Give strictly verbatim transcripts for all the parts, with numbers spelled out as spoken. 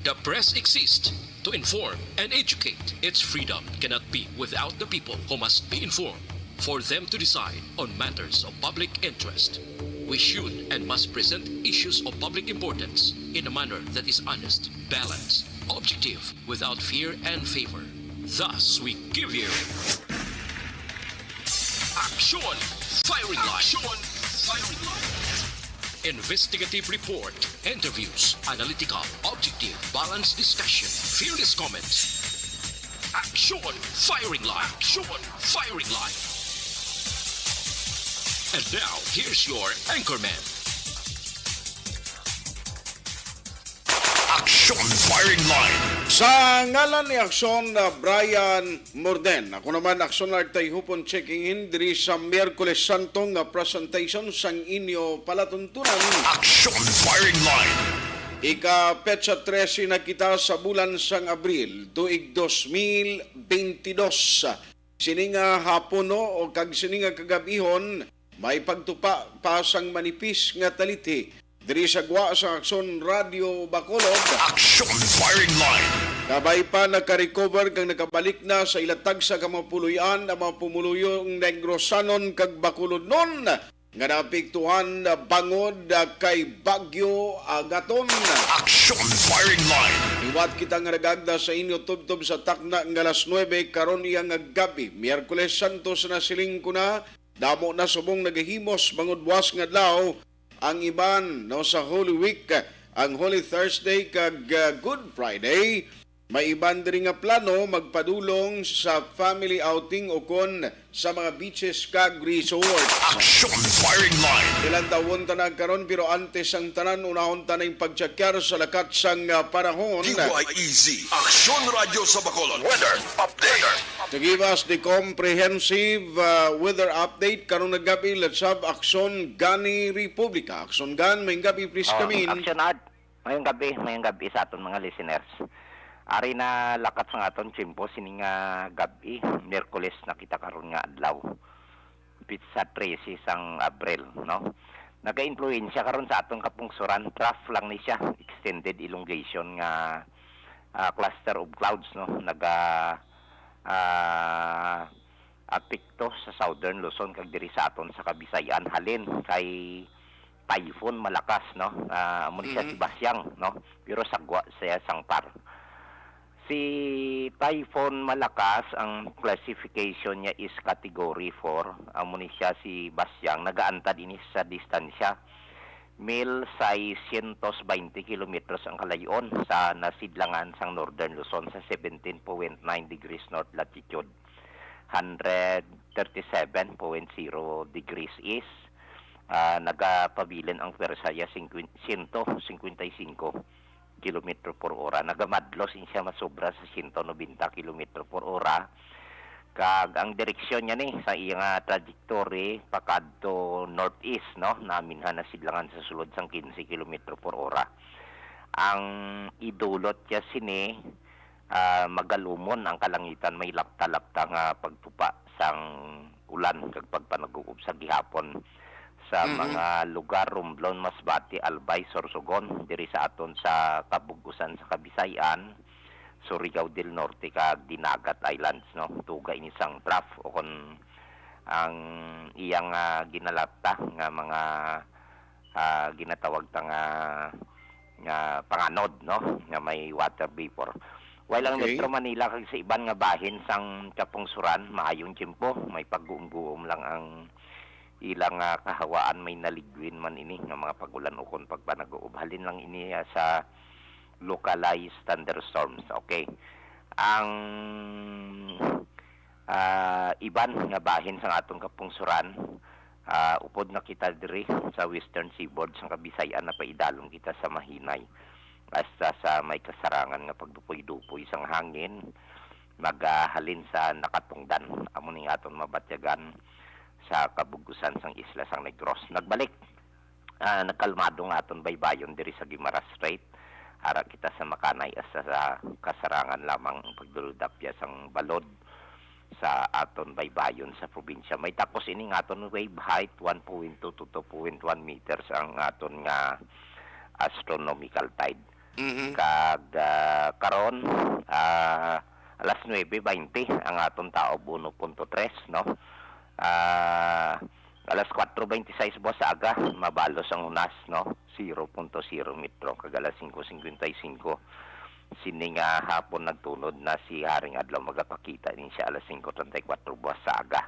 The press exists to inform and educate. Its freedom cannot be without the people, who must be informed for them to decide on matters of public interest. We should and must present issues of public importance in a manner that is honest, balanced, objective, without fear and favor. Thus, we give you Action Firing Line. Action Firing Line. Investigative report, interviews, analytical, objective, balanced discussion, fearless comments. Action Firing Line. Action Firing Line. And now, here's your anchorman. Action Firing Line. Sa ngalan ni Aksyon, uh, Brian Morden. Ako naman, Aksyon Art Tayhupon checking in diri sa Miyerkules Santo nga presentation sang inyo palatuntunan. Action Firing Line. Ika petsa trese na kita sa bulan sang Abril, tuig dos mil bentidós. Sini nga hapon, no, o kag sini nga kagab-ihon, may pagtupa pa sang manipis nga talithi diri sa gwa sa Aksyon Radyo Bacolod. Action Firing Line. Kabay pa nakarecover kag nakabalik na sa ila tagsa ka mga puloy-an ang mga pumuluyong Negrosanon kag Bacolodnon nga naapektuhan bangod, ah, kay Bagyo Agaton. Action Firing Line. Liwat kita nga nagagda sa inyo tubtob sa takna nga alas nuebe karon iya nga gabi. Miyerkules Santo sa nasiling ko na, damo na subong nagahimos bangod buwas nga adlaw ang iban, no, sa Holy Week, ang Holy Thursday kag, ah, Good Friday. May iban diri nga plano magpadulong sa family outing ukon sa mga beaches kag resorts. Action Firing Line. Ilantawon ta na karon, pero antes ang tanan, unahon ta na yung pagtsakyar sa lakat sang, ah, panahon. D Y E Z, Aksyon Radyo sa Bacolod. Weather update. To give us the comprehensive, uh, weather update karong naggabi, let's have Aksyon Gani Republica. Aksyon Gan, may gabi, please. Oh, come in. Aksyon Ad. Mayong gabi, mayong gabi sa aton mga listeners. Ari na lakat sang aton tiyempo sini nga gabi, Miyerkules na kita karon nga adlaw. Petsa trese sang Abril, no? Nagaimpluwensya karon sa aton kapungsoran, trough lang ni siya, extended elongation nga, ah, cluster of clouds, no? Naga, ah, apekto sa Southern Luzon kag diri sa aton sa Kabisayan, halin kay Typhoon Malakas, no? Ah, amo ni siya si Mhm. Basyang, no? Pero sagwa siya sang par. Si Typhoon Malakas, ang classification niya is Category four. Amo ni siya si Basyang. Nagaantad ini sa distansya. Mil seiscientos veinte kilometros ang kalayon sa nasidlangan sang Northern Luzon sa seventeen point nine degrees north latitude, hundred thirty-seven point zero degrees east. Ah, nagapabilin ang pwersa niya singkwen-, siyento singkwenta y singko kilometro por ora. Nagamadlos in siya masobra sa siyento nobenta kilometro por ora. Kag ang direksyon niya ni sa iya nga trajectory pakadto northeast, no, naminhan na sidlangan sa sulod sang quince kilometro por ora. Ang idulot niya sini, ah, magalumon ang kalangitan, may lapta-lapta nga pagtupa sang ulan kag pagpanag-uob sa gihapon sa Mhm. mga lugar, Romblon, Masbate, Albay, Sorsogon, diri sa aton sa kabug-usan sa Kabisayan, Surigao del Norte kag Dinagat Islands, no? Tuga ini sang trough o kon ang iyang, ah, ginalata nga mga, ah, ginatawag ta nga, nga panganod, no? Nga may water vapor. While ang Okay. Metro Manila kag sa iban nga bahin sang kapungsoran, maayong tiyempo, may pagguom-guom lang ang ilang, ah, kahawaan, may naligwin man ini nga mga pag-ulan ukon pagpanag-uob. Halin lang ini, ah, sa localized thunderstorms. Okay. Ang, ah, iban nga bahin sang aton kapungsoran, ah, upod na kita diri sa Western Seaboard sang Kabisayan, napaidalom kita sa mahinay hasta sa may kasarangan nga pagdupoy-dupoy sang hangin, magahalin sa nakatungdan. Amo ning aton mabatyagan sa kabug-usan sang isla sang Negros. Nagbalik, ah, nagkalmado nga aton baybayon diri sa Guimaras Strait. Ara kita sa makanay hasta sa kasarangan lamang ang pagduludapya sang balod sa aton baybayon sa probinsya. May takos ini nga aton wave height, one point two to two point one meters ang aton nga astronomical tide. Mhm. Kag Ah, karon, ah, alas nuebe baynte ang aton taob, uno punto tres, no? Ah, alas kuwatro baynte sais buwas sa aga, mabalos ang hunas, no? Zero punto zero metro, kag alas singko singkwenta y singko. Sini nga hapon nagtunod na si Haring Adlaw, magapakita din siya alas singko treinta y kuwatro buwas sa aga.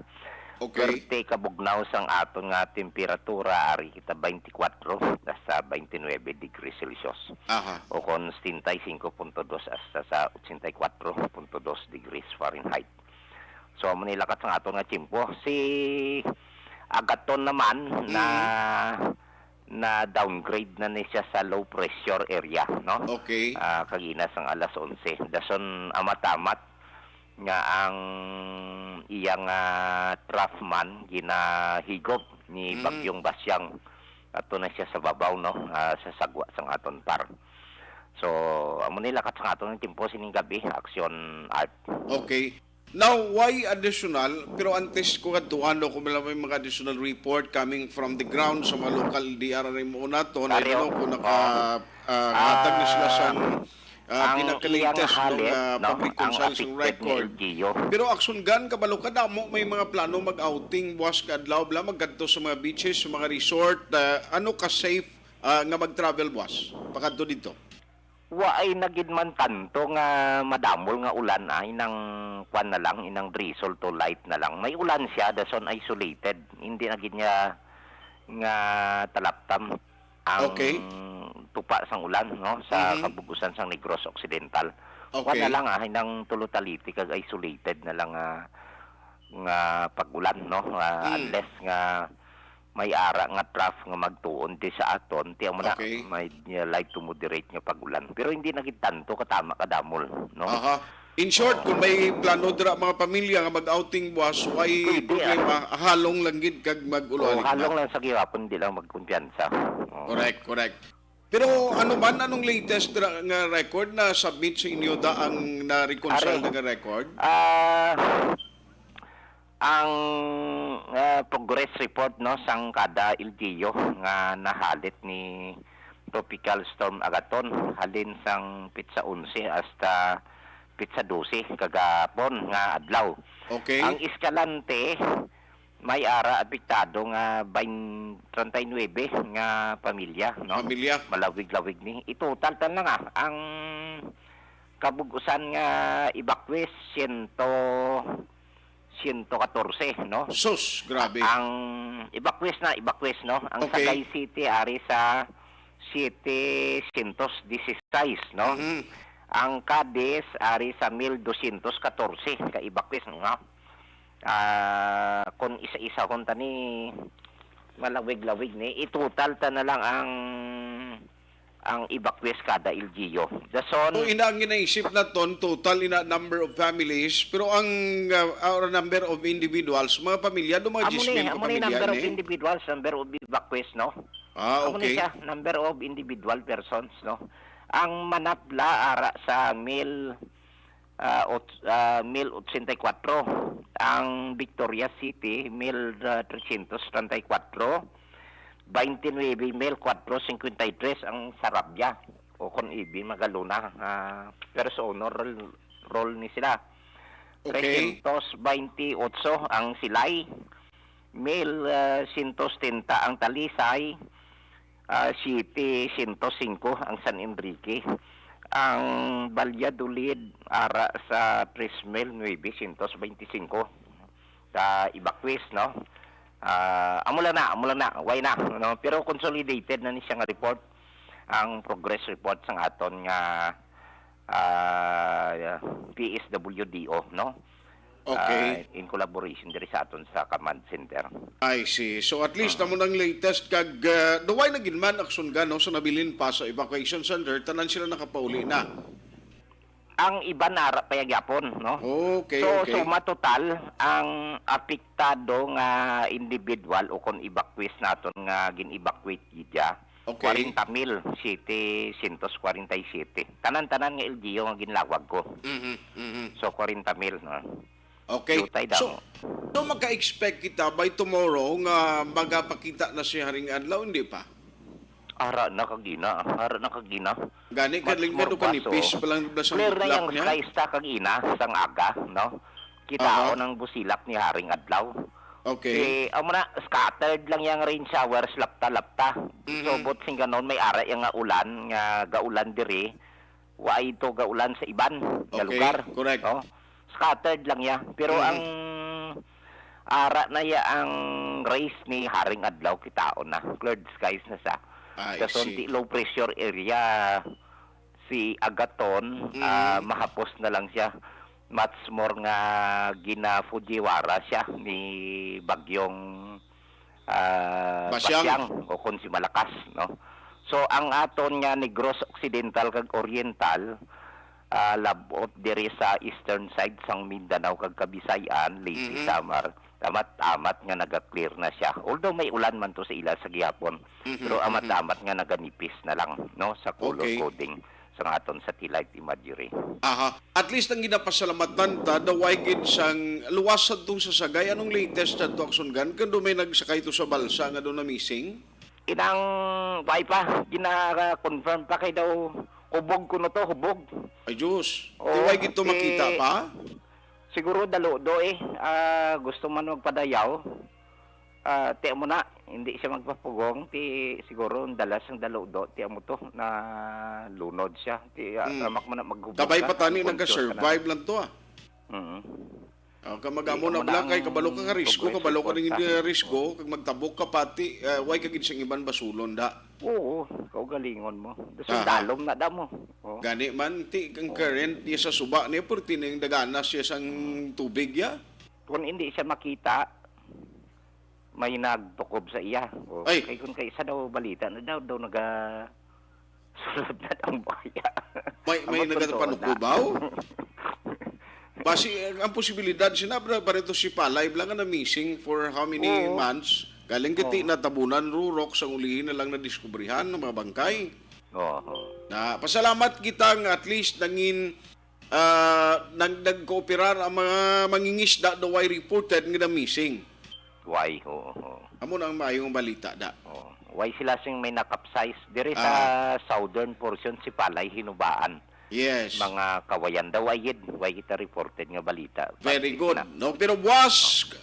Okay. Perte kabugnaw sang aton nga temperatura, ari kita twenty-four hasta twenty-nine degrees Celsius. Aha. O kon setenta y cinco punto dos hasta sa ochenta y cuatro punto dos degrees Fahrenheit. So, amo ni lakat sang aton nga tiyempo. Si Agaton naman na Mm. na downgrade na ni siya sa low pressure area, no? Okay. Ah, kagina sang alas onse. Dason amamat nga ang iyang, ah, trough man ginahigop ni Mm. Bagyong Basyang. Ato na siya sa babaw, no? Ah, sa sagwa sang aton par. So, amo ni lakat sang aton nga tiyempo sining gabi, Action Art. Okay. Now, why additional? Pero antes ko kadtuan, no, kung may mga additional report coming from the ground sa mga local D R R M O naton, I don't know kung naka, ah, hatag na sila sang, ah, pinaka-latest, no, nga pag-reconcile sang record. Pero Action Gun, kabalo ka, damo may mga plano mag-outing buwas ka adlaw, bala, magkadto sa mga beaches, sa mga resort, ah, ano ka safe, ah, nga mag-travel buwas pakadto didto? Wa ay na gid man tanto nga madamol nga ulan, ay nang kwan na lang, inang drizzle to light na lang. May ulan siya, dason isolated. Hindi na gid niya nga talaptam ang Okay. tupa sang ulan, no, sa Mhm. kabug-usan sang Negros Occidental. Kwan Okay. na lang, ah, inang tulo taliti kag isolated na lang, ah, nga pag-ulan, no? Ah, Mm. unless nga may ara nga trough nga magtuon di sa aton, ti amo na, Okay. may, uh, light to moderate nga pag-ulan. Pero hindi na gid tanto katama kadamol, no? Aha. In short, Oo. kung may plano dira mga pamilya nga mag-outing buwas, way Pwede, problema, ah. halong lang gid kag mag-ulo-aligma. Oo, halong lang sa gihapon, di lang magkumpiyansa. Oo. Correct, correct. Pero ano man, anong latest ra-, nga record na submit sa inyo da ang na-reconcile Are. na nga record? Ah, ang, ah, progress report, no, sang kada L G U nga nahalit ni Tropical Storm Agaton halin sang pitsa onse hasta pitsa dose kagapon nga adlaw. Okay. Ang Escalante, may ara apektado nga bain-, treinta y nuebe nga pamilya, no? Pamilya. Malawig-lawig ni. Itotal tan lang, ah, ang kabug-usan nga evacuees, siyento, siyento katorse, no? Sus, grabe. Ang evacuees na, evacuees, no? Ang Okay. Sagay City ari sa setecientos dieciséis, no? Mhm. Ang Cadiz ari sa mil dosyentos katorse ka evacuees, no? Ah, kung isa-isahon ta ni, malawig-lawig ni, itotal ta na lang ang, ang evacuees kada L G U. Dason So, ina ang ginaisip naton, total ina number of families, pero ang, uh, or number of individuals, mga pamilya, do mga Amo ni, diyes mil ka amo ni pamilya number of ini? individuals, number of evacuees, no? Ah, Amo ni okay. siya, number of individual persons, no? Ang Manapla, ara sa mil, ah, ot-, ah, mil ochenta y cuatro. Ang Victoria City, mil, ah, trescientos treinta y cuatro. Veintinuebe, mil cuatro cincuenta y tres ang Sarabia, o kon ibi, Magalona, ah, first honor roll, roll ni sila. Okay. Trescientos veintiocho ang Silay, mil, ah, siyento setenta ang Talisay, ah, siyete siyento singko ang San Enrique. Ang Valladolid, ara sa tres mil nuebe siyento beintisinko ka evacuees, no? Ah, amo lang na, amo lang na, why na, no? Pero consolidated na ni siya nga report, ang progress report sang aton nga, ah, P S W D O, no? Okay. Ah, in collaboration diri sa aton sa command center. I see. So, at least, Ah. amo nang latest kag, ah, duway na gid man, Action Gun, no? So, nabilin pa sa evacuation center, tanan sila nakapauli na. Ang iban ara pa gyapon, no? Okay, So, okay. suma total, ang apektado nga individual o kon evacuees naton nga gin-evacuate gid dya, Okay. kwarenta mil setecientos kwarenta y siyete. Tanan-tanan nga L G U nga ginlawag ko. Mhm, mhm. So, kwarenta mil, no? Okay. Dutay So, damo. so maka-expect kita by tomorrow nga magapakita na si Haring Adlaw, hindi pa? Ara na kag ina, ara na kag ina. Gani, Much kaling more kadto kanipis buwaso. pa lang na sa Clear na butlak yang niya. skies ta kag ina sang aga, no? Kitaon Aha. ang busilak ni Haring Adlaw. Okay. Eh, amo na, scattered lang yang rain showers, lapta-lapta. Mhm. Subot sing ganon, may ara yang nga ulan, nga gaulan diri. Wa ito gaulan sa iban nga Okay, lugar, correct. no? Scattered lang ya. Pero Mhm. ang ara na ya ang rays ni Haring Adlaw, kitaon na. Cleared skies na sa. I Sa see. Sunti low pressure area si Agaton, Mhm. ah, mahapos na lang siya. Much more nga gina-Fujiwara siya ni Bagyong ah, Basyang. Basyang o kon si Malakas, no? So, ang aton nga Negros Occidental kag Oriental, ah, labot diri sa eastern side sang Mindanao kag Kabisayan, Leyte, Mhm. Samar, amat-amat nga naga-clear na siya. Although may ulan man to sa ila sa gihapon, Mhm, pero mhm. amat-amat nga naganipis na lang, no, sa color Okay. coding sang aton satellite imagery. Aha. At least ang ginapasalamatan ta, daw way gid sang luwas adtong sa Sagay. Anong latest adto, Aksyon Gan? Kung may nagsakay to sa balsa nga doon na missing? Inang, way pa, gina-confirm pa kay daw hubog kuno to, hubog. Ay, Diyos. Oo, Di way gid to makita eh, pa? Siguro dalo do eh. Ah, gusto man magpadayaw. Ah, ti amo na, hindi siya magpapugong, ti siguro ang dalas ang daludo, ti amo to, na lunod siya. Ti, ah, Mm. amak man na maghubog Kabay ka, pa tani ang konsyon ka na. nagka-survive lang to, ah. Mm. Ah, ka mag-amo Ti na amo bala na kay ang kabalo ka ka risko, progress kabalo ka report ning, sa eh, risko, kag magtabok ka pati, ah, way ka gid sing iban basulon da. Oo, kaugalingon mo. Dason Aha. dalom na da mo. Oh. Gani man, ti ang Oo. current niya sa suba niya, purti na yung daganas siya sang tubig ya. Kung hindi siya makita, may nagtukob sa iya. O, Ay. kay kung kay isa daw balita na daw, daw naga sulod na ang buhaya. May, may Ang nagatupanukob, magkontrol na. aw? Basi, ang, ang posibilidad, sinabi na pa rito si Palay, bala nga na-missing for how many Oo. months? Galing kiti Oo. natabunan, rurok, sa ulihin na lang nadiskubrihan ng mga bangkay. Oo. Na, pasalamat kita nga at least nangin ah, nag-, nagkooperar ang mga mangingisda daw way reported nga na-missing. Way, oo, oo. Amo na ang maayong balita, da. Oo. Way sila sing may nakapsize. Diri sa Ah. southern portion, si Palay, Hinubaan. Yes. Mga kawayan daw, way gid, way kita reported nga balita. Very But good. na. No, pero buwas,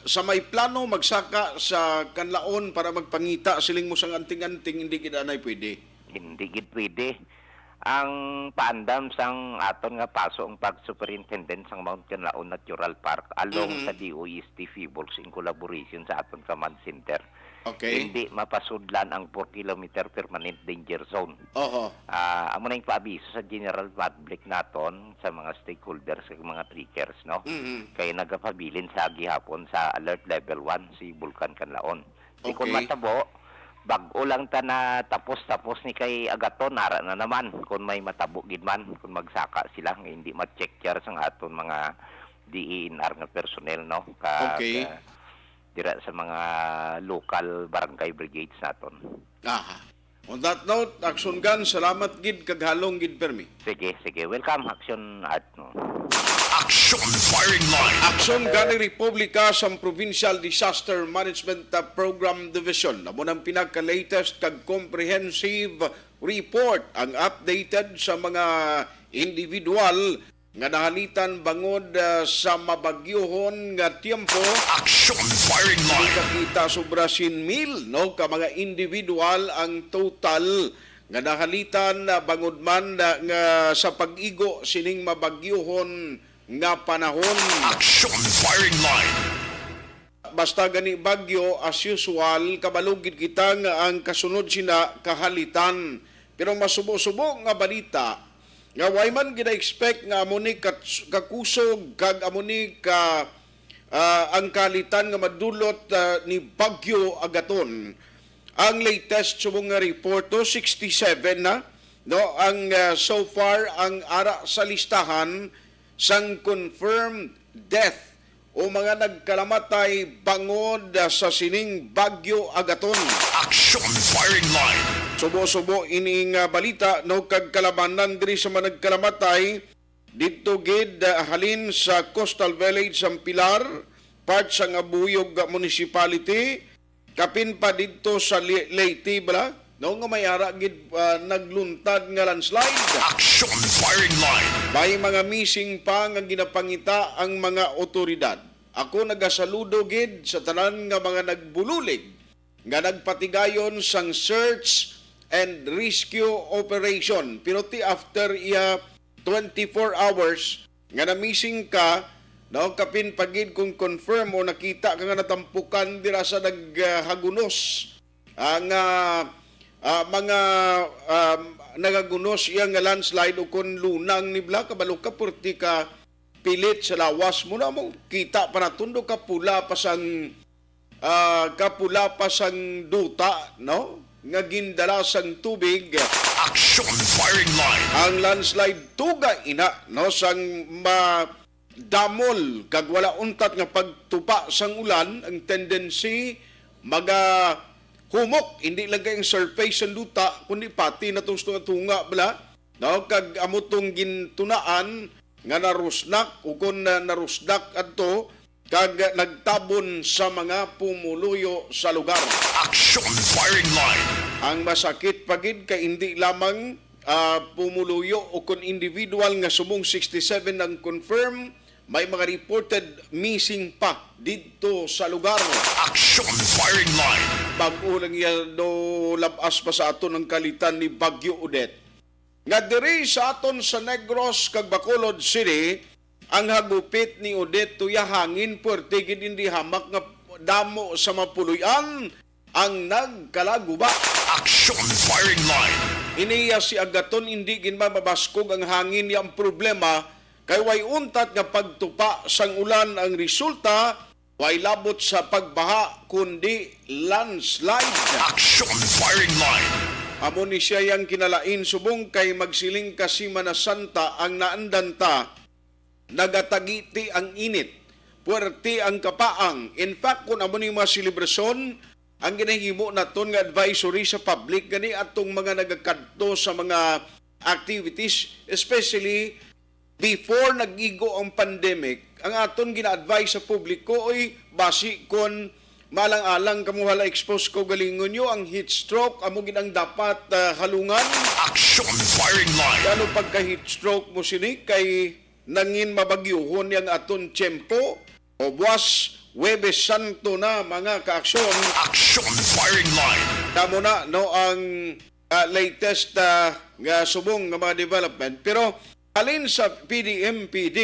sa may plano, magsaka sa Kanlaon para magpangita, siling mo sang anting-anting, hindi gid anay pwede. Hindi gid pwede. Ang paandam sang aton nga paso ang pag-superintendent sang Mount Kanlaon Natural Park along Mhm. sa D O S T PHIVOLCS in collaboration sa aton command center. Okay. Hindi mapasudlan ang four kilometer permanent danger zone. Oho. Ah, amo na yung paabiso sa general public naton, sa mga stakeholders, sa mga trekkers, no? Mhm. Kaya nagapabilin sa gihapon sa alert level one si Bulkan Kanlaon. Di kun Okay. matabo, bag-o lang ta na tapos-tapos ni kay Agaton, ara na naman. Kun may matabo gid man, kun magsaka sila, nga hindi ma-check yar sang aton mga D E N R nga personnel, no? Kag, Okay. ah, dira sa mga local barangay brigades naton. Aha. On that note, Action Gun, salamat gid kag halong gid permi. Sige, sige. Welcome, Action Art, no? Action Firing Line. Action Gun Republika sang Provincial Disaster Management, uh, Program Division. Amo nang pinaka-latest kag comprehensive report, ang updated sa mga individual nga nahalitan bangod, uh, sa mabagyohon nga tiyempo. Action Firing Line. Nakita sobra siyam mil, no, ka mga individual ang total nga nahalitan, ah, bangod man, ah, nga sa pag-igo sining mabagyohon nga panahon. Action Firing Line. Basta gani bagyo, as usual, kabalo gid kita nga ang kasunod sina kahalitan. Pero masubo-subo nga balita nga way man gina-expect nga amo ni kat-, kakusog kag amo ni ka, ah, ang kahalitan nga madulot, ah, ni Bagyo Agaton. Ang latest subong nga report, to, sixty-seven na, no, ang, ah, so far ang ara sa listahan sang confirmed death o mga nagkalamatay bangod, ah, sa sining Bagyo Agaton. Action Firing Line. Subo-subo ining, ah, balita, no, kag kalabanan diri sa mga nagkalamatay didto gid, ah, halin sa Coastal Village sang Pilar, part sang Abuyog Municipality, kapin pa didto sa Li-, Leyte, bala? no, nga may ara gid, ah, nagluntad nga landslide. Action Firing Line. May mga missing pa nga ginapangita ang mga otoridad. Ako nagasaludo gid sa tanan nga mga nagbululig nga nagpatigayon sang search and rescue operation. Pero ti after iya twenty-four hours nga na-missing ka, no, kapin pa gid kung confirm o nakita ka nga natampukan dira sa naghagunos, ah, nga, ah, mga, ah, nagagunos iya nga landslide o kon lunang nibla, kabalo ka, purti ka pilit sa lawas mo na mo. Kita pa naton do ka pula pa sang, ah, ka pula pa sang duta, no? Nga gindala sang tubig. Action Firing Line. Ang landslide tuga ina, no, sang madamol kag wala untat nga pagtupa sang ulan, ang tendency maga humok, hindi lang kay ang surface sang duta, kundi pati na tong tunga-tunga bala, no? Kag amo tong gintunaan nga narusnak o kon na narusdak adto kag nagtabon sa mga pumuluyo sa lugar. Action Firing Line. Ang masakit pa gid kay hindi lamang, ah, pumuluyo o kon individual nga subong sixty-seven ang confirm, may mga reported missing pa didto sa lugar. Action Firing Line. Bag-o lang yan, no, labas pa sa aton ang kalitan ni Bagyo Odette. Nga diri sa aton sa Negros kag Bacolod City, ang hagupit ni Odette tuya hangin, puwerte gid hindi hamak nga damo sa mapuloy-an ang nagkalaguba. Action Firing Line. Iniya si Agaton, hindi gid mababaskog ang hangin, ya ang problema kay way untat nga pagtupa sang ulan ang resulta, way labot sa pagbaha kundi landslide. Action Firing Line. Amo ni siya yang kinalain subong kay magsiling ka Semana Santa ang naandan ta, nagatagiti ang init, puwerte ang kapaang. In fact, kung amo ni mga selebrasyon, ang ginahimo naton nga advisory sa public gani atong mga nagakadto sa mga activities, especially before nag-igo ang pandemic, ang aton gina-advise sa publiko, oy, basi kon maalang-alang kamo hala expose kaugalingon nyo, ang heat stroke amo gid ang dapat, ah, halungan. Action Firing Line. Lalo pagka heat stroke mo sini kay nangin mabagyuhon yang aton tiyempo o buwas Huwebes Santo na, mga kaaksyon. Action Firing Line. Kamo na, no, ang, ah, latest, ah, nga subong nga mga development. Pero halin sa P D M P D,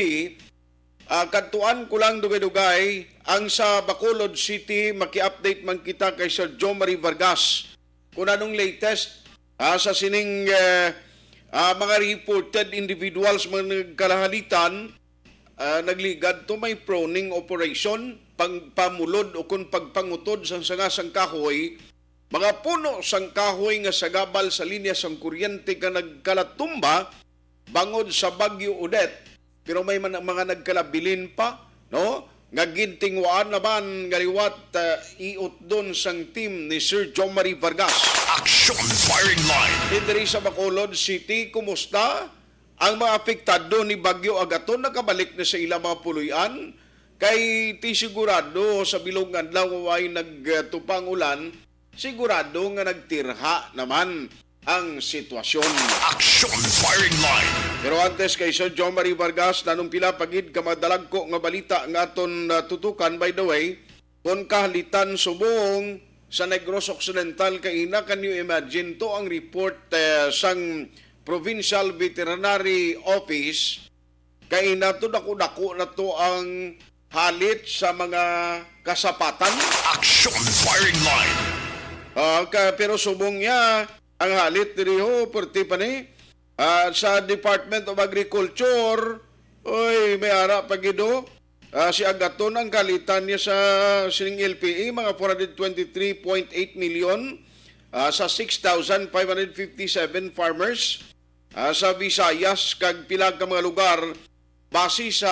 ah, kadtuan ko lang dugay-dugay, ang sa Bacolod City, maki-update man kita kay Sir Jomari Vargas. Kung anong latest, ah, sa sining, eh, ah, mga reported individuals, mga nagkalahalitan, ah, nagligad to may proning operation, pagpamulod o kung pagpangutod sang sanga sang kahoy, mga puno sang kahoy nga sagabal sa linya sang kuryente nga nagkalatumba bangod sa Bagyo Odette. Pero may man, mga nagkalabilin pa, no? Nga gintinguhaan naman nga liwat, ah, iutdon sang team ni Sir Jomari Vargas. Action Firing Line. Diri sa Bacolod City, kumusta ang mga apektado ni Bagyo Agaton? Nakabalik na sa ilang mga puloy-an? Kay ti sigurado sa bilog nga adlaw way nagtupang ulan, sigurado nga nagtirha naman ang sitwasyon. Action Firing Line. Pero antes kay Sir Jomari Vargas, nanong pila pa gid ka madalagko nga balita nga aton, ah, tutukan. By the way, kon kahalitan subong sa Negros Occidental kaina, can you imagine to ang report, eh, sang Provincial Veterinary Office? Kay nato dako-dako na to ang halit sa mga kasapatan. Action Firing Line. Ah, ka, pero subong niya, ang halit diri ho, perti pa ni. Ah, sa Department of Agriculture, oy, may ara pa gid, oh. Ah, si Agaton ang kalitan niya sa sining L P A, mga four hundred twenty-three point eight million, ah, sa six thousand five hundred fifty-seven farmers, ah, sa Visayas kag pila ka mga lugar, base sa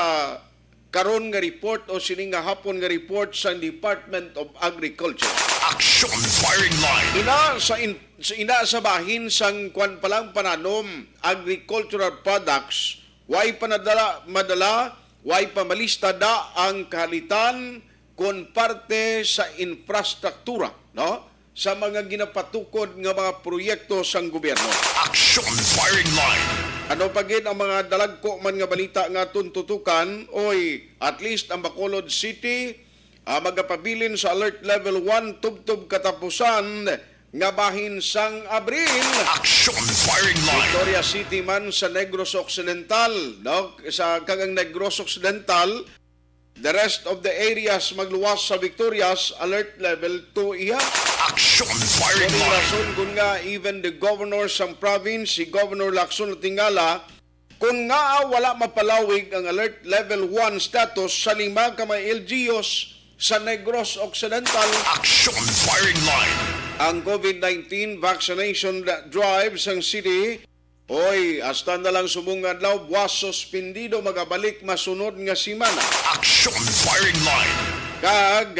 karon nga report o sining nga hapon nga report sa Department of Agriculture. Action Firing Line. Ina sa in-, sa ina sa bahin sang kwan pa lang pananom, agricultural products, way pa nadala, madala, way pa malista da ang kahalitan kon parte sa infrastruktura, no? sa mga ginapatukod nga mga proyekto sang gobyerno. Action Firing Line. Ano pa gid ang mga dalagko man nga balita nga aton tutukan? Oy, at least ang Bacolod City, ah, magapabilin sa Alert Level one tubtob katapusan nga bahin sang Abril. Action Firing Line. Victoria City man sa Negros Occidental, no? Sa kag ang Negros Occidental, the rest of the areas magluwas sa Victorias, Alert Level two iya. Action Firing Line. Rason kun nga even the governor sang province, si Governor Lacson Tingala, kung nga wala mapalawig ang Alert Level one status sa lima ka mga L G Us sa Negros Occidental. Action Firing Line. Ang COVID nineteen vaccination drive sang city, oy, hasta na lang subong nga adlaw, buwas suspendido, magabalik masunod nga semana. Action Firing Line. Kag,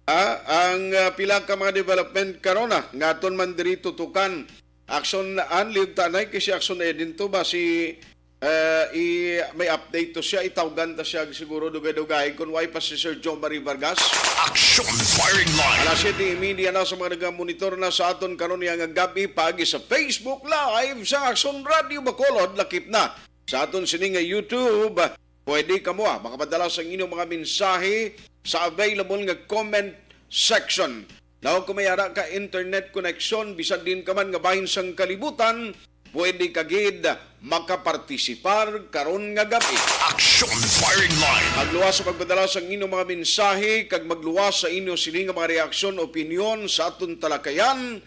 ah, ang, ah, pila ka mga development karon na nga aton man diri tutukan. Action Ann, liog tanay kay si Action Eden to ba si, eh, i-, may update to siya, itawgan ta siya siguro dugay-dugay kung way pa si Sir John Marie Vargas. Action Firing Line. Alas siyete y media na sa mga nagamonitor na sa aton karon niya nga gabi pagi sa Facebook Live sa Action Radio Bacolod, lakip na sa aton sini nga YouTube. Pwede kamo, ah, makapadala sa inyong mga mensahe sa available nga comment section. Now, kung may ara ka internet connection, bisan din ka man nga bahin sang kalibutan, pwede ka gid makapartisipar karon nga gabi. Action Firing Line. Magluwas sa pagpadala sang inyong mga mensahe kag magluwas sa inyo sini nga mga reaksyon, opinyon sa aton talakayan.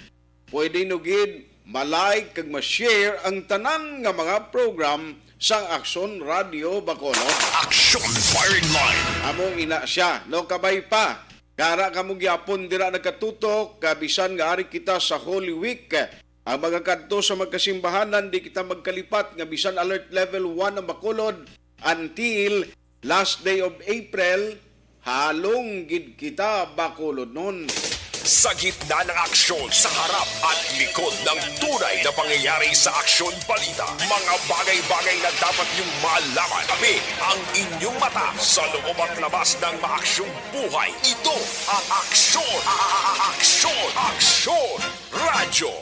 Pwede nyo gid ma-like kag ma-share ang tanan nga mga program sang Action Radio Bacolod. Action Firing Line. Amo ina siya, no, kabay pa. Kara kamo gyapon dira nagkatutok, kabisan nga ari kita sa Holy Week. Ang mga kadto sa magkasimbahanan, di kita magkalipat nga bisan alert level one ang Bacolod until last day of April, halong gid kita Bacolodnon. Sa gitna ng aksyon, sa harap at likod ng tunay na pangyayari sa Aksyon Balita, mga bagay-bagay na dapat niyong malaman. Kami ang inyong mata sa loob at labas ng maaksyong buhay. Ito ang Aksyon, a-, a-, a-, Aksyon, Aksyon Radyo.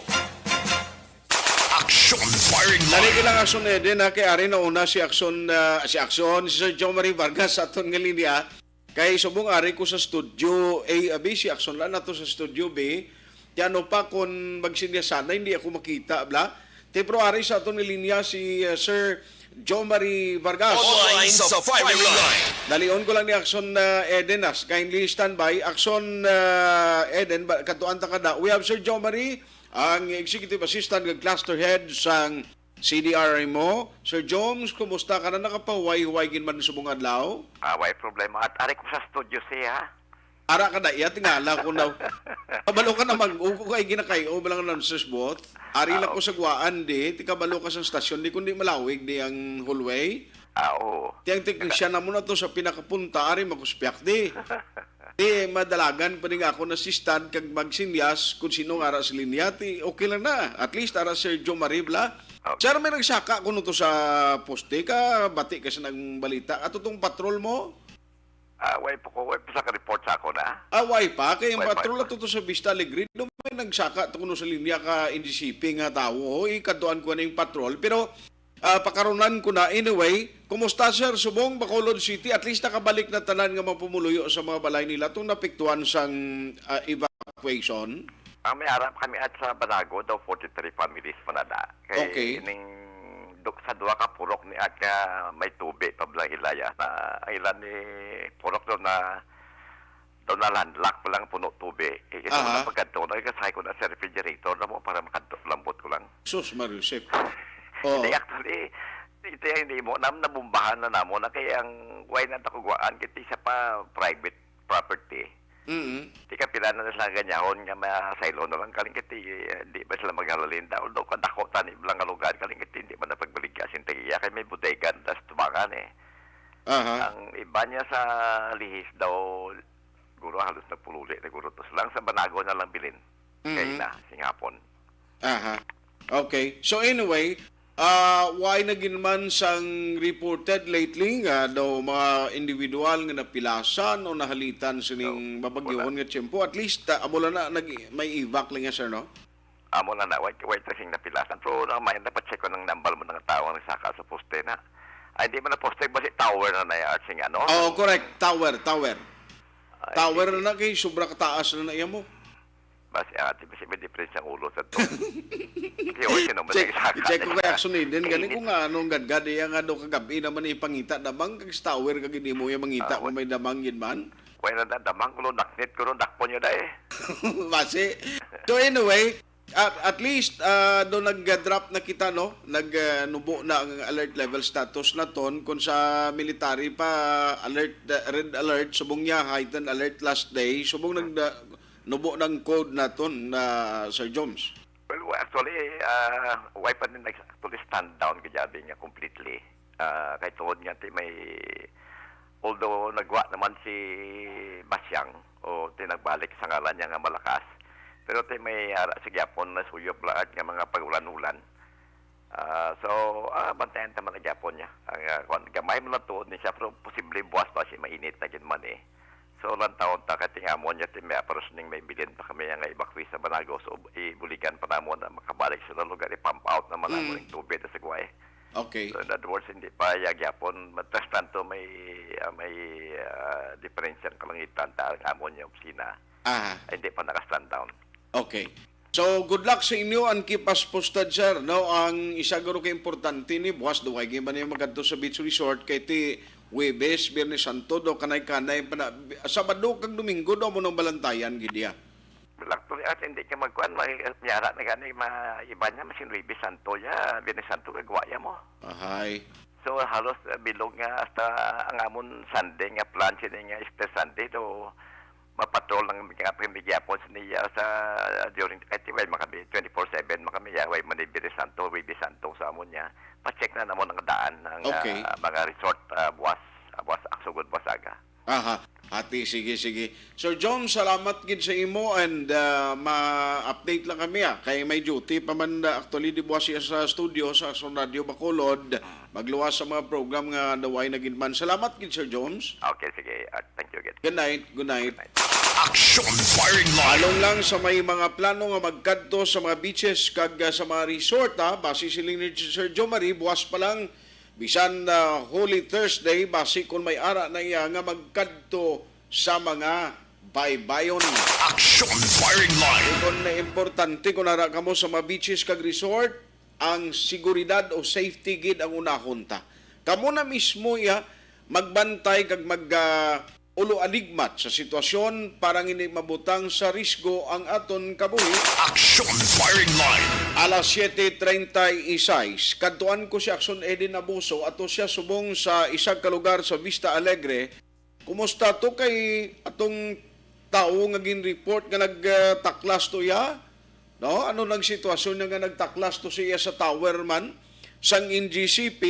Action Firing Line. Dali lang, Action Eden, ha, kay ari na una si Action, ah, si Action, si Sir John Marie Vargas sa aton nga linya. Kay subong ari ko sa studio A, abi, si Action lang nato sa studio B. Kaya ano pa kung magsinya sana, hindi ako makita, bla? Te, pero ari sa aton nga linya si, ah, Sir John Marie Vargas. Online sa Firing Line. Dalion ko lang ni Action, ah, Eden, ah. Kindly standby. Action, ah, Eden, ba, katuan ta ka na. We have Sir John Marie, ang Executive Assistant nga Cluster Head sang C D R M O. Sir Joms, kumusta ka na? Nakapahuway-huway gid man subong adlaw? Ah, way problema. At ari ko sa studio siya. Ara ka na iya, tingala ko na. Kabalo ka na mag-uko kay ginakay-o ba lang ng sus bot? Ari Ah, lang ko okay. Sa guwaan di, ti kabalo ka sa stasyon di, kundi malawig di ang hallway. Ah, oo. Ti ang teknisyan na mo na to sa pinakapunta, ari makuspyak di. Di, madalagan pa ni nga ako nasistan kag magsinyas kung sino nga ara sa linya. Ti, okay lang na. At least, ara Sir Joe Maribla. Okay. Sir, may nagsaka kuno to sa poste ka, bati ka sa nang balita. Ato tong patrol mo? Ah, way pa ko, way pa sa ka-report sa ako na. Ah, way pa. Kay ang Way pa, patrol way pa. Ato to sa Vista Alegre. Doon may nagsaka to kuno sa linya ka N G C P nga tawo. Ho, ikaduan ko na yung patrol. Pero, Ah, pakarunan ko na. Anyway, kumusta, sir? Subong, Bacolod City, at least nakabalik na tanan nga mga pumuluyo sa mga balay nila tong napiktuhan sang, ah, evacuation. Ang may ara kami at sa Banago daw, forty-three families pa na da. Kay Okay. Ning du-, sa duha ka purok ni at nga may tubi pa blang hilaya na ang ilan ni purok daw na Daw na landlock pa lang puno tubi. Eh, ito Aha. Na pagkadto, nagkasakay ko na sa refrigerator na mo para makadto, lambot ko lang. Sus, Mario Josep. Oo. Hindi, actually, ito yung hindi mo, nam, nabumbahan na namo na kaya ang why na takuguan, kita sa pa private property. Mm-hmm. Di ka pila na sila ganyahon nga masaylo na lang kaling kiti, eh, di ba sila maghalalin daw? Although kadako tani lang nga lugar, kaling kiti, hindi man na pagbaligya sin tagiya, kay may bodega na sa tubangan eh. Aha. Ang iba niya sa lihis daw, Siguro halos nagpululi na guro to. Lang sa Banago na lang bilin. Mhm. Kay na, singapon. Aha. Okay. So anyway, Ah, why na gid man sang reported lately nga daw mga individual nga napilasan o nahalitan sining So, mabagyuhon wala. nga tiyempo? At least, ah, amo lang na nag-, may evac lang yan, sir, no? Amo lang na, wait, wait, sing napilasan. So, na, may, dapat check ko ng number mo ng tao ang nagsaka sa poste na. Ay, hindi man na poste, basi tower na na yan, sing ano? Oo, correct. Tower, tower. Ay, Tower hindi. na na kay sobra kataas na na iya mo. Basi, ah, di ba siya may depresya ang ulo sa to? Di, oh, sino man Check, ang isa ka check ko kay nila? Action Eden, gani Kainit. ko nga, anong gadgad iya nga do kagabi naman ipangita, damang kag tower kag hindi mo yung mangita Ah, kung wa- may damang gid man. Wala na, damang ko nung daknit ko nung dakpon yun, eh. Basi. So anyway, at, at least, ah, do nag-drop na kita, no? Nag, ah, nubo na ang alert level status naton. Kung sa military pa, alert, ah, red alert, subong niya, heightened alert last day. Subong nag, ah, nubo ng code naton na, Sir Joms. Well, wa-, actually, ah, why pa din nag-, actually stand down ka dyan nga completely. Ah, kay tuod nga ti may, although nagwa naman si Basyang o ti nagbalik sa ngalan niya nga malakas, pero ti may ara sa gyapon na suyop lahat nga mga pag-ulan-ulan. Ah, so, ah, bantayan ta man ang gyapon niya. Ang, ah, kwan, gamay mo lang tuod ni siya, pero posible buwas pa siya mainit na gid man eh. So, lang taon ta, kay tingamon niya, ti may aparos ning may bilin pa kami nga evacuee sa Banago. So, ibuligan pa namon na makabalik sa lugar, i-pump out naman Mm. namon yung tubig sa Guay. Okay. So, in other words, hindi pa iya gyapon, matras tanto may, ah, may, ah, diferensya ang kalangitan ta ang amon yung opisina. Aha. Ay, hindi pa naka-stand down. Okay. So, good luck sa inyo and keep us posted, sir. No, ang isa guro ka importante ni buwas, duway gid man yung magadto sa beach resort kay ti Huwebes, Biyernes Santo, do kanay-kanay pa na, Sabado kag Domingo do mo nang balantayan gid iya. Lakto ni ate, hindi ka magkuan, may, may ara na gani, ma-, iba niya, masin Huwebes Santo ya, Biyernes Santo, kagwa ya mo. Ahay. So, halos, uh, bilog nga hasta ang amon Sunday nga plan, sini nga Easter Sunday, do mapatrol lang nga pamilyapon sa niya sa, during, kahit way makami, twenty-four seven makami, ya, way man ni Biyernes Santo, Huwebes Santo sa amon niya. Pa-check na namon ang daan, ang, Okay. ah, mga resort, ah, buwas, ah, buwas, aksugod, buwas aga. Aha. Ati, sige, sige. Sir John, salamat gid sa imo and, ah, ma-update lang kami, ah. Kay may duty pa man, ah, actually, di buwas siya sa studio sa Aksyon Radio Bacolod. Magluwas sa mga program nga naway na gid man. Salamat gid, Sir Jones. Okay, sige. Ah, thank you again. Good night. Good night. Good night. Action Firing Line. Along lang sa may mga plano nga magkadto sa mga beaches kag, ah, sa mga resort, ha, base siling ni Sir Joe Marie, buwas pa lang, bisan, ah, Holy Thursday, base kung may ara na iya nga magkadto sa mga baybayon. Action Firing Line. Kung na importante, kung ara kamo sa mga beaches kag resort, ang seguridad o safety gid ang unahon ta. Kamo na mismo iya magbantay kag mag, ah, ulo-aligmat sa sitwasyon para nga hindi mabutang sa risgo ang aton kabuhi. Action Firing Line. Alas siete treinta y seis, kadtuan ko si Action Eden Abuso ato siya subong sa isa ka lugar sa Vista Alegre. Kumusta to kay atong tawo nga gin-report nga nagtaklas to iya? No? Ano nang sitwasyon niya nga nagtaklas to siya sa tower man? Sang N G C P,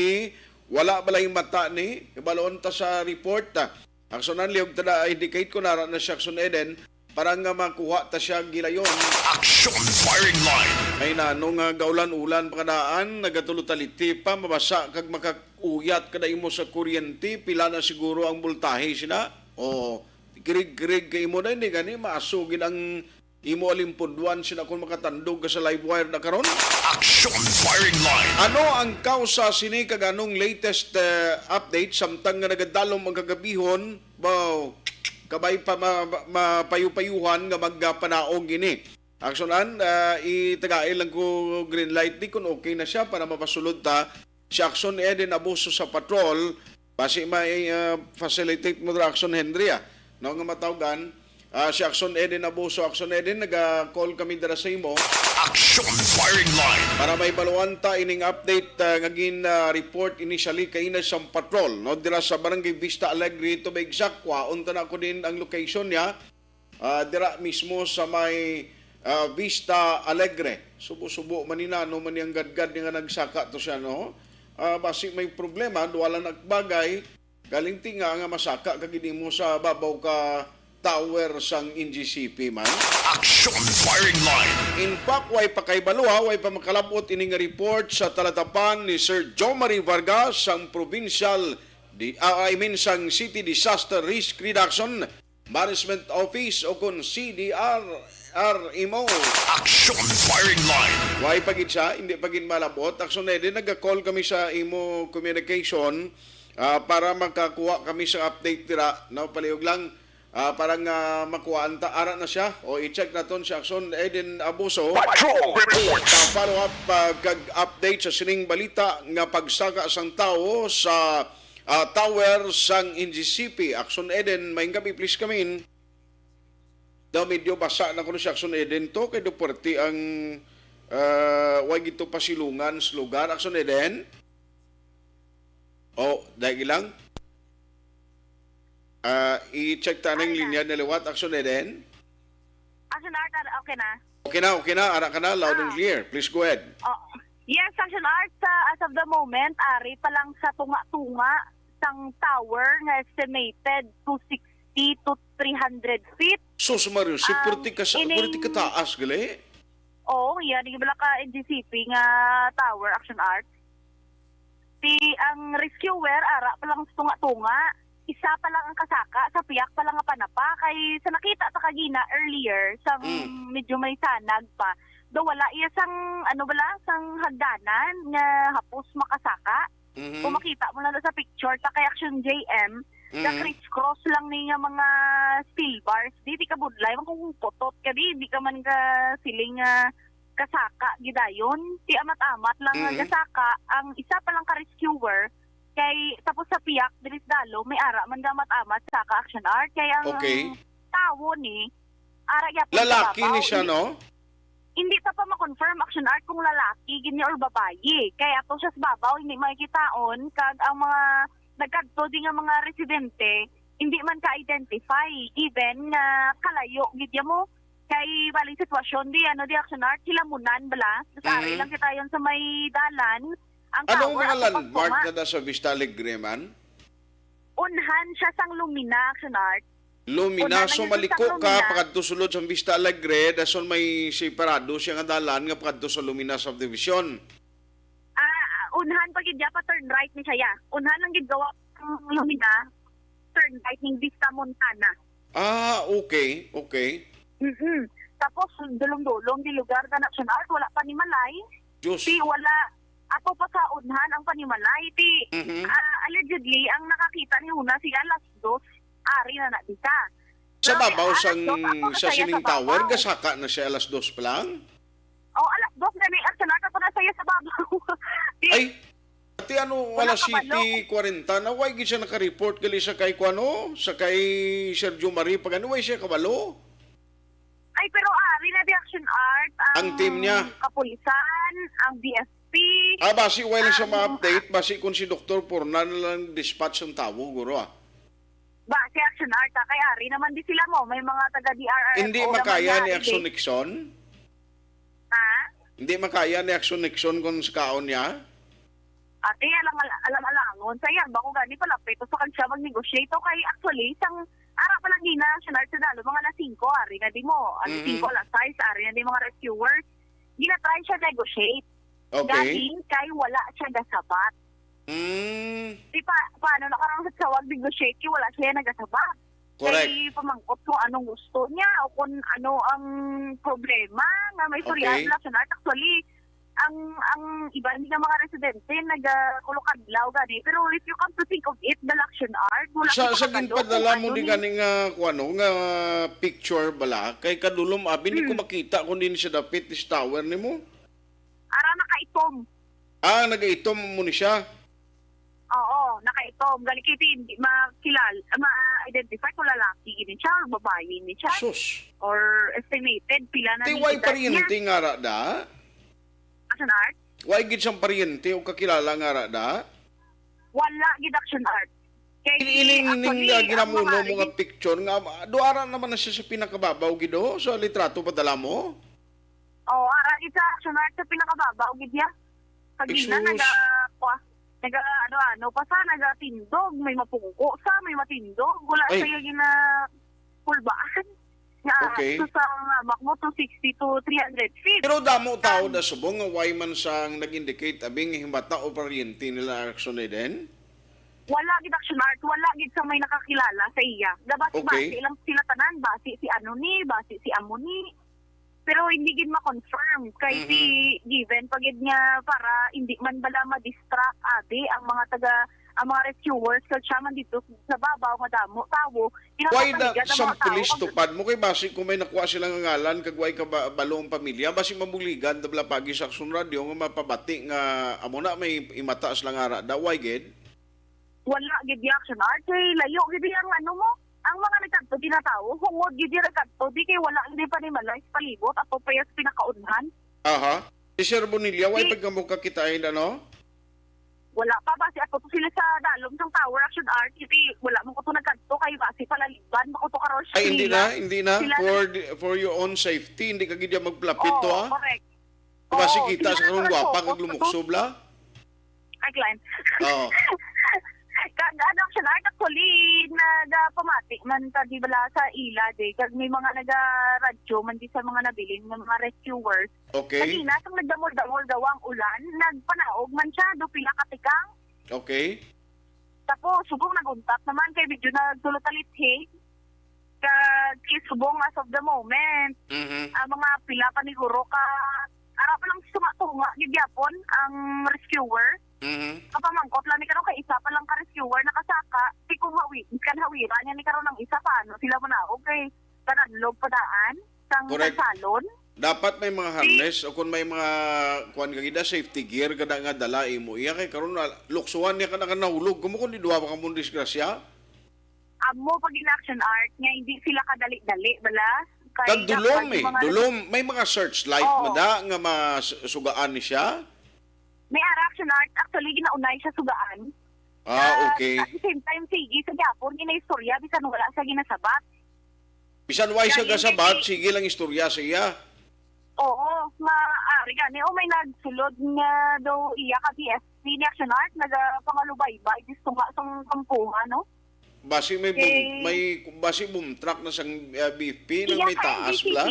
wala balay mata ni? Ibalon ta sa report, ah. Aksunan, lihog ta na indicate ko nara na siya, Aksun Eden, para nga makuha ta siya gilayon. Action Firing Line. Ay nano nga gaulan-ulan pa kadaan, nagatulo taliti pa, mabasa kag makakuyat kada imo sa kuryente, pila na siguro ang boltahe sina? O, kirig-kirig ka imo na, hindi gani, maaso gid ang imo alimpudwan sina kung makatandog ka sa live wire na karon. Action Firing Line. Ano ang kausa sini kag anong latest, eh, update samtang nga nagadalom ang kagabihon? Baw, kabay pa ma-, ma-, mapayu-payuhan nga magpanaog ini. Action an, ah, itagail lang ko green light di kung okay na siya para mapasulod ta. Si Action Eden Abuso sa patrol, basi may, ah, facilitate mo dira, Action Henry, ah, no, nga matawgan. Ah, si Action Eden Abuso, Action Eden, naga-call kami dira sa imo. Action Firing Line. Para may baluan ta ining update, ah, nga gin, ah, report initially kaina sa patrol, no, dira sa Barangay Vista Alegre, to be exact, kwaon ta na ako din ang location niya. Ah, dira mismo sa may, ah, Vista Alegre. Subo-subo man ni nano man niyang gadgad nga nagsaka to siya, no? Ah, basi may problema, duwa lang nagbagay. Galing ti nga, nga masaka ka gid mo sa babaw ka tower sang N G C P man. Action Firing Line. In fact, way pa kay baluha, way pa makalabot ini nga report sa talatapan ni Sir Jomari Vargas sang provincial di, ah, I mean sang City Disaster Risk Reduction Management Office o kon C D R R M O. Action Firing Line. Way pa gid siya, hindi pa gid malabot. Actually, din nagka-call kami sa imo communication, ah, para makakuha kami sa update dira, no, palihog lang. Ah, para nga makuhaan ta, ara na siya. O, i-check naton si Action Eden Abuso. Patrol reports. Sa follow-up, ah, kag update sa sining balita nga pagsaka sang tawo sa, ah, tower sang N G C P. Action Eden, maayong gabi, please come in. Daw medyo basa na kuno si Action Eden to, kay do puwerte ang, ah, way gid to pasilungan sa lugar. Action Eden? Oh, dahil lang. Ah, i-check ta ning Ari na. Linya na liwat. Action Eden? Action Art, ar-, okay na? Okay na, okay na. Ara ka na, loud and Ah. clear. Please go ahead. Oh. Yes, Action Art, sa, as of the moment, ari pa lang sa tunga-tunga sang tower nga estimated two sixty to three hundred feet. Sus, Mario, si Ang purti ka sa, ining purti ka taas, gali? Oo, yan. Yung wala ka N G C P nga tower, Action Art. Ti ang rescuer, ara pa lang sa tunga-tunga. Isa pa lang ang kasaka, sa piyak pa lang nga panapa. Kay sa nakita ta kagina earlier, sang Mm. medyo may sanag pa. Do wala iya sang, ano bala, sang hagdanan nga hapos makasaka. Mhm. Kung makita mo lang sa picture, ta kay Action J M, Mhm. ga-crisscross lang ni nga mga steel bars. Di, di ka budlay, man kung putot ka, di, di ka man ka siling nga kasaka gidayon. Ti amat-amat lang nga Mhm. gasaka, ang isa pa lang ka rescuer, kay tapos sa piyak, diri sa dalo, may ara man ga amat-amat saka Action Art. Kay ang Okay. tawo ni, ara gyapon sa Lalaki ni babaw, siya, hindi, no? hindi ta pa ma-confirm, Action Art, kung lalaki gid niya or babayi. Kay ato siya sa babaw, hindi makikitaon, kag ang mga nagkadto di nga mga residente, hindi man ka-identify, given nga kalayo gid ya mo. Kay bali sitwasyon di, ano di, Action Art, hilamunan bala. Sa ari Mhm. lang kita yon sa may dalan. Ang Anong tower, mga ang landmark pagtunga. na da sa Vista Alegre man? Unhan siya sang Lumina, Action Art. Lumina, Unhan so na siya maliko sang ka, Lumina. pakadto sulod sa Vista Alegre, dason may separado siya nga dalan nga pakadto sa Lumina Subdivision. Ah, unhan pa gid ya, pa turn right ni siya, ya. Unhan lang gid gawa ang Lumina, turn right ning Vista Montana. Ah, okay, okay. Mm-mm. Tapos, dulom-dulom di lugar, Action Art, wala panimalay. Diyos. Ti wala, ato pa sa unhan ang panimalay. Ti, Mhm. ah, allegedly, ang nakakita ni Huna siya alas dos, ari na na dita. Sa Pero babaw alas sang, dos, ato na sa siya sining sa tower, babaw. gasaka na siya alas dos pa lang? Oh, alas dos na ni, Action Art, ato na siya sa babaw. Ti, Ay, ati ano, Wala alas ka balo? siyete kwarenta na, why gid siya naka-report gali sa kay kuano, sa kay Sergio Marie, pag ano, why siya kabalo? Ay, pero ari na di, Action Art, ang Ang team niya? kapulisan, ang B F P, Ah, basi wala siya ang ma-update, basi kung si Doktor Porna na lang dispatch ang tawo, guro, ah. Basi, Action Art, ah, kay ari naman di sila mo, may mga taga D R R M O Hindi naman makaya na ni ari, Action di. Nixon? Ha? Hindi makaya ni Action Nixon kung sa kaon niya? Ate, alang, alang-alangon. Sa iya, bako gani pala, peto sa kanya mag-negotiate. Okay, actually, sang ara pa lang gina, Action Art, sa dalo, mga alas singko, ari na di mo. Alas Mhm. singko, alas sais, ari na di mga rescuers. Gina-try siya negotiate. Okay. Galing kay wala siya gasabat. Mm. Di pa, paano na karang sa tawag negotiate kay wala siya nagasabat? Correct. Kay pamangkot kung anong gusto niya o kung ano ang problema nga may Okay. istoryahan lang siya. Actually, ang, ang iban nga mga residente nagakulokadlaw gani. Pero if you come to think of it, the Action Art, wala Sa, kita sa kabalo ginpadala kung mo ano di ni gani nga, kung ano, nga picture bala, kay kadulom abi, hindi ko Hmm. makita kung din siya dapit sa tower nimo. Ara, nakaitom. Ah, nagaitom mo ni siya? Oo, nakaitom. Gali kay hindi makilala, ma-identify kung lalaki gid siya or babayi ni siya. Sus. Or estimated, pila na Ti ni way edad niya. Pariente nga ara da? Asan, Art? Way gid siyang pariente o kakilala nga ara da? Wala gid, Action Art. Kay Ini, ini, actually, ini nga ang ginamuno mga mo nga regi- picture nga, do ara naman na siya sa pinakababaw gid, oh, sa litrato padala mo? Oh, ara gid sa Action Art sa pinakababaw gid ya. Pag Ay, ina, sus. naga, kwa, naga, ano, ano pa sa, nagatindog, may mapungko sa, may matindog, wala Ay. siya gina-, pulbaan. Nga, okay, so sa, nga, makmo two sixty to three hundred feet. Pero damo tawo na subong nga way man sang nag-indicate abi nga himata o paryente nila Action Eden? Wala gid, Action Art, wala gid sa may nakakilala sa iya. Gabasi, okay, basi lang sila tanan, basi si ano ni, basi si amo ni. Pero hindi gid ma-confirm kay, mhm, di given pa gid nga para hindi man bala ma-distract abi ang mga taga, ang mga rescuers kag siya man dito sa babaw nga damo tawo. Why that some police tupad mo kay basi kung may nakuha sila nga ngalan kag way kabalo ang pamilya, basi mabuligan ta bala pagi sa Action Radio nga mapabati nga amo na may imata sila nga ara daw, why gid? Wala gid di Action Art kay layo gid ang ano mo. Ang mga nagkadto di na tawo, hungod gid di nagkadto di kay wala gid panimalay sa palibot ato pa yung pinakaunhan. Aha. Si Sir Bonilla, way, eh, pag mo kakitahin, ano? Wala pa, basi ato to sila sa dalom sang tower, Action Art, kasi wala mo ko to nagkadto kay basi palaliban mo ko to karon. Ay, hindi na, hindi na. Sila for the, for your own safety, hindi ka gid magplapit to, oo, ha? Correct. Basi, oo, kita sa karon, guwapa kag lumuksob la. Ay, client. Oo. Kag ano, Action Art, actually, nagapamati man ta, di bala, sa ila, di. Kag may mga nagaradyo man di sa mga nabilin nga mga rescuers. Okay. Kanina, sang nagdamol-damol daw ang ulan, nagpanaog man siya, do pila ka tikang. Okay. Tapos, subong naguntat naman, kay medyo nagtulot-talit, hey. Kag subong as of the moment, mhm, ang mga pila pa ni guro ka, ara pa lang tunga-tunga gid gyapon ang rescuer. Mhm. Kapamangkot lang ni karon kay isa pa lang ka rescuer nakasaka, si kung hawi, kan hawira niya ni karon ang isa pa, ano, sila mo na, okay, kanadlog pa daan sang, correct, salon. Dapat may mga harness o kung may mga kuan ka gid, safety gear kada nga dala imo. Iya kay karon na, luksuhan niya ka na, ka nahulog. Kamo kung di duha pa ka mong disgrasya? Amo pag in Action Art nga hindi sila kadali-dali, bala. Kay kag dulom dapat eh, yung mga dulom. May mga searchlight, oo, mada nga masugaan ni siya? May ara Action Art, actually, ginaunay siya sugaan. Ah, ah, okay. At the same time, sige sa gyapon, ginaistorya, bisan wala sa ginasabat. Bisan way siya gasabat, sige lang istorya sa iya. Oo, maari gani. O, may nagsulod nga daw iya ka B F P ni Action Art, nagapangalubaybay, gusto nga sang kampuhan, no? Basi may boom, okay, may, basi boom truck na sang, ah, B F P, nang may taas bala?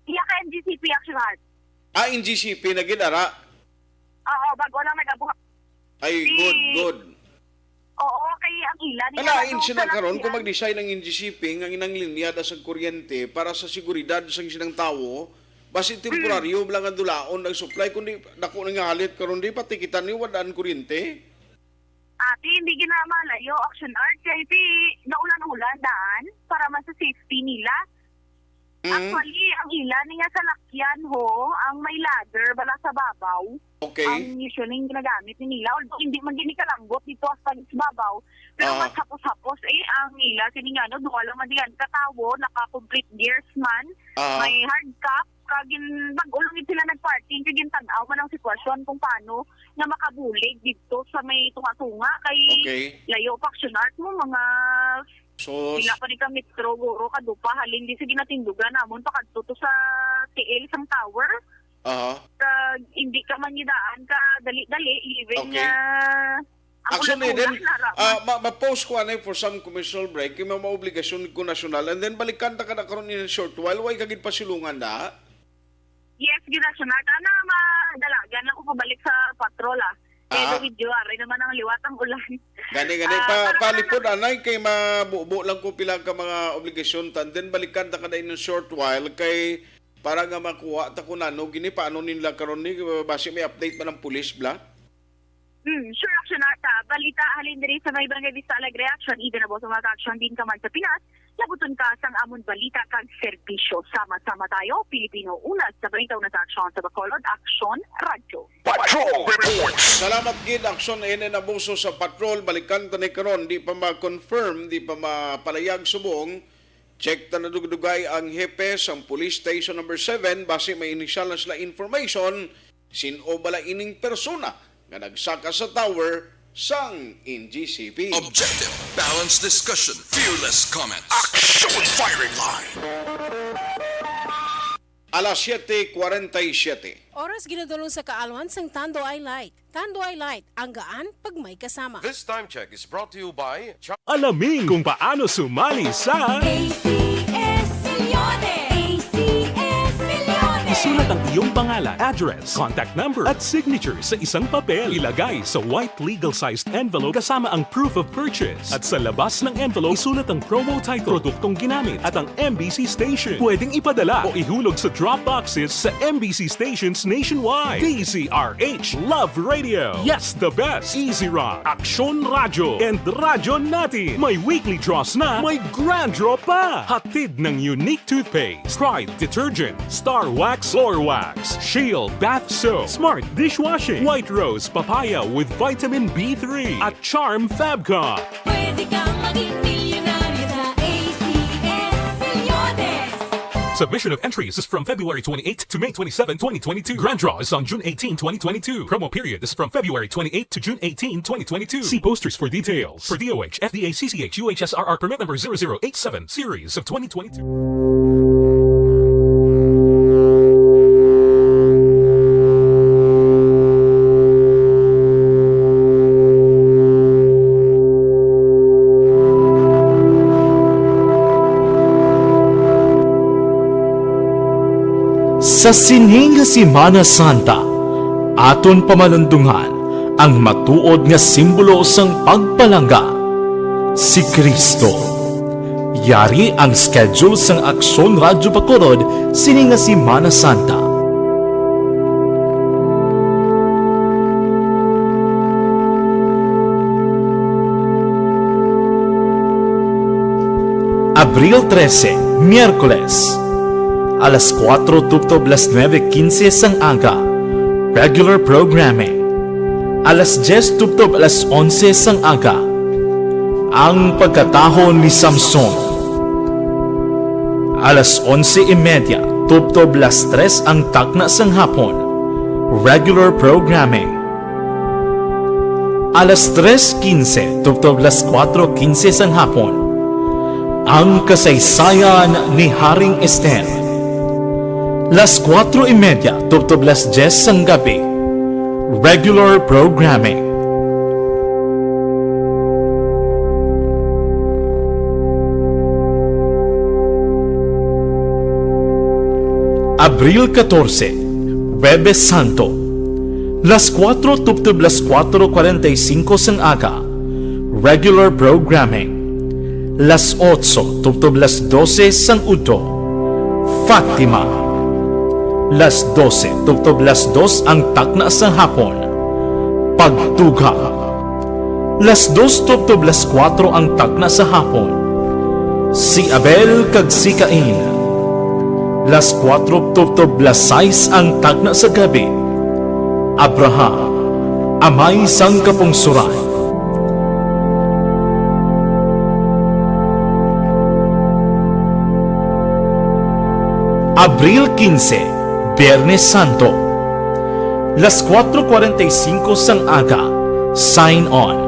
Iya ka N G C P, Action Art. Ah, N G C P na gid, ara? Oo, bago lang nag-abuhat. Ay, si good, good. Oo, kay ang ila niya. Alain sila karon kung mag-design ang N G C P nga inang linya da sang kuryente para sa seguridad sang sinang tawo, basi temporaryo lang ang dulaon ang supply, kundi dako na nga halit karon di pati kita ni wadaan kuryente. Ate, hindi ginamalayo, Action Art, kay ti naulan-ulan daan para man sa safety nila. Mm. Actually, ang ila niya salakyan ho, ang may ladder bala sa babaw. Okay. Ang usually ginagamit ni nila, although hindi man gini kalambot dito hasta sa babaw, pero, ah, mas hapos-hapos eh ang ila sini nga, no, duha lang man diyan katawo, naka-complete gears man, ah, may hard cap, kag gin-, bag-o lang gid sila nag-parking, kag gintan-aw man ang sitwasyon kung paano nga makabulig dito sa may tunga-tunga, kay, okay, layo pa Action Art mo, mga sus, pila pa ni ka metro, guro, kadupa, halin di sa ginatindugan namon, pakadto to sa tiil sang tower. Aha. Kag hindi ka man gidaan ka dali-dali, even, okay, nga ang, actually, ulan-ulan, then, ah, ma-, ma-post ko anay for some commercial break, kay may mga obligasyon ko nasyonal, and then balikan ta ka na karon in a short while, way ka gid pasilungan da? Yes, gid, Action Art. Ana, madalagan lang ko pabalik sa patrol, ah. Kay, ah, medyo aray naman ang liwat ang ulan. Gani, gani. Ah, pa, para palipod, anay, kay mabubo lang ko pila ka mga obligasyon, tan then balikan ta ka na in a short while, kay para nga makuha ta kung ano gini, paano nila karon ni, basi may update man ang pulis, bla? Hmm, sure, Action Art, ah. Balita halin diri sa may Barangay Vista Alegre, Action, even abo sa mga ka-action din ka man sa Pinas, labuton ka sang amon balita kag serbisyo. Sama-sama tayo, Pilipino, una sa balita, una sa aksyon sa Bacolod, Action Radyo. Patrol Reports. Salamat gid, Action N N Abuso sa Patrol. Balikan ta ni karon, di pa ma-confirm, di pa mapalayag subong. Check ta na dugdugay ang hepe sang Police Station Number Seven, basi may inisyal na sila information, sin-o bala ining persona nga nagsaka sa tower sang N G C P. Objective, balanced discussion, fearless comments. Action Firing Line. alas siete cuarenta y siete. Oras ginadulong sa kaalwan sang Tanduay Light. Tanduay Light, ang gaan pag may kasama. This time check is brought to you by Cha- Alamin kung paano sumali sa A C S Millones! A C S Millones! Isulat ang iyong pangalan, address, contact number, at signature sa isang papel. Ilagay sa white legal-sized envelope kasama ang proof of purchase. At sa labas ng envelope, isulat ang promo title, produktong ginamit, at ang M B C station. Pwedeng ipadala o ihulog sa drop boxes sa M B C stations nationwide. D Z R H, Love Radio, Yes the Best, Easy Rock, Aksyon Radyo, and Radyo Natin. May weekly draws na, may grand draw pa. Hatid ng Unique Toothpaste, Pride Detergent, Star Wax Floor Wax, Shield Bath Soap, Smart Dishwashing, White Rose Papaya with Vitamin B three, at Charm Fabcon. Pwede kang maging milyonaryo sa A C S Millones. Submission of entries is from February twenty-eighth to May twenty-seven, twenty twenty-two. Grand draw is on June eighteen, twenty twenty-two. Promo period is from February twenty-eighth to June eighteen, twenty twenty-two. See posters for details. For D O H, F D A, C C H, U H S R R permit number zero zero eight seven, series of twenty twenty-two. Sa sini nga Semana Santa, aton pamalundungan ang matuod nga simbolo sang pagpalangga, si Cristo. Yari ang schedule sang Aksyon Radyo Bacolod sini nga Semana Santa. Abril trese, Miyerkules, alas kuwatro tubtob alas nuebe quince sang aga, regular programming. Alas dyes tubtob alas onse sang aga, ang pagkatahon ni Samson. Alas onse y media tubtob alas tres ang takna sang hapon, regular programming. Alas tres quince tubtob alas kuwatro quince sang hapon, ang kasaysayan ni Haring Ester. Las kuwatro y media tubtob las dyes sang gabi, regular programming. Abril katorse, Huwebes Santo, las kuwatro tubtob las kuwatro kuwarenta y singko sang aga, regular programming. Las otso tubtob las dose sang udto, Fatima. Las dose tubtob las dos ang takna sa hapon, Pagtuga. Las dos tubtob las kuwatro ang takna sa hapon, Si Abel kag si Cain. Las kuwatro tubtob las sais ang takna sa gabi, Abraham, Amay sang Kapungsoran. Abril quince, Biyernes Santo. Las kuwatro kuwarenta y singko sang aga, Sign On.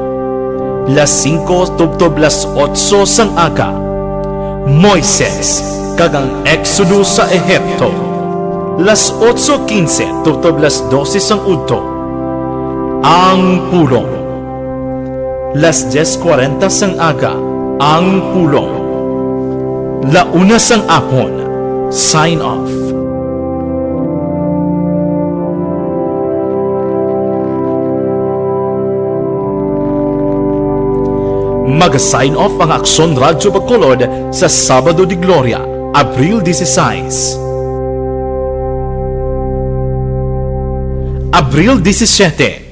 Las singko tubtob las otso sang aga, Moises kag ang Eksodo sa Ehipto. Las otso quince tubtob las dose sang udto, Ang Pulong. Las dyes kuwarenta sang aga, Ang Pulong. La una sang apon, Sign Off. Mag-sign off ang Aksyon Radyo Bacolod sa Sabado de Gloria, Abril dieciséis. Abril diecisiete,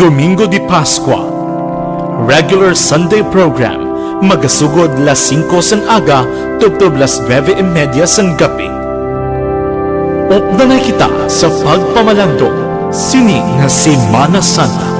Domingo de Pascua. Regular Sunday program, magasugod las singko sang aga tubtob las nuebe y media sang gabi. Updanay kita sa pagpamalandong sini nga Semana Santa.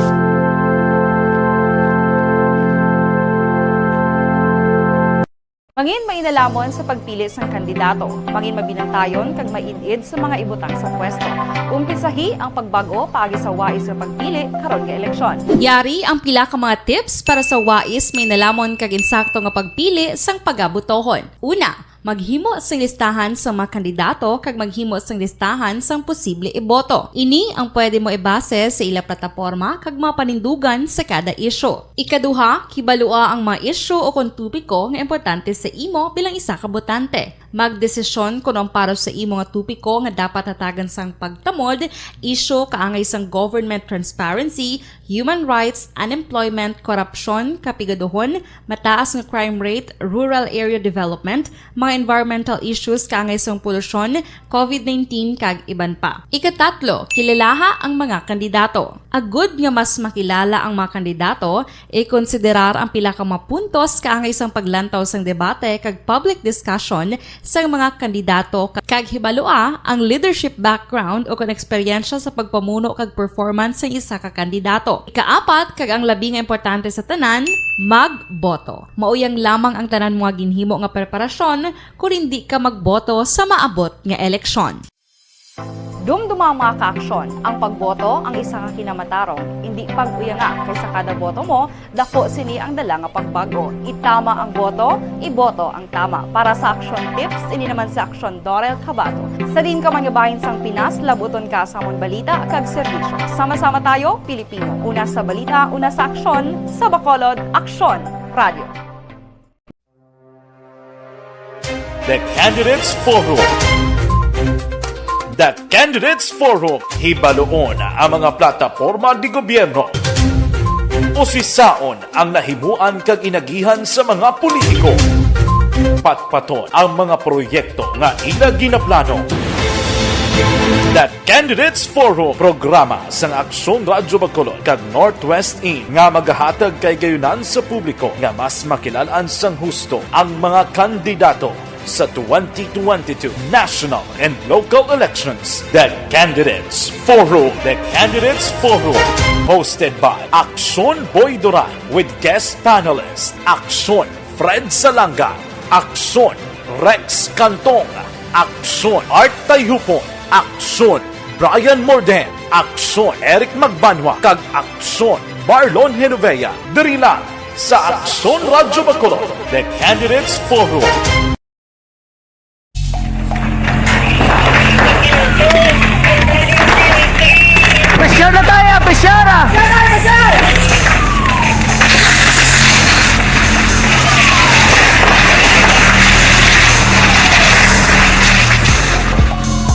Mangin mainalhamon sa pagpili sang kandidato. Mangin mabinantayon kag maid-id sa mga ibutang sa pwesto. Umpisahi ang pagbag-o paagi sa wais nga pagpili karon nga eleksyon. Yari ang pila ka mga tips para sa wais, mainalhamon kag insakto nga pagpili sang pagabotohon. Una, Maghimo sing listahan sang mga kandidato kag maghimo sing listahan sang posible iboto. Ini ang pwede mo ibase sa ila plataporma kag mga panindugan sa kada isyu. Ikaduha, kibalua ang mga isyu o kon topiko nga importante sa imo bilang isa ka botante. Magdesisyon kon ang para sa imo nga topiko nga dapat hatagan sang pagtamod, isyu kaangay sang government transparency, human rights, unemployment, korupsyon, kapigaduhon, mataas nga crime rate, rural area development, mga environmental issues kaangay sang polusyon, covid nineteen, kag iban pa. Ikatatlo, kilalaha ang mga kandidato. Agud nga mas makilala ang mga kandidato, ikonsiderar ang pila ka mga puntos kaangay sang paglantaw sang debate kag public discussion sang mga kandidato, kag hibalua ang leadership background o kon eksperyensya sa pagpamuno kag performance sang isa ka kandidato. Ikaapat, kag ang labi nga importante sa tanan, magboto. Mauyang lamang ang tanan mga ginhimo nga preparasyon kon indi ka magboto sa maabot nga eleksyon. Dumduma ang mga kaaksyon. Ang pagboto ang isa ka kinamatarong. Indi pag-uyanga, kay sa kada boto mo, dako sini ang dala nga pagbago. Itama ang boto, iboto ang tama. Para sa Aksyon Tips, ini naman si Aksyon Dorel Cabato. Sa diin ka man nga bahin sang Pinas, labuton ka sa amon balita kag serbisyo. Sama-sama tayo, Pilipino. Una sa balita, una sa aksyon, sa Bacolod, Aksyon Radio. The Candidates Forum. The Candidates Forum, hibaluon ang mga plataporma de gobyerno. Usisaon ang nahimuan kag inagihan sa mga politiko. Patpaton ang mga proyekto nga ila ginaplano. The Candidates Forum, programa sang Aksyon Radyo Bacolod kag Northwest In nga magahatag kahigayonan sa publiko nga mas makilalaan sang husto ang mga kandidato sa twenty twenty-two national and local elections. The Candidates Forum. The Candidates Forum, hosted by Aksyon Boy Duran with guest panelist Aksyon Fred Salanga, Aksyon Rex Cantong, Aksyon Art Tayupon, Aksyon Brian Morden, Aksyon Eric Magbanwa, kag Aksyon Marlon Genovea. Diri lang sa Aksyon Radyo Bacolod, The Candidates Forum. Pressure na tayo, pressure!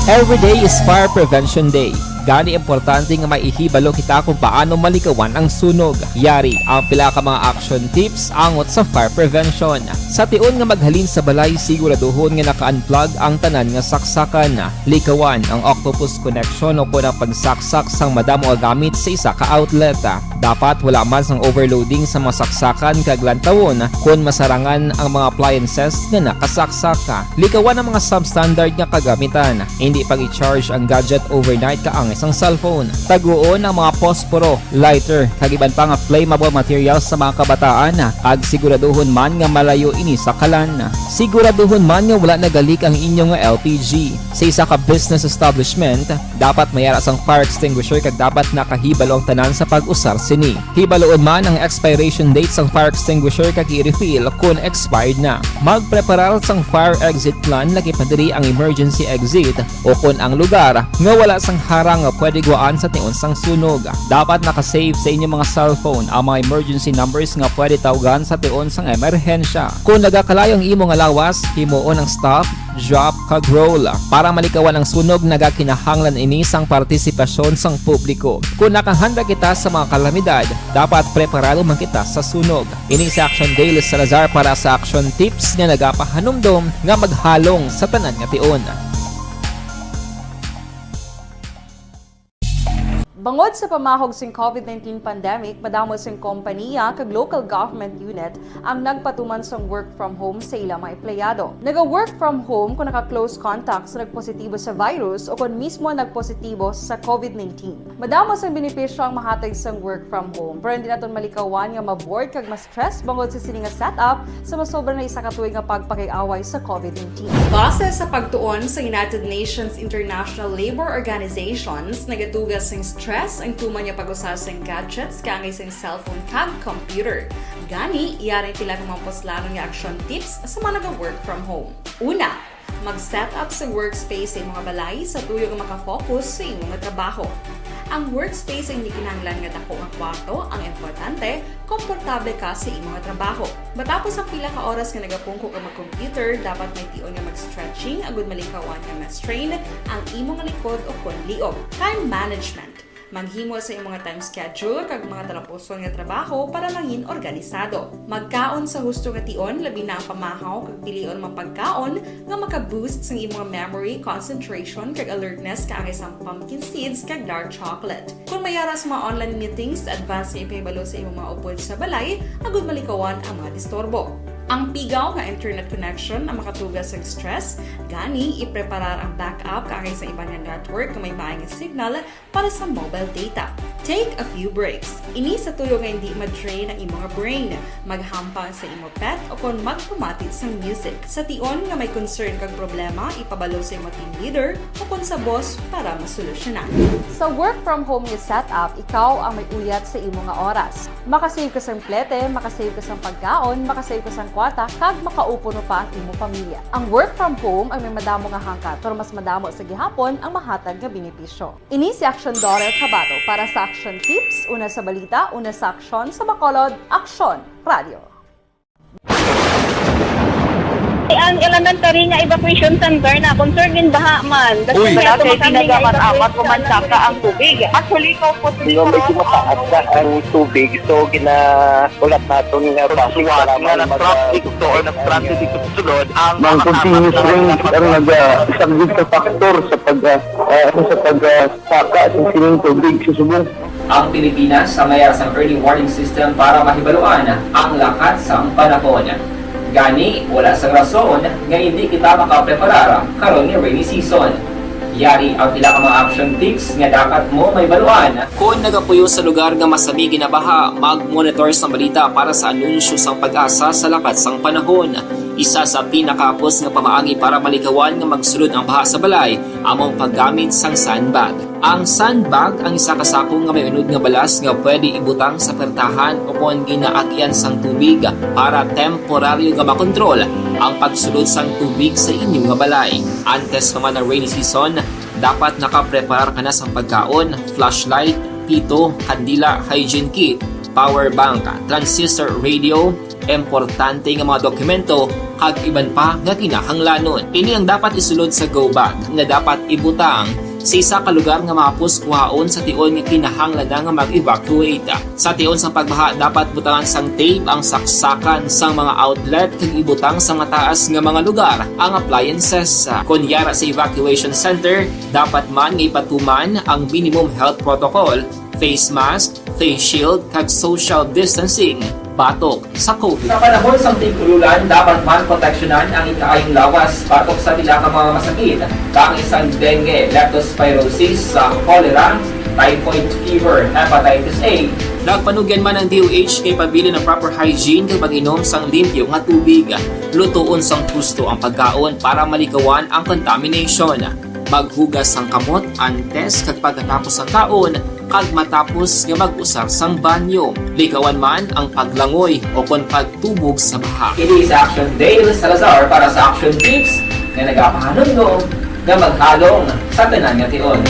Every day is Fire Prevention Day. Gani, importante nga may ihibalo kita kung paano malikawan ang sunog. Yari ang pila ka mga action tips angot sa fire prevention. Sa tion nga maghalin sa balay, siguraduhon nga naka-unplug ang tanan nga saksakan. Likawan ang octopus connection o kon ang pagsaksak sang madamo nga gamit sa isa ka outlet. Dapat wala man sang overloading sa mga saksakan kag lantawon kon masarangan ang mga appliances nga nakasaksak. Likawan ang mga substandard nga kagamitan. Indi pag-i-charge ang gadget overnight kaangay sang cellphone. Taguon ang mga posporo, lighter, kag iban pa nga flammable materials sa mga kabataan, kag siguraduhon man nga malayo ini sa kalan. Siguraduhon man nga wala nagalik ang inyo nga L P G. Sa isa ka business establishment, dapat may ara sang fire extinguisher kag dapat nakahibalo ang tanan sa pag-usar sini. Hibaluon man ang expiration date sang fire extinguisher kag i-refill kon expired na. Magpreparar sang fire exit plan, lakip na diri ang emergency exit o kon ang lugar nga wala sang harang nga pwede guwaan sa tion sang sunog. Dapat naka-save sa inyo mga cellphone ang mga emergency numbers nga pwede tawgan sa tion sang emerhensya. Kon nagakalayo ang imo nga lawas, himuon ang stop, drop, kag roll. Para malikawan ang sunog, nagakinahanglan ini sang partisipasyon sang publiko. Kon nakahanda kita sa mga kalamidad, dapat preparado man kita sa sunog. Ini si Action Dale Salazar para sa Action Tips nga nagapahanumdom nga maghalong sa tanan nga tion. Bangod sa pamahog sing covid nineteen pandemic, madamo sing kompaniya kag local government unit ang nagpatuman sang work from home sa ila mga empleyado. Naga-work from home kon naka-close contact sa nagpositibo sa virus o kon mismo nagpositibo sa covid nineteen. Madamo sang benepisyo ang mahatag sang work from home, pero hindi naton malikawan nga ma-bored kag ma-stress bangod sa sini nga setup sa masobra na isa ka tuig nga pagpakig-away sa covid nineteen. Base sa pagtuon sa United Nations International Labour Organizations, nagatuga sing stress ang tuman nga pag-usa sing gadgets kaangay sing cellphone kag computer. Gani, yari ang pila ka mga puslanon nga action tips sa mga naga-work from home. Una, mag-set up sa workspace sa imong balay sa tuyo nga makafocus sa imong trabaho. Ang workspace ay hindi kinahanglan nga dako nga kwarto, ang importante, komportable ka sa imong trabaho. Matapos ang pila ka oras nga nagapungko ka mag-computer, dapat may tion nga mag-stretching agud malikawan nga ma-strain ang imong likod o kon liog. Time management. Maghimo sa imong time schedule kag mga talapuson nga trabaho para mangin organisado. Magkaon sa husto nga tion, labi na ang pamahaw kag pilion mga pagkaon nga maka-boost sang imong memory, concentration, kag alertness, kaangay sang pumpkin seeds kag dark chocolate. Kung may ara sa mga online meetings, advance nga ipahibalo sa imong mga upod sa balay agud malikawan ang mga disturbo. Ang pigaw nga internet connection ang makatuga sa stress, gani ipreparar ang backup kaangay sa iban nga network nga may maay nga signal para sa mobile data. Take a few breaks. Ini sa tuyo nga hindi ma-drain ang imong brain. Maghampang sa imo pet o kon magpamati sang music. Sa tion nga may concern kag problema, ipabalo sa imo team leader o kon sa boss para masolusyonan. Sa work from home nga setup, ikaw ang may uyat sa imo nga oras. Makasave ka sang plete, makasave ka sang pagkaon, makasave ka sang kwarta, kag makaupo pa ang imo pamilya. Ang work from home ay may madamo nga hangkat, pero mas madamo sa gihapon ang mahatag nga benepisyo. Ini si Aksyon Daughter Kabato para sa Aksyon Tips, una sa balita, una sa aksyon, sa Bacolod, Aksyon Radio. Ang elementary nga evacuation center na concern in baha man. Uy. Wala kay pinagamat-amat, pumansaka ang tubig. Actually, ikaw po, medyo mataas na ang tubig, so ginaulat naton nga traffic nga nag-traffic to or nag-traffic ito sulod ang mga continuous rain ang nag-, ah, isang sa factor sa pag, ah, ah, sa pag, ah, saka sa sining tubig sa subong. Ang Pilipinas ang may ara sang early warning system para mahibaluan ang lakat sang panahon. Gani, wala sang rason nga hindi kita makapreparar karon nga rainy season. Yari ang pila ka mga action tips nga dapat mo mahibaluan. Kon nagapuyo sa lugar nga masami ginabaha, mag-monitor sang balita para sa anunsyo sang PAGASA sa lakat sang panahon. Isa sa pinakahapos nga pamaagi para malikawan nga magsulod ang baha sa balay amo ang paggamit sang sandbag. Ang sandbag ang isa ka sako nga may unod nga balas nga pwede ibutang sa pertahan o kon ginaagian sang tubig para temporaryo nga makontrol ang pagsulod sang tubig sa inyo nga balay. Antes pa man ang rainy season, dapat nakapreparar ka na sang pagkaon, flashlight, pito, kandila, hygiene kit, power bank, transistor radio, importante nga mga dokumento, kag iban pa nga kinahanglanon. Ini ang dapat isulod sa go bag nga dapat ibutang sa isa ka lugar nga mahapos kuhaon sa tion nga kinahanglan na nga mag-evacuate. Sa tion sang pagbaha, dapat butangan sang tape ang saksakan sang mga outlet kag ibutang sa mataas nga mga lugar ang appliances. Kon yara sa evacuation center, dapat man nga ipatuman ang minimum health protocol, face mask, face shield, kag social distancing batok sa COVID. Sa panahon sang tig-ululan, dapat man proteksyonan ang ikaayong lawas batok sa pila ka mga masakit, kaangay sang dengue, leptospirosis, sa cholera, typhoid fever, hepatitis A. Nagpanugyan man ang D O H nga ipabilin ang proper hygiene kag pag-inom sang limpyo nga tubig. Lutoon sang husto ang pagkaon para malikawan ang contamination. Maghugas sang kamot antes kag pagkatapos sang kaon, kag matapos nga mag-usar sang banyo. Likawan man ang paglangoy o kon pagtubog sa baha. Ini si Action Dale Salazar para sa Action Tips nga nagapahanumdom nga maghalong sa tanan nga tion.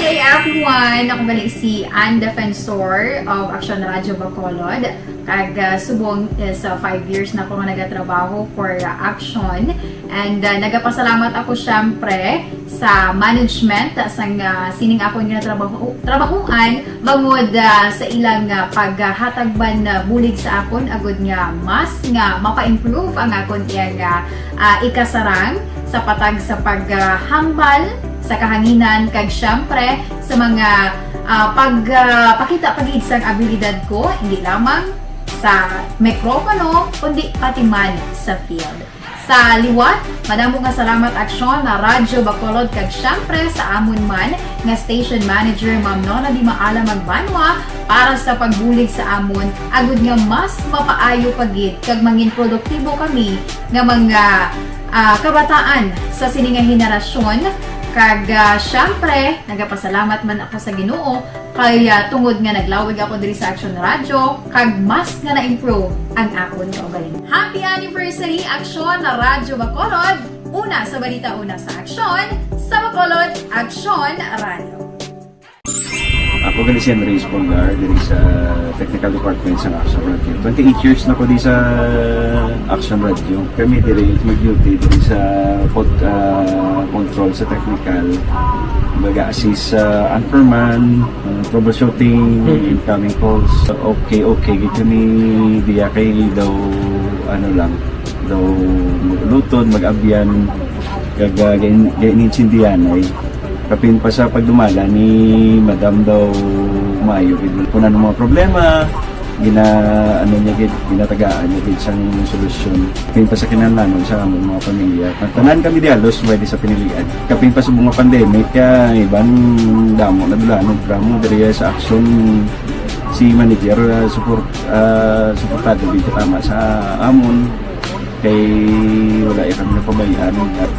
Hey everyone! Ako gali si Ann Defensor of Action Radio Bacolod. Kag, ah, subong is, ah, five years na ako nga nagatrabaho for, ah, Action. And, ah, nagapasalamat ako, syempre, sa management, ah, sang, ah, sining akon nga trabaho, trabahoan, bangod, ah, sa ilang, ah, paghatag man, ah, bulig sa akon, agud nga mas nga mapa-improve ang akon iyang, ah, ah, ikasarang sa patag sa paghambal sa kahanginan, kag syempre sa mga, ah, pag, ah, pakita pa gid sang abilidad ko, hindi lamang sa mikropono, kundi pati man sa field. Sa liwat, madamo nga salamat, Aksyon, na Radyo Bacolod, kag syempre sa amon man nga station manager, Ma'am Nona Di Maala Magbanwa, para sa pagbulig sa amon, agud nga mas mapaayo pa gid kag mangin produktibo kami nga mga, ah, kabataan sa sini nga henerasyon, Kag, ah, syempre, nagapasalamat man ako sa Ginoo kay, ah, tungod nga naglawig ako diri sa Action Radio, kag mas nga na-improve ang akon kaugalingon. Happy anniversary, Action Radio Bacolod! Una sa balita, una sa aksyon, sa Bacolod, Action Radio. Ako gali si Andres Polgar, diri sa technical department sa Action Radio. Twenty-eight years na ko di sa Action Radio. Kami diri mag-duty diri sa pod, ah, control sa technical. Baga assist sa anchorman, ah, troubleshooting, incoming calls. Okay, okay, gid kami diya kay daw, ano lang, daw mag-uluton, mag-abyan, kag, ah, gain-, gain-intindihan ay kapin pa sa pagdumala ni Madam daw maayo gid. Kung ano mga problema, gina, ano niya gid, ginatagaan niya gid sang solusyon. Kapin pa sa kinahanglanon sa among mga pamilya. Ang tanan kami di halos pwede sa pinilian. Kapin pa sa mga pandemic, kaya iban damo na dula, no, drama diri sa aksyon si manager, ah, support, ah, suportado gid tama sa amon. Kay wala ya kami napabayaan.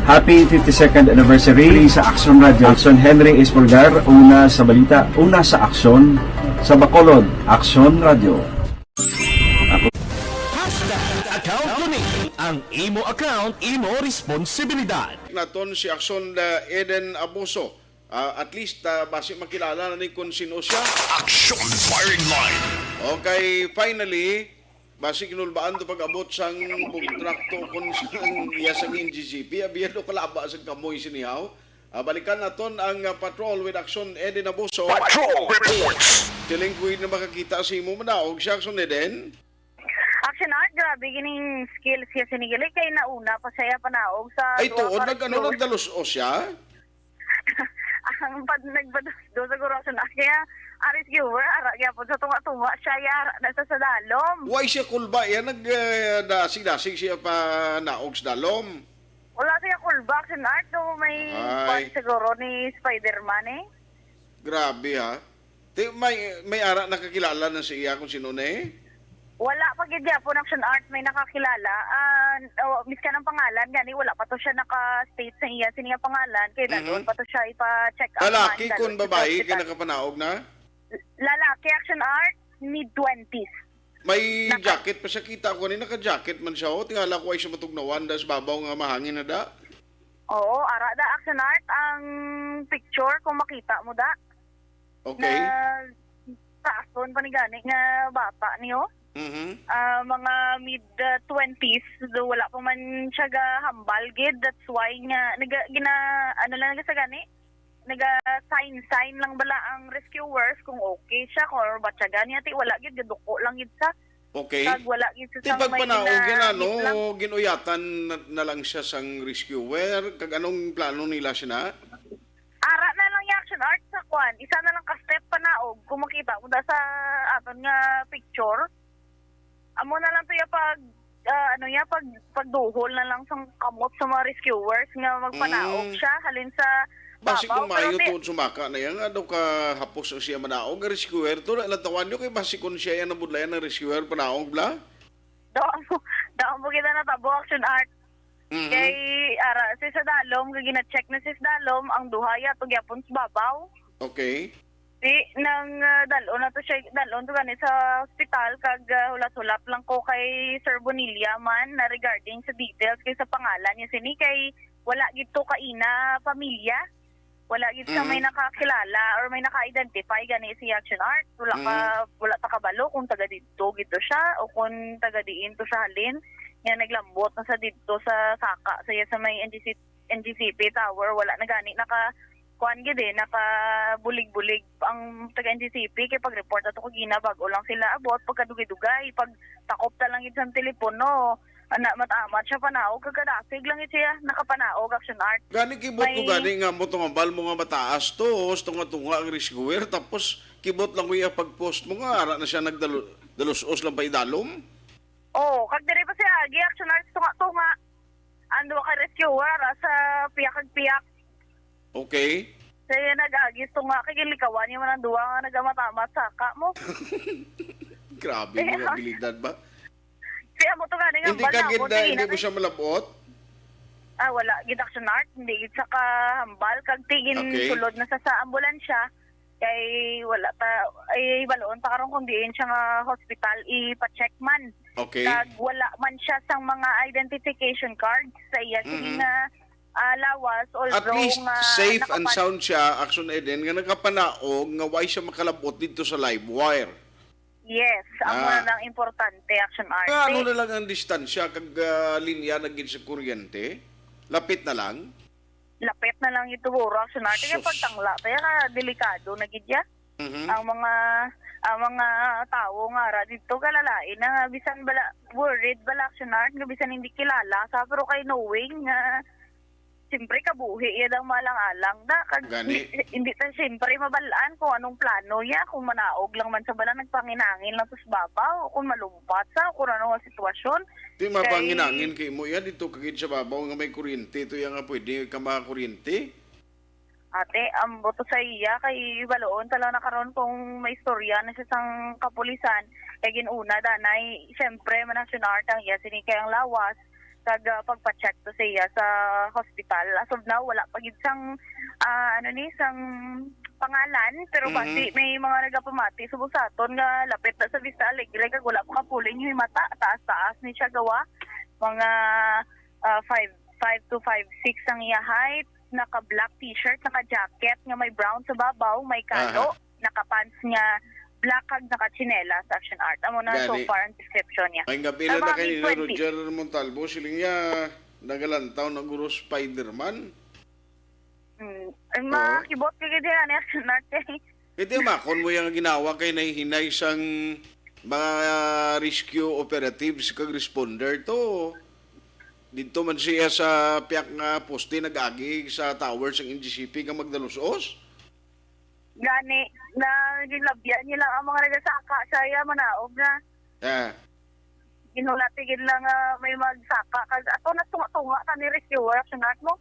Happy fifty-second anniversary sa Action Radio. Action Henry Espolgar, una sa balita, una sa aksyon, sa Bacolod, Action Radio. Hashtag account ko ni. Ang imo account, imo responsibilidad. Naton si Action, uh, Eden Abuso. Ah, at least, ah, basi makilala na ni kung sino siya. Action Firing Line. Okay, finally, basi kinulbaan to pag-abot sang bug truck to kung sang iya sang N G C P. Abiya do kalaba sang kamoy sinihaw. Ah, balikan naton ang, ah, patrol with Action Eddie Nabuso. Patrol reports. Siling kuwid na makakita sa imo manaog siya, Action Eden. Action Art, grabe gining skills siya sinigali kay nauna pa siya panaog sa Ay, duha tuod, ka nag, ano, rescuer. Nagdalos-os siya? Ang pad nagpadasdo sa gurason na kaya ang rescuer, ara gyapon sa tunga-tunga siya, ya, ara na sa, sa dalom. Why siya kulba? Yan, nag, eh, dasig-dasig siya pa naog sa dalom. Wala siya kulba, Action Art, no, may Ay. Part siguro ni Spider-Man eh. Grabe, ha? Ti, may, may ara nakakilala na sa iya kung sino na eh? Wala pa gid gyapon, Action Art, may nakakilala. Ah, oh, miskan ang pangalan gani, wala pa to siya naka-state sa iya sini nga pangalan kay Mhm. Dadon pa to siya ipa-check up. Lalaki man, kun dadon sa babayi kay hospital. Nakapanaog na? Lalaki, Action Art, mid twenties. May Naka- jacket pa siya, kita ko ni naka-jacket man siya, oh. Tingala ko ay siya matugnawan da sa babaw nga mahangin na da. Oo, ara da, Action Art, ang picture kung makita mo da. Okay. Na taas pa ni gani nga bata niyo. Mhm. Ah, mga mid uh, twenties, do wala pa man siya gahambal gid. That's why nga naga, gina, ano lang naga sa gani, naga sign sign lang bala ang rescuers kung okay siya, kung or batyagan niya, ti wala gid, gaduko lang gid sa. Okay. Kag wala gid sa Ti sang may pagpanaog yan, ano, lang. Ginuyatan na, na lang siya sang rescuer. Kag anong plano nila siya na? Ara na lang yung Action Art sa kwan. Isa na lang ka step panaog kung makita mo da sa aton nga picture. Amo na lang to ya pag ah, ano ya pag pagduhol na lang sang kamot sa mga rescuers nga magpanaog Mm. siya halin sa Basi babaw, kung maayo pero ti- tuod sumaka na yan, nga daw ka hapos ang siya manaog, ang rescuer to, na ilang tawan nyo kay basi kung siya yan nabudlayan ng rescuer, panaog bla? Daw mo, daw mo kita natabo, Action Art. Mhm. Kay ara si sa dalom, kay gina-check na si sa dalom, ang duha ya to gyapon sa babaw. Okay. Di nang uh, dalon na to siya, dalon to gani sa hospital kag uh, hulat-hulat lang ko kay Sir Bonilla man na regarding sa details kay sa pangalan niya sini kay wala gid to kaina pamilya. Wala gid sa Mhm. may nakakilala or may naka-identify gani si Action Art. Wala ka wala ta kabalo kung taga didto gid to siya o kung taga diin to siya halin. Nga naglambot na sa didto sa saka sa iya sa may N G C, N G C P tower, wala na gani naka kuan gid eh, naka bulig-bulig ang taga N G C P kay pag-report ato ko gina bag-o lang sila abot pagkadugay-dugay, pag takop ta lang gid sa telepono. Ana, matamat siya panaog, kagkadasig lang gid siya nakapanaog, Action Art. Gani kibot ko May- gani nga mo tungabal mo nga mataas to, tunga-tunga ang rescuer, tapos kibot lang ko iya pag-post mo nga ara na siya nagdalo dalos-os lang pa idalom. Oh, kag diri pa siya agi, Action Art, tunga-tunga. Ang duha ka rescuer ara sa piyak kag piyak. Okay. Siya nag-agi tunga kay ginlikawan niya man ang duha nga nagamatamat sa saka mo. Grabe mo abilidad ba? Kaya mo to gani nga Hindi ka gid balnabot, na, sige hindi na mo siya malabot? Ah, wala gid, Action Art, hindi gid sa kahambal, kag tigin Okay. sulod na sa, sa ambulansya, kay wala pa, ay, baloon pa karon kung diin siya nga hospital ipa-check man. Okay. Kag wala man siya sang mga identification cards sa iya, sige Mhm. nga, ah, lawas, At although least nga safe and nakapan- sound siya, Action Eden, nga nakapanaog nga way siya makalabot dito sa live wire. Yes, amo Ah. na lang importante, Action Art. Nga, ano na lang ang distansya kag, ah, linya na gid sa kuryente? Lapit na lang? Lapit na lang ito, siguro, Action Art. Kaya Sus. pagtangla, kaya ka delikado na gid ya. Mhm. Ang mga, ang mga tawo nga ara dito, kalalain na nga, bisan bala, worried bala, Action Art, nga bisan hindi kilala sa, pero kay knowing nga, siyempre, kabuhi, yan ang malang-alang na. Kag, Gani. hindi, hindi ta, siyempre, mabalaan kung anong plano niya, kung manaog lang man sa bala, nagpanginangin lang sa babaw, kung malumpat sa, kung ano nga sitwasyon. Di Kay mapanginangin kay mo yan, dito kagid sa babaw nga may kuryente, ito yan nga pwede ka makakuryente. Ate, ang buto sa iya, kay baloon talaga na karon kung may istorya na siya sang kapulisan, kay ginuna danay, siyempre, manasyonar ang iya sini kay ang lawas, kag, ah, pagpa-check to sa iya sa hospital. As of now, wala pa gid sang, ah, ano ni, sang pangalan, pero Mhm. basi may mga nagapamati subong sa aton nga lapit na sa Vista Alegre, kag wala pa kapuling yung mata, taas-taas ni siya gawa, mga, ah, five, five to five six ang iya height, naka-black t-shirt, naka-jacket nga may brown sa babaw, may kalo, Aha. naka-pants nga black kag naka-tsinelas, Action Art. Amo na so Gani. far ang description niya. Ay, nga pila na Tama, kay ni mid twenty. Roger Montalvo, siling niya, nagalantaw na guro Spider-Man. Hmm. Ang mga Oo. kibot ka gid yan, Action Art, eh. Kaya di makon mo yung ginawa kay nahihinay sang mga rescue operatives kag responder to. Dito man siya sa piyak nga poste nag-agi sa tower sang N G C P nga magdalusos. Gani, na ginlabyan niya lang ang mga nagasaka sa iya, manaog na. Ah. Ginhulati gid lang nga may magsaka. Kag ato na tunga-tunga ka ni rescuer, Action Art mo.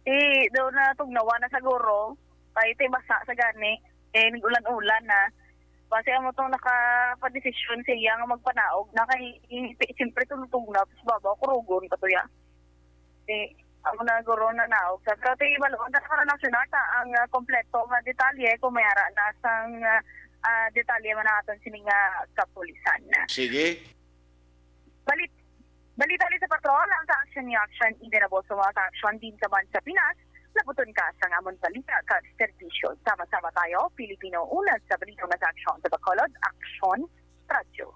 Di, doon na tugnawa na siguro. Kay ito basa sa gani. Kay nag-ulan-ulan na. Kasi amo tong nakapadesisyon siya nga magpanaog na kay, siyempre, tulutog na. Tapos babaw, kurugon pa to ya. Di, amo na guro na naog. Sa, pero ito, ibalon na karon, Action Art, ang, ah, kompleto nga detalye kung may ara na sang, ah, ah, detalye man ang aton sining, ah, kapulisan. Sige. Balit-, balita ni sa patrol, ang sa Action ni Action, hindi na boso mga sa Action din sa bansa Pinas, laputon ka sa ngamon balita kag serbisyo. Sama-sama tayo, Pilipino, una sa balita nga sa Action sa Bacolod, Action Radyo.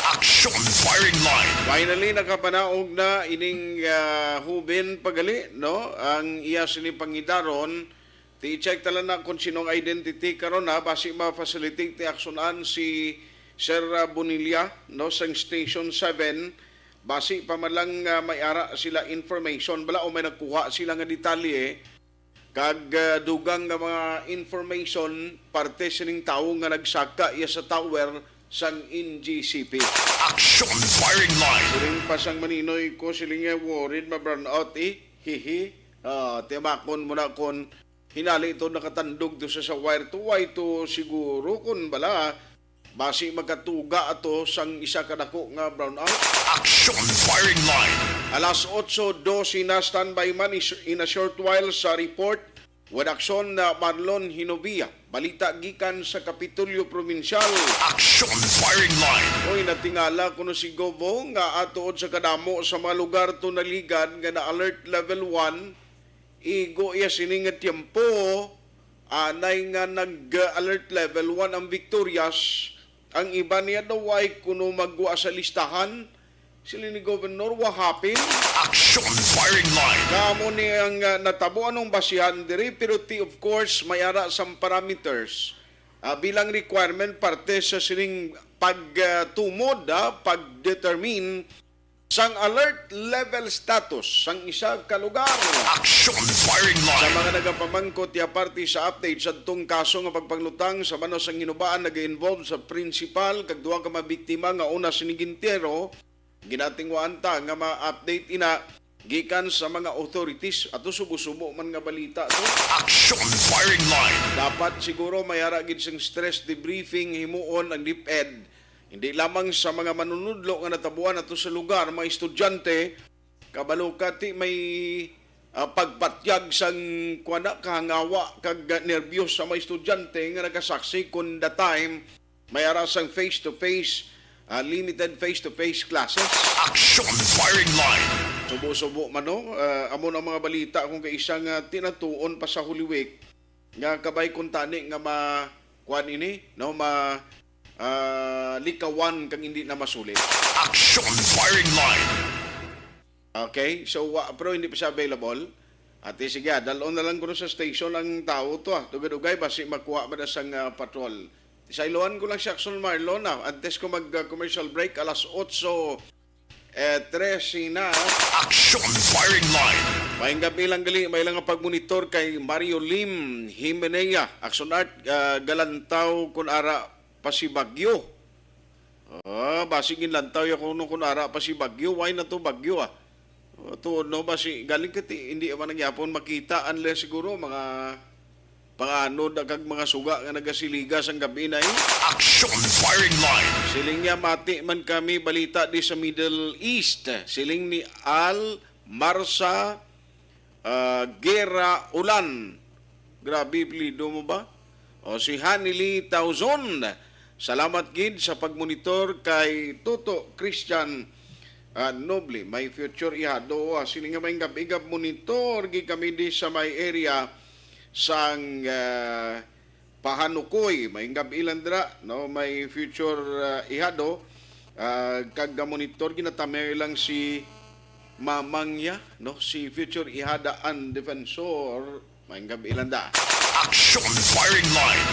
Action Firing Line. Finally, nakapanaog na ining, ah, hubin pagali, no? Ang iya sini pangidaron, ti-check tala na kung sinong identity karon, ha, basi ma-facilitate ni aksyonan si Sir, ah, Bonilla, no, sang Station seven. Basi pa man lang, ah, may ara sila information bala o may nakuha sila nga detalye kag, ah, dugang nga mga information parte sining tawo nga nagsaka iya sa tower sang N G C P. Action Firing Line. Siling pa sang maninoy ko, siling nga worried ma-brownout, eh. Hihi. Ah, timakon mo na kon hinali to nakatandog to sa, sa wire to, why to siguro kun bala, basi magkatuga ato sang isa ka dako nga brownout. Action Firing Line. Alas otso dose na, standby man is, in a short while sa report with Action na Marlon Hinovia. Balita gikan sa Kapitolyo Provincial. Action Firing Line. Oy, natingala kuno si Gobo nga atuod sa kadamo sa mga lugar to naligad nga na-alert level one, igo iya sini nga tiyempo, anay nga nag-alert level one ang Victorias, ang iban niya daw ay kuno magwa sa listahan. Sila ni Governor, what happened? Action Firing Line. Kamo ni ang, ah, natabo anong basihan diri, pero ti, of course, may ara sang parameters, ah, bilang requirement parte sa sining pagtumod, ah, pag-determine sang alert level status sang isa ka lugar. Action Firing Line. Sa mga nagapamangkot ya parte sa update sa adtong kaso nga pagpanglutang sa manos sang hinubaan, nag-involve sa principal kag duha ka mabiktima nga una sini gintiyero, ginatingwaan ta nga ma-update ina gikan sa mga authorities. Ato subo-subo man nga balita to. Action Firing Line. Dapat siguro may ara gid sing stress debriefing himuon ang DepEd. Hindi lamang sa mga manunudlo nga natabuan ato sa lugar, mga estudyante, Kabalo ka, ti may, ah, pagpatyag sang, kuwan na, kahangawa kag, ah, nerbiyos sa mga estudyante nga nagasaksi kon the time may ara sang face-to-face, ah, limited face-to-face classes. Action Firing Line. Subo-subo man, no? Ah, amo na ang mga balita kung kaisa nga tinatuon pa sa Holy Week nga kabay kuntani nga ma-, kuwan ini, no? Ma-, ah, likawan kang hindi na masulit. Action Firing Line. Okay, so wa, pero hindi pa siya available. Ate, sige, ah, dalon na lang kuno sa station ang tao to, ah. Dugay-dugay, basi makuha man na sang, ah, patrol. Sayloan ko lang si Action Marlon, ah. Antes ko mag, ah, commercial break, alas otso, eh, trese na. Action Firing Line. Maayong gabi lang gali, may lang nga pagmonitor kay Mario Lim Himenea. Action Art, ah, galantaw kun ara pa si Bagyo. Ah, basig ginlantaw ya kuno kun ara pa si Bagyo. Why na to Bagyo, ah? Oh, tuod, no, basi galing kati, hindi man nagyapon makita unless siguro mga panganod kag mga suga nga nagasiliga sang gabi na, eh. Action Firing Line. Siling niya, "Mati man kami balita di sa Middle East." Siling ni Al Marsa, ah, Gera Ulan. Grabe, apelyido mo ba? O, si Hanily Tauzon. Salamat gid sa pagmonitor kay Toto Christian, ah, Noble. May future ihado. Ah, sini nga may gab-igab monitor gid kami di sa may area sang, ah, Pahanukoy. May gab-i lang dira, no? May future, ah, ihado. Ah, kag monitor ginatamay lang si mamang niya, no? Si future ihada an defensor. Maayong gabi, Ilanda. Action Firing Line.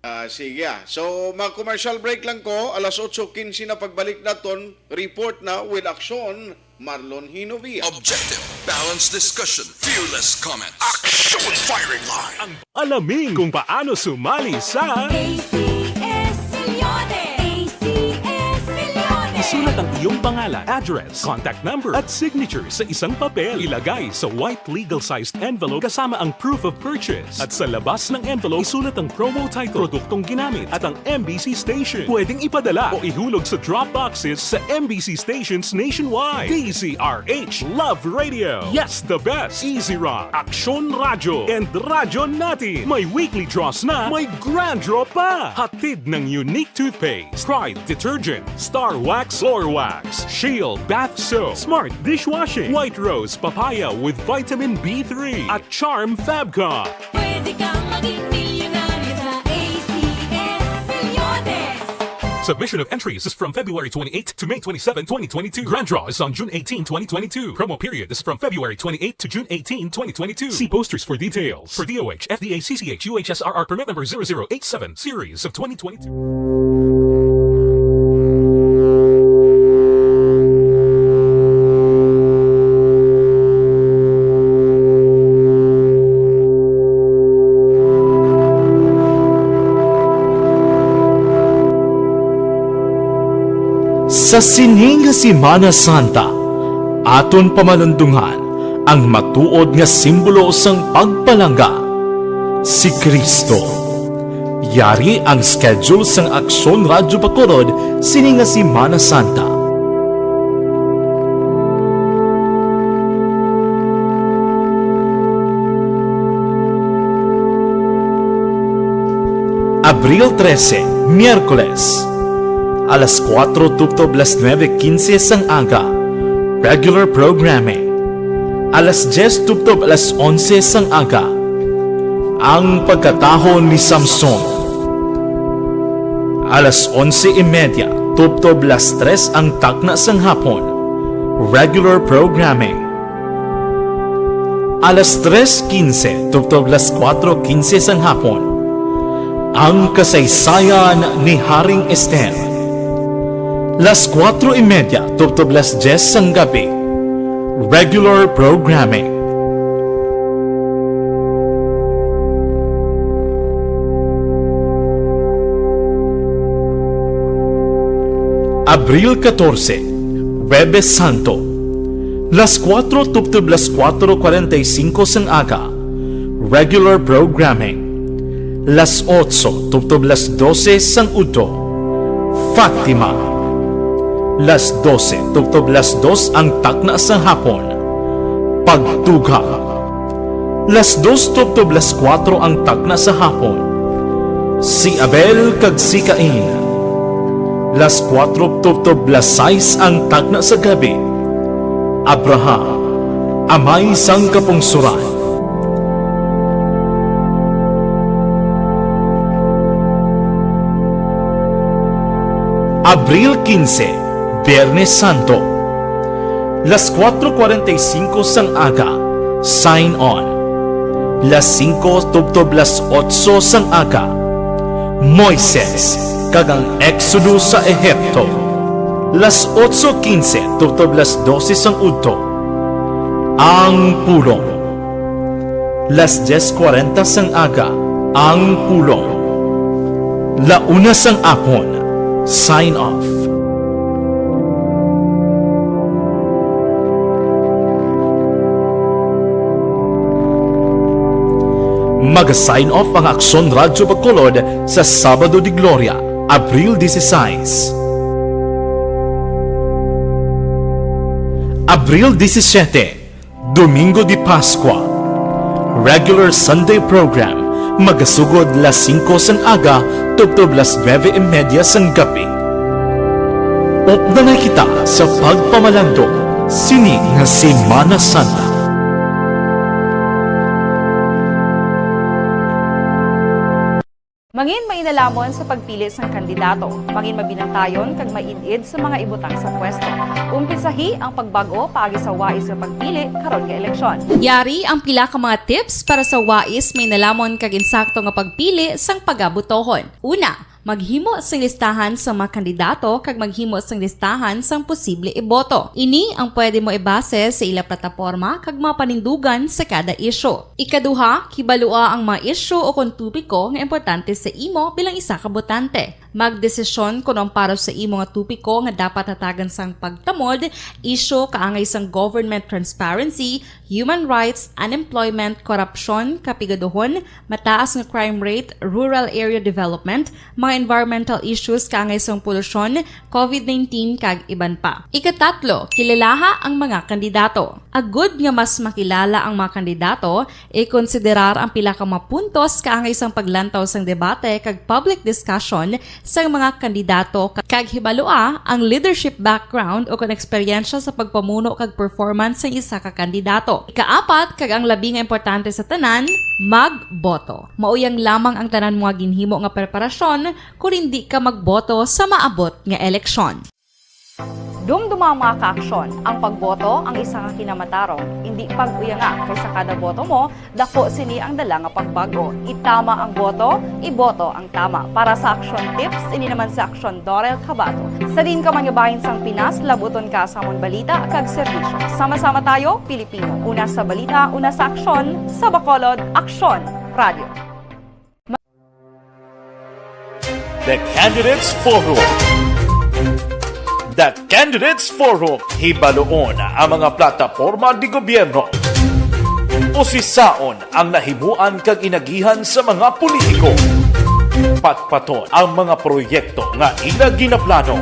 Ah, sige, ah. So, mag-commercial break lang ko. Alas otso quince na pagbalik naton. Report na with Action, Marlon Hinovia. Objective, balanced discussion, fearless comments. Action Firing Line. Alamin kung paano sumali sa A C S Millones. A C S Millones. Isulat ang iyong pangalan, address, contact number, at signature sa isang papel. Ilagay sa white legal-sized envelope kasama ang proof of purchase. At sa labas ng envelope, isulat ang promo title, produktong ginamit, at ang M B C station. Pwedeng ipadala o ihulog sa drop boxes sa M B C stations nationwide. D Z R H Love Radio. Yes, the best. Easy Rock, Aksyon Radyo, and Radyo Natin. May weekly draws na, may grand draw pa. Hatid ng Unique Toothpaste, Pride Detergent, Star Wax Floor Wax, Shield Bath Soap, Smart Dishwashing, White Rose Papaya with Vitamin B three, at Charm Fabcon. Pwede kang maging milyonaryo sa A C S Millones. Submission of entries is from February twenty-eighth to May twenty-seven, twenty twenty-two. Grand draw is on June eighteen, twenty twenty-two. Promo period is from February twenty-eighth to June eighteen, twenty twenty-two. See posters for details. For D O H, F D A, C C H, U H S R R permit number zero zero eight seven, series of twenty twenty-two. Sa sini nga Semana Santa, aton pamalundungan ang matuod nga simbolo sang pagpalangga, si Cristo. Yari ang schedule sang Aksyon Radyo Bacolod sini nga Semana Santa. Abril trese, Miyerkules. Alas kuwatro tubtob las nuebe kinse sang aga, regular programming. Alas dyes tubtob alas onse sang aga, ang pagkataho ni Samson. Alas onse y media tubtob las tres ang takna sang hapon, regular programming. Alas tres kinse tubtob las kuwatro kinse sang hapon, ang kasaysayan ni Haring Ester. Las kuwatro y media tubtob las dyes sang gabi, regular programming. Abril katorse, Huwebes Santo. Las kuwatro tubtob las kuwatro kuwarenta y singko sang aga, regular programming. Las otso tubtob las dose sang udto, Fatima. Las dose tubtob las dos ang takna sa hapon, pagtuga. Las dos tubtob las kuwatro ang takna sa hapon, si Abel kag si Cain. Las kuwatro tubtob las sais ang takna sa gabi, Abraham, amay sang kapungsoran. Abril quince, Biyernes Santo. Las kuwatro kuwarenta y singko sang aga, sign on. Las singko tubtob las otso sang aga, Moises kag ang Exodo sa Ehipto. Las otso quince tubtob las dose sang udto, ang pulong. Las diez kuwarenta sang aga, ang pulong. La una sang apon, sign off. Mag-sign off ang Aksyon Radyo Bacolod sa Sabado de Gloria, Abril dieciséis. Abril diecisiete, Domingo de Pascua. Regular Sunday program, magasugod las singko sang aga tubtob las nuebe y media sang gabi. Updanay kita sa pagpamalandong sini nga Semana Santa. Mangin mainalomon sa pagpili sang kandidato. Mangin mabinantayon kag maid-id sa mga ibutang sa pwesto. Umpisahi ang pagbag-o paagi sa wais nga pagpili karon nga eleksyon. Yari ang pila ka mga tips para sa wais, mainalomon kag insakto nga pagpili sang pagabotohon. Una, maghimo sing listahan sa mga kandidato kag maghimo sing listahan sang posible iboto. Ini ang pwede mo ibase sa ila plataporma kag mga panindugan sa kada isyu. Ikaduha, kibalua ang mga isyu o kon topiko nga importante sa imo bilang isa ka botante. Magdesisyon kon ang para sa imo nga topiko nga dapat hatagan sang pagtamod, isyu kaangay sang government transparency, human rights, unemployment, korupsyon, kapigaduhon, mataas nga crime rate, rural area development, mga environmental issues kaangay sang polusyon, covid nineteen, kag iban pa. Ikatatlo, kilalaha ang mga kandidato. Agud nga mas makilala ang mga kandidato, ikonsiderar ang pila ka mga puntos kaangay sang paglantaw sang debate kag public discussion sang mga kandidato, kag hibalua ang leadership background o kon eksperyensya sa pagpamuno kag performance sang isa ka kandidato. Ikaapat, kag ang labi nga importante sa tanan, magboto. Mauyang lamang ang tanan mo nga ginhimo nga preparasyon kon indi ka magboto sa maabot nga eleksyon. Dumduma ang mga kaaksyon, ang pagboto ang isa ka kinamatarong. Indi pag-uyanga, kay sa kada boto mo, dako sini ang dala nga pagbag-o. Itama ang boto, iboto ang tama. Para sa Aksyon Tips, ini naman si Aksyon Dorel Cabato. Sa diin ka man nga bahin sang Pinas, labuton ka sa amon balita kag serbisyo. Sama-sama tayo, Pilipino. Una sa balita, una sa aksyon, sa Bacolod, Aksyon Radio. The Candidates Forum. The Candidates Forum. Hibaluon ang mga plataporma de gobyerno. Usisaon ang nahimuan kag inagihan sa mga politiko. Patpaton ang mga proyekto nga ila ginaplano.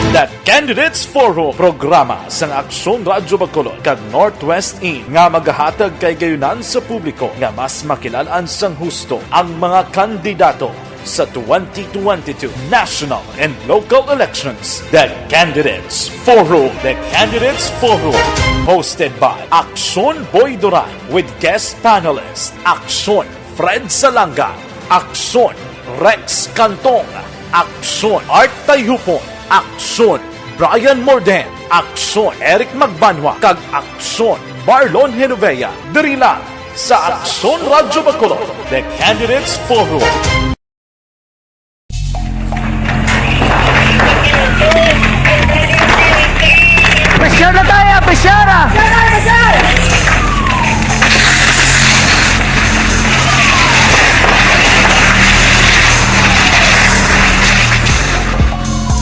The Candidates Forum, programa sang Aksyon Radyo Bacolod kag Northwest In, nga magahatag kahigayonan sa publiko nga mas makilal-an sang husto ang mga kandidato sa twenty twenty-two national and local elections. The Candidates Forum. The Candidates Forum, hosted by Aksyon Boy Duran with guest panelist Aksyon Fred Salanga, Aksyon Rex Cantong, Aksyon Art Tayhupon, Aksyon Brian Morden, Aksyon Eric Magbanwa, kag Aksyon Marlon Genovea, diri lang sa Aksyon Radyo Bacolod, The Candidates Forum. Pressure na tayo! Pressure na!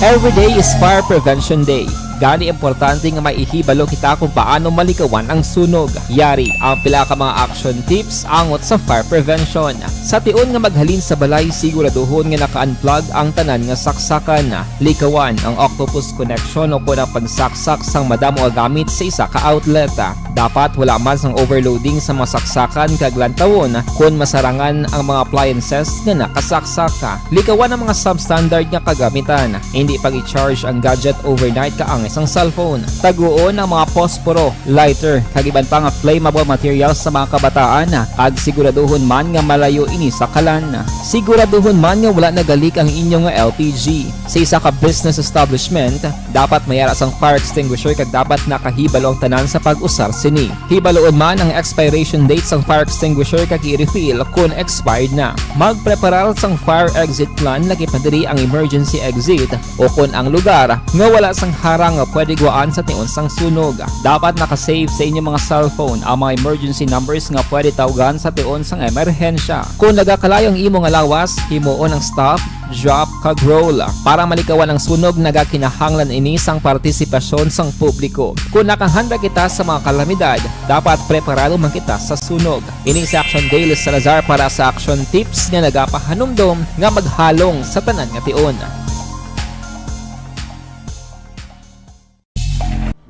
Every day is Fire Prevention Day. Gani, importante nga maihibalo kita kung paano malikawan ang sunog. Yari ang pila ka mga action tips angot sa fire prevention. Sa tion nga maghalin sa balay, siguraduhon nga naka-unplug ang tanan nga saksakan. Likawan ang octopus connection o kon ang pagsaksak sang madamo nga gamit sa isa ka outlet. Dapat wala man sang overloading sa mga saksakan kag lantawon kon masarangan ang mga appliances nga nakasaksak. Likawan ang mga substandard nga kagamitan. Hindi pag-i-charge ang gadget overnight kaangay sang cellphone. Taguon ang mga posporo, lighter, kag iban pa nga flammable materials sa mga kabataan, kag siguraduhon man nga malayo ini sa kalan. Siguraduhon man nga wala nagalik ang inyo nga L P G. Sa isa ka business establishment, dapat may ara sang fire extinguisher kag dapat nakahibalo ang tanan sa pag-usar sini. Hibaloon man ang expiration date sang fire extinguisher kag i-refill kon expired na. Magpreparar sang fire exit plan, lakip na diri ang emergency exit o kon ang lugar nga wala sang harang nga pwede guwaan sa tion sang sunog. Dapat naka-save sa inyo mga cellphone ang mga emergency numbers nga pwede tawgan sa tion sang emerhensya. Kon nagakalayo ang imo nga lawas, himuon ang stop, drop, kag roll. Para malikawan ang sunog, nagakinahanglan ini sang partisipasyon sang publiko. Kon nakahanda kita sa mga kalamidad, dapat preparado man kita sa sunog. Ini si Action Dale Salazar para sa Action Tips nga nagapahanumdom nga maghalong sa tanan nga tion.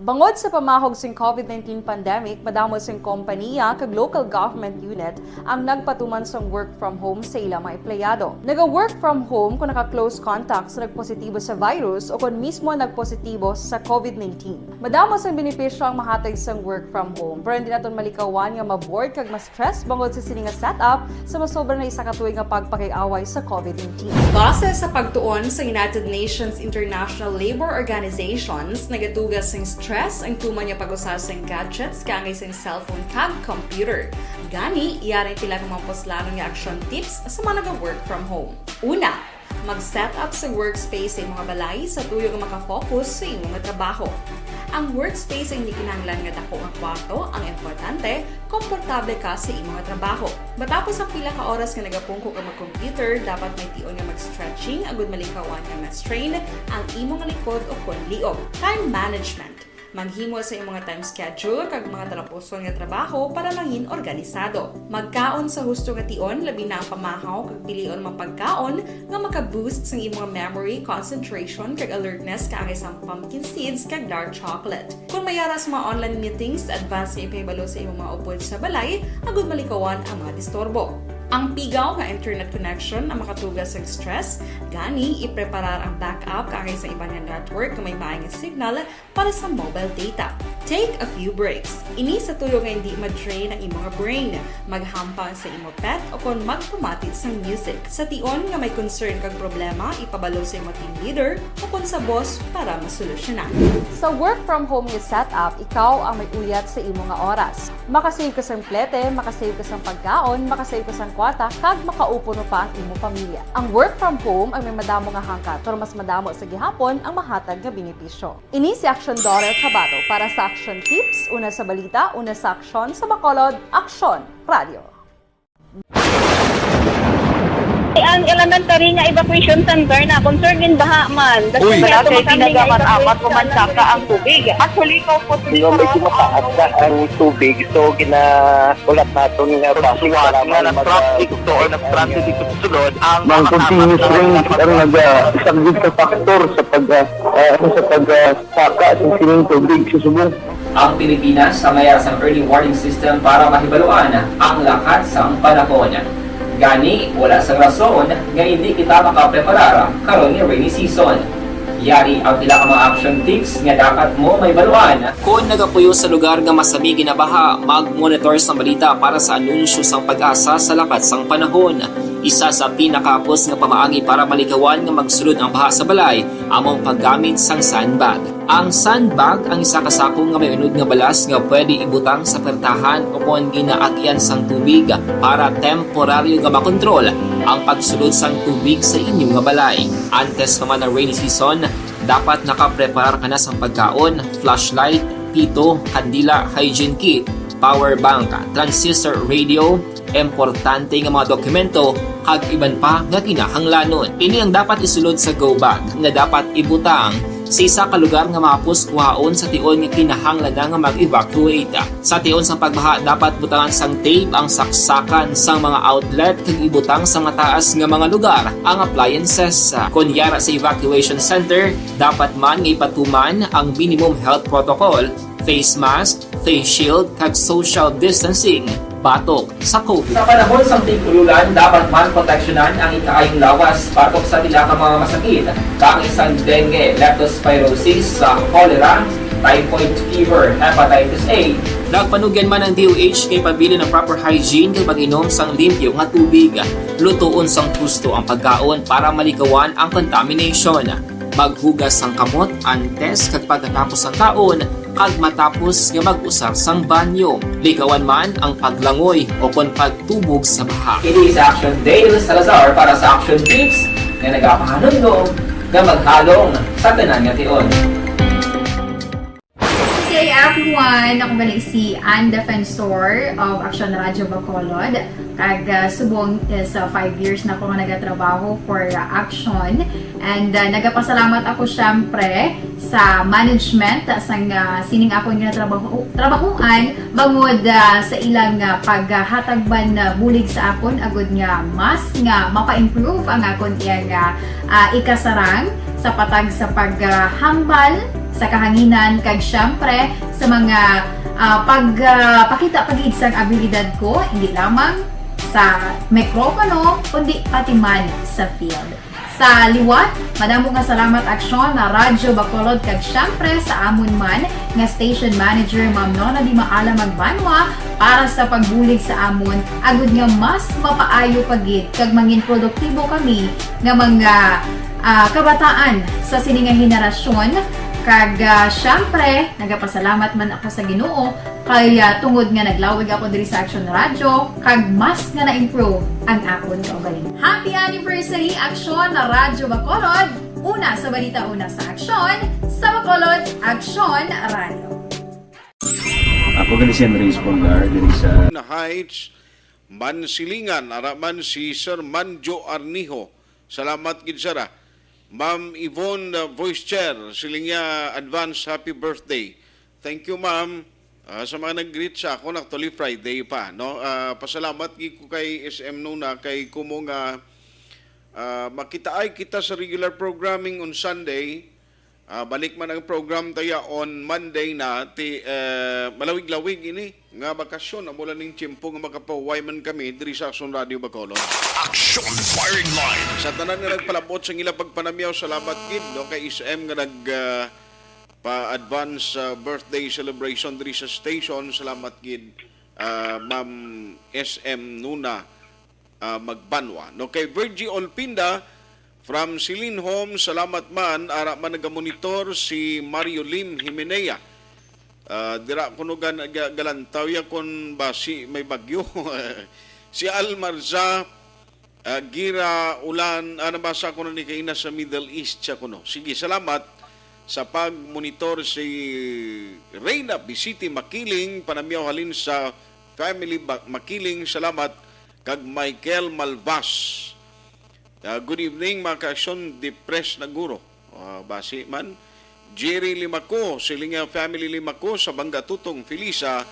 Bangod sa pamahog sing COVID nineteen pandemic, madamo sing kompaniya kag local government unit ang nagpatuman sang work from home sa ila mga empleyado. Naga-work from home kung naka-close contact sa nagpositibo sa virus o kon mismo nagpositibo sa COVID nineteen. Madamo sang benepisyo ang mahatag sang work from home, pero hindi naton malikawan nga ma-bored kag ma-stress bangod sa sini nga setup sa masobra na isa ka tuig nga pagpakig-away sa COVID nineteen. Base sa pagtuon sa United Nations International Labour Organizations, nagatuga sing stress ang tuman nga pag-usa sing gadgets kaangay sing cellphone kag computer. Gani, yari ang pila ka mga puslanon nga action tips sa mga naga-work from home. Una, mag-set up sa workspace sa imo nga balay sa tuyo nga makafocus sa imo nga trabaho. Ang workspace ay hindi kinahanglan nga dako nga kwarto, ang importante, komportable ka sa imo nga trabaho. Matapos ang pila ka oras nga nagapungko ka mag-computer, dapat may tion nga mag-stretching agud malikawan nga ma-strain ang imo nga likod o kon liog. Time management. Maghimo sa imo nga time schedule kag mga talapuson nga trabaho para mangin organisado. Magkaon sa husto nga tion, labi na ang pamahaw kag pilion nga mga pagkaon nga maka-boost sang imo nga memory, concentration, kag alertness kaangay sang pumpkin seeds kag dark chocolate. Kon may ara sa mga online meetings, advance nga ipahibalo sa imo mga upod sa balay agud malikawan ang mga disturbo. Ang pigaw nga internet connection ang makatuga sang stress, gani ipreparar ang backup kaangay sa iban nga network nga may maay nga signal para sa mobile data. Take a few breaks. Ini sa tuyo nga hindi ma-drain ang imo nga brain. Maghampang sa imo pet o kon magpamati sang music. Sa tion nga may concern kag problema, ipabalo sa imo team leader o kon sa boss para masolusyonan. Sa work from home nga setup, ikaw ang may uyat sa imo nga oras. Makasave ka sang plete, makasave ka sang pagkaon, makasave ka sang kwarta, kag makaupo pa ang imo pamilya. Ang work from home ang may madamo nga hangkat, pero mas madamo sa gihapon ang mahatag nga benepisyo. Ini si Action Daughter Kabato para sa Action Tips, una sa balita, una sa aksyon, sa Bacolod, Aksyon Radio. Ang elementary nga evacuation center na concern gin baha man. Uy. Wala kay ginagamat-amat, umansaka ang tubig. Actually, ikaw po, medyo mataas na ang tubig, so gina-, ulat naton nga traffic, suwat nga mag-, nag-traffic to or nag-transit dito sa sulod, ang mga continuous rain ang nag-, ah, isang big factor sa pag, ah, ah, sa pag, ah, saka sa sining tubig sa subong. Ang Pilipinas ang may sang early warning system para mahibaluan ang lakat sang panahon. Gani, wala sang rason nga hindi kita makapreparar karon nga rainy season. Yari ang pila ka mga action tips nga dapat mo mahibaluan. Kon nagapuyo sa lugar nga masami ginabaha, mag-monitor sang balita para sa anunsyo sang PAGASA sa lakat sang panahon. Isa sa pinakahapos nga pamaagi para malikawan nga magsulod ang baha sa balay amo ang paggamit sang sandbag. Ang sandbag ang isa ka sako nga may unod nga balas nga pwede ibutang sa pertahan o kon ginaagian sang tubig para temporaryo nga makontrol ang pagsulod sang tubig sa inyo nga balay. Antes pa man ang rainy season, dapat nakapreparar ka na sang pagkaon, flashlight, pito, kandila, hygiene kit, power bank, transistor radio, importante nga mga dokumento, kag iban pa nga kinahanglanon. Ini ang dapat isulod sa go bag nga dapat ibutang Sa isa ka lugar nga mahapos kuhaon sa tion nga kinahanglan na nga mag-evacuate. Sa tion sang pagbaha, dapat butangan sang tape ang saksakan sang mga outlet kag ibutang sa mataas nga mga lugar ang appliances. Kon yara sa evacuation center, dapat man nga ipatuman ang minimum health protocol, face mask, face shield, kag social distancing batok sa COVID. Sa panahon sang tig-ululan, dapat man proteksyonan ang ikaayong lawas batok sa pila ka mga masakit, kaangay sang dengue, leptospirosis, sa cholera, typhoid fever, hepatitis A. Nagpanugyan man ang D O H nga ipabilin ang proper hygiene kag pag-inom sang limpyo nga tubig. Lutoon sang husto ang pagkaon para malikawan ang contamination. Maghugas sang kamot antes kag pagkatapos sang kaon, kag matapos nga mag-usar sang banyo. Likawan man ang paglangoy o kon pagtubog sa baha. Ini si Action Dale Salazar para sa Action Tips nga nagapahanumdom nga maghalong sa tanan nga tion. Good day, everyone! Ako gali si Ann Defensor of Action Radio Bacolod. Kag, ah, subong is, ah, five years na ako nga nagatrabaho for, ah, Action. And, ah, nagapasalamat ako, syempre, sa management sang, ah, sining akon nga trabaho, trabahuan, bangod, ah, sa ilang, ah, paghatag man, ah, bulig sa akon, agud nga mas nga mapa-improve ang akon iyang, ah, ah, ikasarang sa patag sa paghambal sa kahanginan, kag syempre sa mga, ah, pag, ah, pakita pa gid sang abilidad ko, hindi lamang sa mikropono, kundi pati man sa field. Sa liwat, madamo nga salamat, Aksyon, na Radyo Bacolod, kag syempre sa amon man nga station manager, Ma'am Nona Di Maala Magbanwa, para sa pagbulig sa amon, agud nga mas mapaayo pa gid kag mangin produktibo kami nga mga, ah, kabataan sa sini nga henerasyon. Kag, ah, syempre, nagapasalamat man ako sa Ginoo kay, ah, tungod nga naglawig ako diri sa Action Radio, kag mas nga na-improve ang akon kaugalingon. Happy anniversary, Action Radyo Bacolod! Una sa balita, una sa aksyon, sa Bacolod Action Radio. Ako gali si Andres Pulgar, diri sa na Heights, Mansilingan, ara man si Sir Manjo Arnijo. Salamat gid, sir, ah. Ma'am Yvonne, uh, Voice Chair, siling niya, advance happy birthday. Thank you, ma'am. Ah, sa mga nag-greet sa akon, actually Friday pa, no? Ah, pasalamat gid ko kay S M Nuna kay kumo nga, ah, makitaay kita sa regular programming on Sunday. Ah, balik man ang program taya on Monday na ti, eh, malawig-lawig ini nga bakasyon, amo lang ning tiyempo nga makapahuway man kami diri sa Aksyon Radio Bacolod. Action Firing Line. Sa tanan nga nagpalabot sa ila pagpanamyaw, salamat gid, no, kay S M nga nag, ah, pa-advance, ah, birthday celebration diri sa station. Salamat gid, ah, Ma'am S M Nuna, ah, Magbanwa. No, kay Virgie Olpinda from Celine Home, salamat man, ara man nagamonitor si Mario Lim Himenea. Ah, dira kuno gan-, ga-, galantaw ya kon basi may bagyo. Si Al Marza, ah, Gira Ulan, ah, nabasa ko na ni kaina sa Middle East siya kuno. Sige, salamat sa pag-monitor si Reyna Bisiti Makiling, panamyaw halin sa family ba-, Makiling, salamat, kag Michael Malvas. Ah, good evening, mga ka-aksyon, depressed na guro. Ah, basi man. Jerry Limaco, siling nga family Limaco sa Banggatutong, Felisa,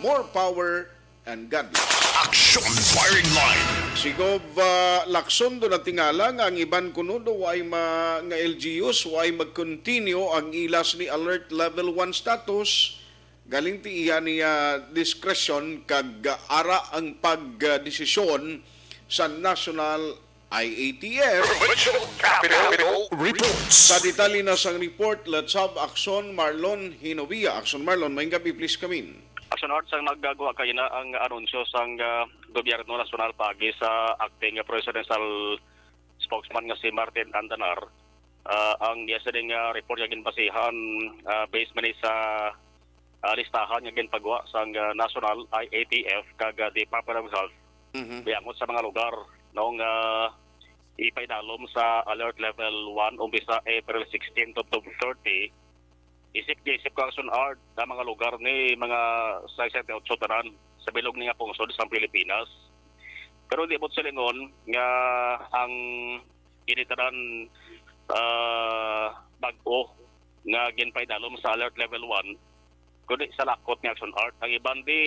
more power and God bless. Action Firing Line. Si Gov, ah, Lacson do natingala nga ang iban kuno do waay ma-, nga L G Us waay mag-continue ang ilas ni alert level one status. Galing ti iya niya discretion kag ara ang pagdesisyon sa National I A T F. Provincial Capital Reports. Sa detalye na sang report, let's have Action Marlon Hinovia. Action Marlon, maayong gabi, please come in. Action Art, sang naggagawa kaina ang anunsyo sang, ah, gobyerno nasyonal paagi sa acting presidential spokesman nga si Martin Andanar, ah, ang iya sining, ah, report nga ginbasihan, ah, based man ni sa, ah, listahan nga ginpagwa sang, ah, National I A T F kag, ah, Department of Health Mhm. biangot sa mga lugar, no, nga ipaidalom sa Alert Level one umpisa April sixteen to, to thirty. Isip giisip ko, Action Art, ang mga lugar ni mga sesenta y ocho tanan sa bilog ni nga pungsod sa Pilipinas. Pero di mo silingon nga ang ini tanan, ah, bag-o nga ginpaidalom sa alert level one, kundi sa lakot nga action alert. Ang iban di,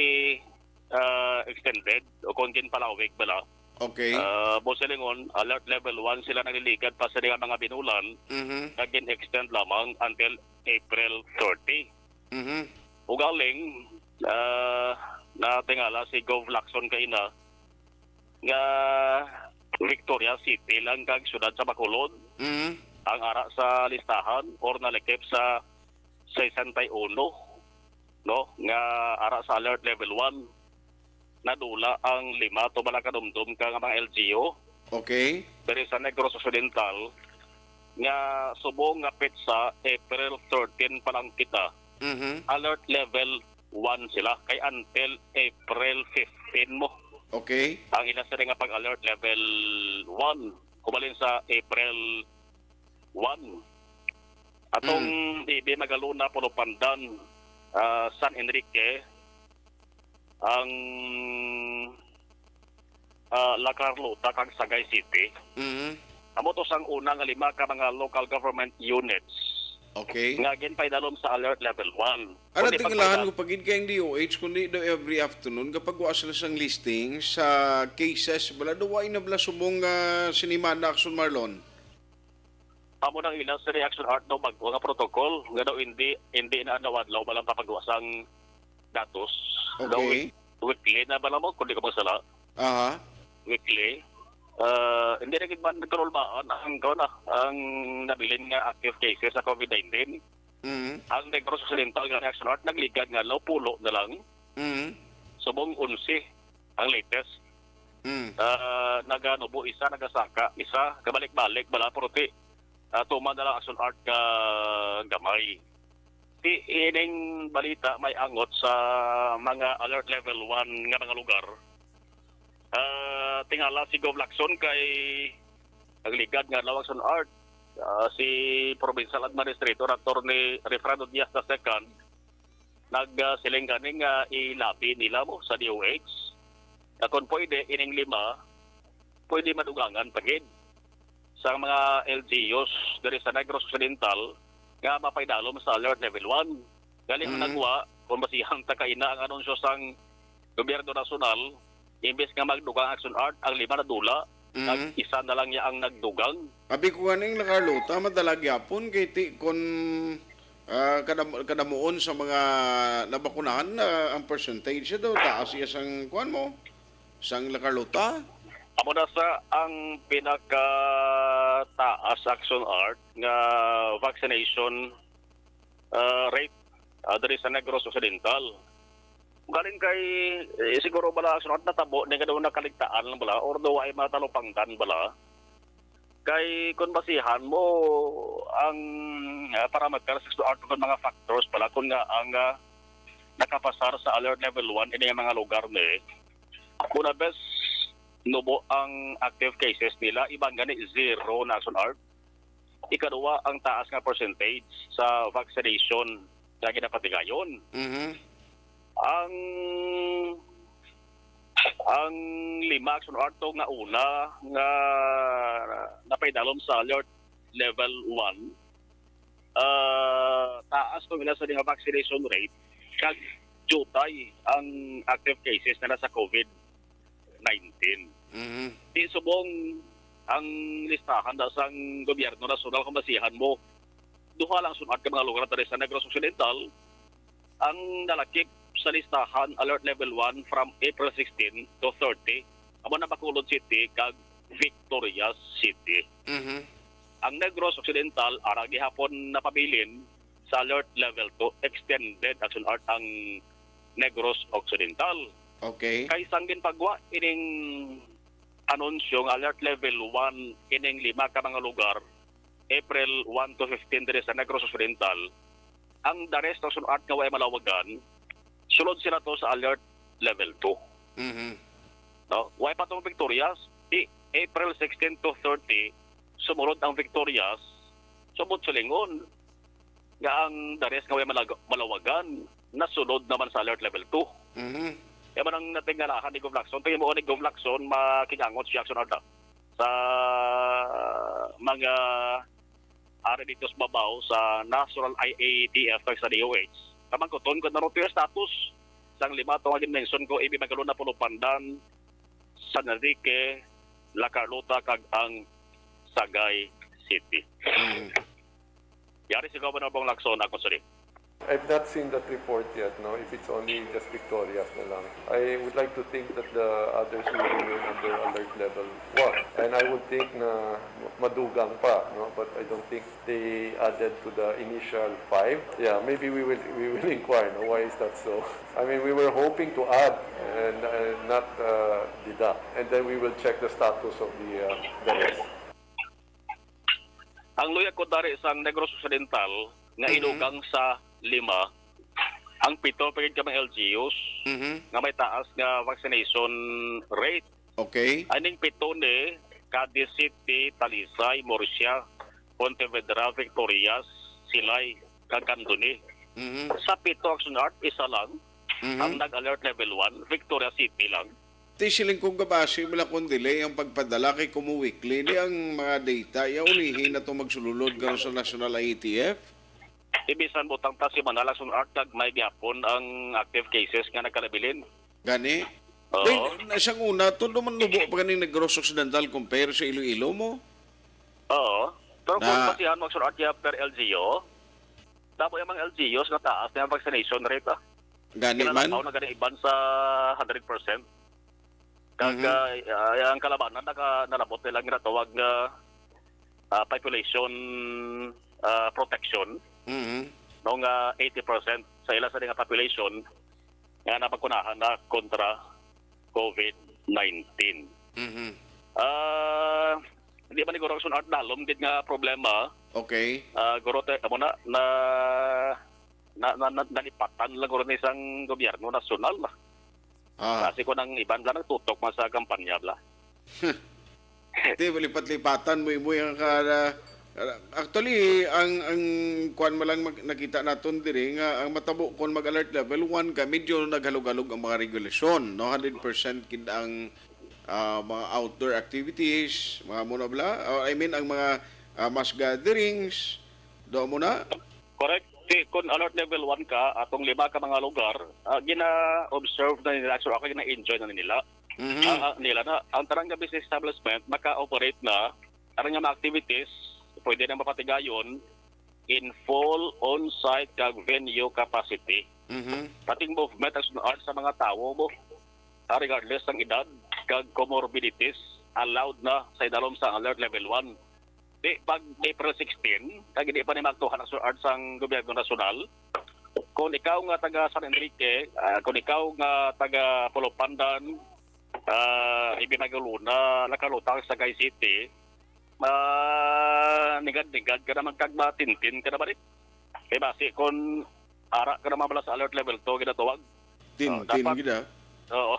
ah, extended o kung ginpalawig bala. Okay. Ah, buot silingon, alert level one sila nagliligad pa sa mga binulan Mhm. nga gin-extend lamang until April thirty. Mhm. Ugaling, ah, natingala si Gov Lacson kaina nga Victoria City lang kag siyudad sa Bacolod Mhm. ang ara sa listahan or nalakip sa sesenta y uno, no, nga ara sa alert level one. Nadula ang lima tubala ka dumdom ka nga mga L G U. Okay. Diri sa Negros Occidental, nga subong nga petsa, April thirteen pa lang kita, Mhm. alert level one sila. Kay until April fifteen mo Okay. ang ila sila nga pag-alert level one. Hubalin sa April one. Atong Mm. Ibi, Magalona, Puno Pandan, ah, San Enrique, ang, ah, La Carlota kag Sagay City. Mhm. Amo to sang una nga lima ka mga local government units Okay. nga ginpaidalom sa alert level one. Ano Kundi tingalahan pagpailan- ko pagid kay ang D O H, kundi daw every afternoon kapag wa sila sang listing sa cases, bala daw wa na bala subong nga sinimana, Action Marlon. Amo nang ila sa reaction art no, bag-o nga protocol nga daw hindi, hindi na adlaw-adlaw balang papagawa sang datos. Daw Okay. week-, weekly na bala mo, kung di ko magsala. Aha. Weekly. Ah, hindi na gid man nagkarulbaan ang, kuwan na, ang nabilin nga active cases sa covid nineteen. Mhm. Ang Negros Occidental nga reaction art nagligad nga law pulo na lang. Mhm. Subong onse ang latest. Mm. Ah, naganubo isa, nagasaka isa, kabalik-balik bala, pero ti, ah, tuman na lang action art ka gamay. Ti, ining balita may angot sa mga alert level one nga mga lugar. Ah, tingala si Gov Lacson kay nagligad nga law action art, ah, si Provincial Administrator Attorney Refrando Diaz the second, nag, ah, siling gani nga ilabi nila mo sa D O H. Nga kung pwede, ining lima, pwede madugangan pa gid sa mga L G Us diri sa Negros Occidental nga mapaidalom sa alert level one. Gali ang Mm. nagwa, kung basihan ta kaina ang anunsyo sang gobyerno nasyonal, imbes nga magdugang action art, ang lima nadula, Mm. nag isa na lang niya ang nagdugang. Abi ko ganing La Carlota, madala gyapon kay ti, kon, ah, kadam-, kadamuon sa mga nabakunahan, ah, ang percentage daw taas iya sang kuan mo, sang La Carlota. Amo na sa ang pinakataas action art nga vaccination, ah, rate, ah, diri sa Negros Occidental. Galing kay, eh, siguro bala, sunod natabo ni nga daw nakaligtaan lang bala, or daw ay matalupangdan bala. Kay kung basihan mo ang, ah, parameters sa art, kung mga factors pala, kung nga ang, ah, nakapasar sa alert level one, ini nga mga lugar ni, una bes, nubo ang active cases nila, iban gani zero na action art. Ikaduwa, ang taas nga percentage sa vaccination nga ginapatigayon. Mhm. Ang, ang lima action art to nga una nga napaidalom sa alert level one, ah, taas to nila sa nga vaccination rate, kag jutay ang active cases na nasa covid nineteen. Mhm. Di subong ang listahan da sang gobyerno nasyonal, kung basihan mo, duha lang sunod ka mga lugar diri sa Negros Occidental ang nalakip sa listahan alert level one from April sixteen to thirty. Amo na Bacolod City kag Victorias City. Mhm. Ang Negros Occidental ara gihapon napabilin sa alert level two, extended action alert ang Negros Occidental. Okay. Kay sang ginpagwa ining anunsyo nga alert level one ining lima ka mga lugar, April one to fifteen diri sa Negros Occidental, ang the rest of action alert nga way malawagan, sulod sila to sa alert level two. Mhm. No? Way pa tong Victorias, di April sixteen to thirty, sumulod ang Victorias, subot silingon nga ang the rest nga way malag-, malawagan, nasulod naman sa alert level two. Mhm. Kaya man ang natingalahan ni Gov Lacson, tingin mo ni Gov Lacson, makigangot siya sa, sa mga ari dito sa babaw sa National I A T F kag sa D O H. Kamangkuton ko na ron to yung status sang lima to nga gin-mention ko, Ibi Magalona, Pulo Pandan, San Enrique, La Carlota, kag ang Sagay City. Mm. Yari si Governor Bong Lacson, ako sa I've not seen that report yet, no, if it's only just Victorias na lang. I would like to think that the others will remain under alert level one. And I would think na madugang pa, no, but I don't think they added to the initial five. Yeah, maybe we will we will inquire, no, why is that so? I mean, we were hoping to add and uh, not uh, deduct, and then we will check the status of the uh, the rest. Ang luya ko dari sang Negros Occidental nga Mhm. inugang sa lima, ang pito pa gid ka mga L G Us Mhm. nga may taas nga vaccination rate. Okay. Aning pito ni Cadiz City, Talisay, Murcia, Pontevedra, Victorias, Silay, kag Candoni. Mhm. Sa pito, Action Art, isa lang ang Mhm. nag-alert level one, Victoria City lang. Ti siling kung gabasi mo lang kung delay ang pagpadala kay kumo weekly ni ang mga data ya ulihi na to magsululod karon sa National I A T F. Ibisan butang ta si Manal, Action Art, kag may gihapon ang active cases nga nagkalabilin. Gani? Oo. Then, na siyang una, todo man nubo pa ganing Negros Occidental compare sa Iloilo mo. Oo. Pero kung Na- basihan mo, Action Art, ya per L G U, damo yung mga L G Us nga taas na yung vaccination rate, ah. Gani man? Kinalabaw na gani iban sa hundred percent. Kag Mhm. ah, ah, ang kalabanan, naka, nalabot nila ang ginatawag nga ah, population ah, protection, Mhm. no, nga eighty percent sa ila sa nga population nga napagkunahan na kontra COVID nineteen. Mhm. Ah, hindi man siguro, Action Art, dalom gid nga problema. Okay. Ah, guro, te, amo na, na, na, na, na, nalipatan lang guro ni sang gobyerno nasyonal. Ah, Kasi kung ang iban lang nagtutok man sa kampanya bla. Ti, lipat-lipatan mo imo yung ka, actually, ang ang kuan mo lang mag- nakita naton diri nga ang matabo kon mag-alert level one ka, medyo naghalog-halog ang mga regulasyon, no? Hundred percent kid ang ah, mga outdoor activities, mga muna bla? Oh, I mean, ang mga ah, mass gatherings, do muna? Correct. Ti, kung alert level one ka, atong lima ka mga lugar, ah, gina-observe na nila, so ako gina-enjoy na nila. Mhm. Ah, ah, nila na, ang tarang nga business establishment maka-operate na, tarang nga mga activities pwede na mapatigayon in full on-site kag venue capacity. Mhm. Pati ang movement, Action Art, sa mga tawo mo, ah, regardless ng edad kag comorbidities, allowed na sa idalom sa alert level one. Di, pag April sixteen, kag hindi pa ni maaktuhan, Action Art, sang gobyerno nasyonal, kung ikaw nga taga San Enrique, ah, kung ikaw nga taga Pulo Pandan, ah, Ibi Magalona, La Carlota, Sagay City, manigad-nigad ka naman kag matintin ka naman, eh. Kay basi kung ara ka naman bala sa alert level two, ginatawag. Tin, Oh, tin dapat- gid ah. Oo.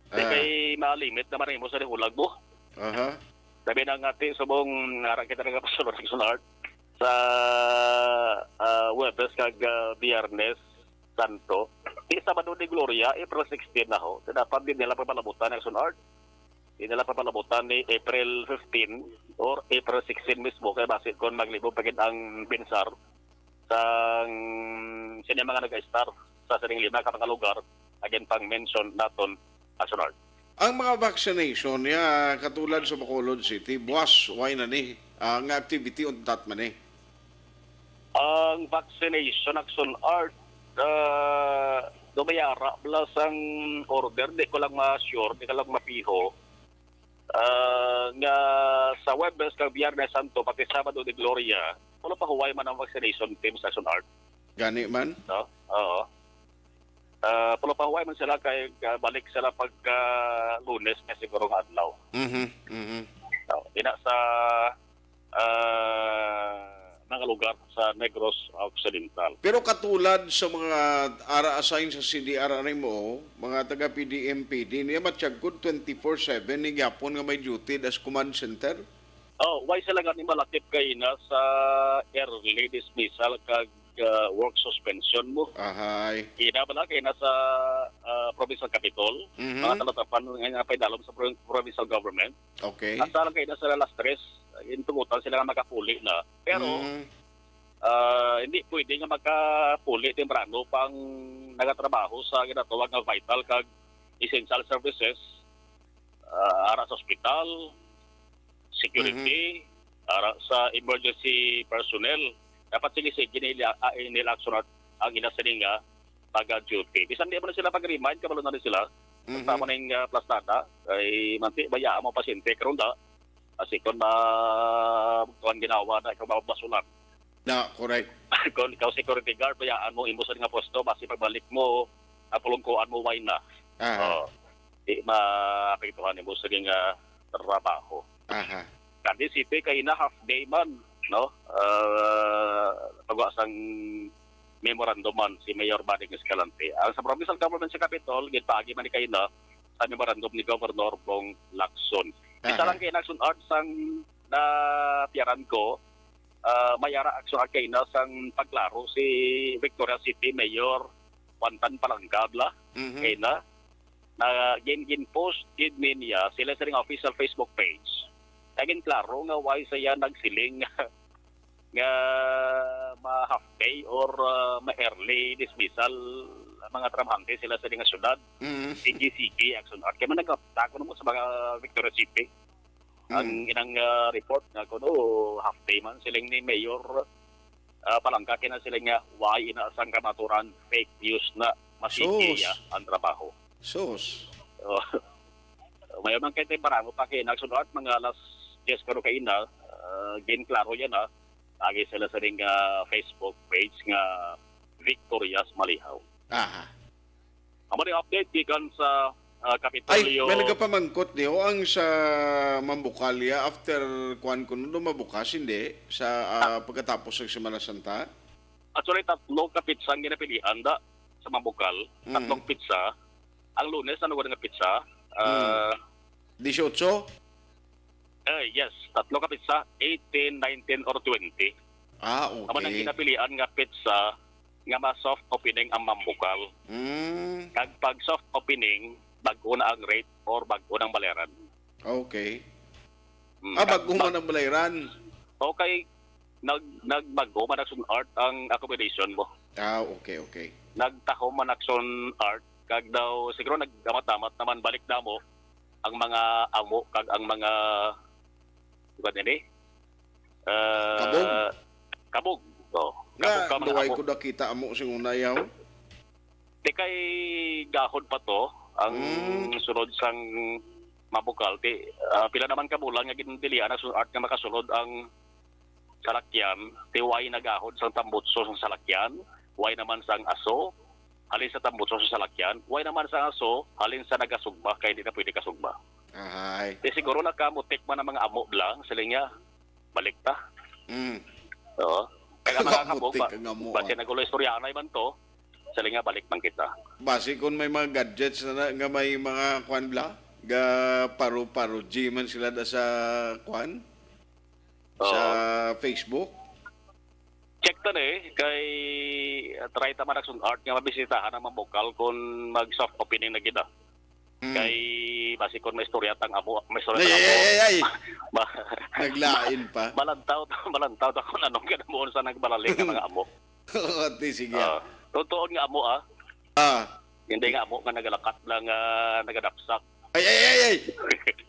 Di Ah. kay malimit naman mo sa hulag mo. Aha. Sabi na nga, ti, subong ara kita nagapasunod, Action Art, sa ah, Huwebes kag ah, Biyernes Santo. Di, Sabado de Gloria, April sixteen na ho. So, dapat din nila papalabutan, Action Art. Di nila papalabutan ni April fifteen or April sixteen mismo, kay basi kung maglibog pa gid ang pensar sang sini mga nag-star sa sining lima ka mga lugar, again, pang mention naton, Action Art. Ang mga vaccination niya, katulad sa Bacolod City, buwas, why na ni? Ah, nga activity untat man ni? Ang vaccination, Action Art, ah, dumayara bala sang order, di ko lang ma-sure, di ko lang mapiho. Ah, nga sa Huwebes kag Biyernes Santo, pati Sabado de Gloria, wala pa huway man ang vaccination team sa Action Art, Gani man? no? Oo. Ah, wala pa huway man sila kay ah, balik sila pagka Lunes na siguro nga adlaw. Mhm, mhm. No? Ina sa ah, mga lugar sa Negros Occidental. Pero katulad sa mga ara assign sa C D R R M O, mga taga P D M P D, niya matyagkod twenty-four seven ni gyapon nga may duty as command center? Oh, why sila gani malakip kay na sa early dismissal kag ah, work suspension mo? Ahay. Ina bala kay na sa ah, provincial capitol, Mhm. mga talatapan nga nga paidalom sa pro- provincial government. Okay. Asa lang kay na sa Las Tres, Intugutan sila nga makapuli na. Pero, Mm. ah, hindi pwede nga makapuli temprano pang nagatrabaho sa ginatawag nga vital kag essential services, ah, ara sa ospital, security, Mhm. ara sa emergency personnel. Dapat sige-sige nila, ah, nila aksyon at ang ila sini nga pag-duty. Bisan di mo na sila pag-remind, kabalo na rin sila. Mhm. Tama na yung, ah, plastada. Ay, manti, bayaan mo pasyente, karon da. Kasi kung ma-, kuwan ginawa na, ikaw mabasulan. Na, correct. Kung ikaw security guard, bayaan mo, imo sa nga pwesto, basi pagbalik mo, napulungkuan mo, why na? Aha. Oh, di maapektuhan imo sa nga trabaho. Aha. Kandi City, kay na half day man, no? Ah, pagwa sang memorandum man si Mayor Buddy Escalante. Ang sa provincial government sa Capitol, ginpaagi man ni kaina sa memorandum ni Governor Bong Lacson. Isa Aha. lang kay Lacson Art sang napiyaran ko, ah, may ara action art kaina sang pagklaro si Victoria City Mayor Juan Tan Palangga bala. Mhm. Kaina, na gin-, gin-post gid niya sila sa ring official Facebook page. Kaya ginklaro nga why siya nagsiling nga ma-half day or, ah, ma-early dismissal ang mga trabahante sila sa nga syudad. Mm. Sige, sige, action art. Kaya man nagkatako naman sa mga Victoria City. Ang Mm. inang, ah, report nga kuno half day man siling ni Mayor, ah, Palangga kina siling nga why ina sang kamaturan fake news na masigi Sus. ya ang trabaho. Sus. Oh. May man kay temprano pa kay nagsunod mga alas diyes karo kaina, ah, ginklaro yan, ah. Agi sila sa ring, ah, Facebook page nga Victorious Malihaw. Aha. Amo ni update gikan sa, ah, Ay, Kapitolyo. May nagapamangkot niyo ang sa Mambukalya after kuan kuno do mabukas, hindi? Sa, ah, Ah. pagkatapos ng Semana Santa? Actually, tatlo ka pitsang ginapilian da sa Mambukal. Mhm. Tatlong pitsa. Ang Lunes, ano nga pitsa? Ah, Hmm. Dieciocho? Eh, yes, tatlo ka pitsa, eighteen, nineteen, or twenty. Ah, Amo nang okay. ginapilian nga pitsa nga ma-soft opening ang Mambukal. Mm. Kag pag soft opening, bag-o na ang rate or bag-o nang bayaran. Okay. Mm, Ah, kag bag-o bag- man ang bayaran. Okay, nag-, nagbag-o man ang Sun Art ang accommodation mo. Ah, okay, okay. Nagtaho man ang Sun Art, kag daw siguro nag-amat-amat naman balik na mo ang mga amo kag ang mga, di ba, nini? Ah, Kabog? Kabog. Oh, Nga, kabog ka, mga duway amo. Ko nakita amo sing una, yaw. Di kay gahod pa to, ang Mm. sulod sang Mambukal. Ti, ah, pila naman ka bulan nga gindilian ang Sun Art nga makasulod ang salakyan. Ti, way nagahod sang tambutso sang salakyan, way naman sang aso, halin sa tambutso sa salakyan, way naman sang aso, halin sa nagasugba, kay di na pwede kasugba. Ahay. Ti, siguro nakamutik man ang mga amo lang, sila niya, balik ta. Mm. Oo. Kaya mga kabog, Kamutik ba-, ang amo, basi ah. Nagulo istoryahan na iban to, sila nga balik man kita. Basi kung may mga gadgets na, na nga may mga kwan bla, ga paro-paro G man sila da sa kwan? Sa Oo. Facebook? Check ta ni, kay, uh, try ta man ang Sun Art nga mabisitahan ang Mambukal kung mag soft opening na gid, ah. Hmm. Kay basi kon may istorya tang amo, may istorya Ay, tang ay, amo. Ay, ay, ay. Ma-, Naglain pa. Malantaw ta, malantaw ta kung anong kanamuon sa nagbalalik nga mga amo. Oo, ti, sige. Ah, totoo nga amo, ah. Ah. Hindi nga amo nga nagalakat lang, ah, nagadapsak. Ay, ay, ay, ay!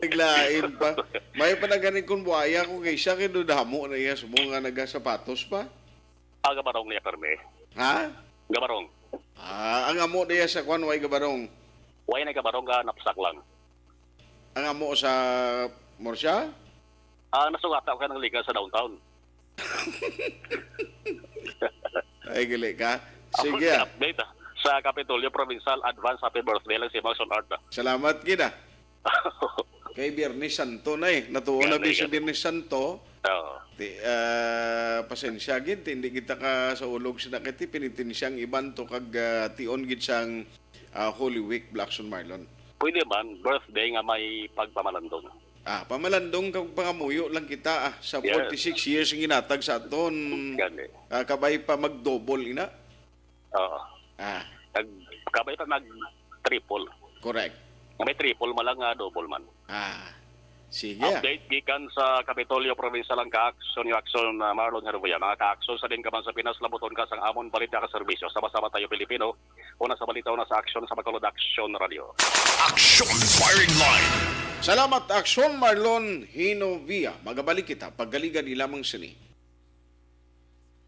Naglain pa. May pa na ganin kung buhaya ko kay siya, kay do damo na iya, sumo nga nagasapatos pa. Ah, gabarong niya, permi. Ha? Gabarong. Ah, ang amo niya sa kwan, way gabarong. Way na gabarong ka, napsak lang. Ang amo sa Murcia? Ah, nasugata ko ka ng liga sa downtown. Ay, gali ka. Ako Sige, sa ah. Update, ah. Sa Kapitolyo Provincial, advance happy birthday lang si Mang Son Art, ah. Salamat gid, ah. Kay Biyernes Santo na eh. Natuon na Gani, bi sa gani. Biyernes Santo. Oo. Ti, ah, pasensya gid, ti, hindi kita ka sa ulog sa nakiti, pinitinsyang iban to kag, ah, tion gid sang, ah, Holy Week, Blackson Marlon. Pwede man, birthday nga may pagpamalandong. Ah, pamalandong kag pangamuyo lang kita, ah, sa Yes. forty-six years ang ginatag sa aton. Gani. Ah, kabay pa mag-double ina. Oo. Ah. Nag-, kabay pa mag-triple. Correct. May triple man lang nga double man. Ah. Sige. Update gikan sa Kapitolyo Provincial ang ka-aksyon ni Aksyon, ah, Marlon Hervia. Mga ka-aksyon sa Dingaman sa Pinas, labuton ka sang amon balita ka serbisyo. Sama-sama tayo, Pilipino. Una sa balita, una sa aksyon sa Bacolod Aksyon Radio. Aksyon Firing Line. Salamat, Aksyon Marlon Hinovia. Magabalik kita. Pagkaligan ni lamang sini.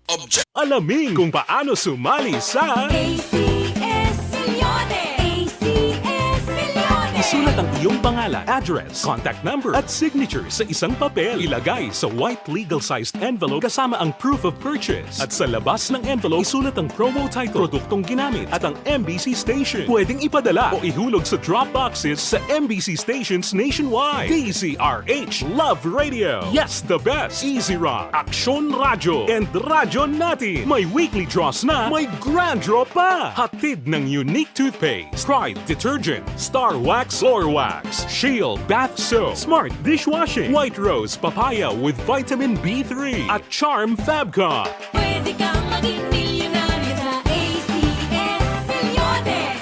Object. Alamin kung paano sumali sa A C S Milyones! A C S Milyones! Isulat ang iyong pangalan, address, contact number, at signature sa isang papel. Ilagay sa white legal-sized envelope kasama ang proof of purchase. At sa labas ng envelope, isulat ang promo title, produktong ginamit, at ang M B C station. Pwedeng ipadala o ihulog sa drop boxes sa M B C stations nationwide. D Z R H Love Radio. Yes, the best. Easy Rock, Aksyon Radyo, and Radyo Natin. May weekly draws na, may grand draw pa. Hatid ng Unique Toothpaste, Pride Detergent, Star Wax Floor Wax, Shield Bath Soap, Smart Dishwashing, White Rose Papaya with Vitamin B three, at Charm Fabcon. Pwede kang maging milyonaryo sa A C S Milyones.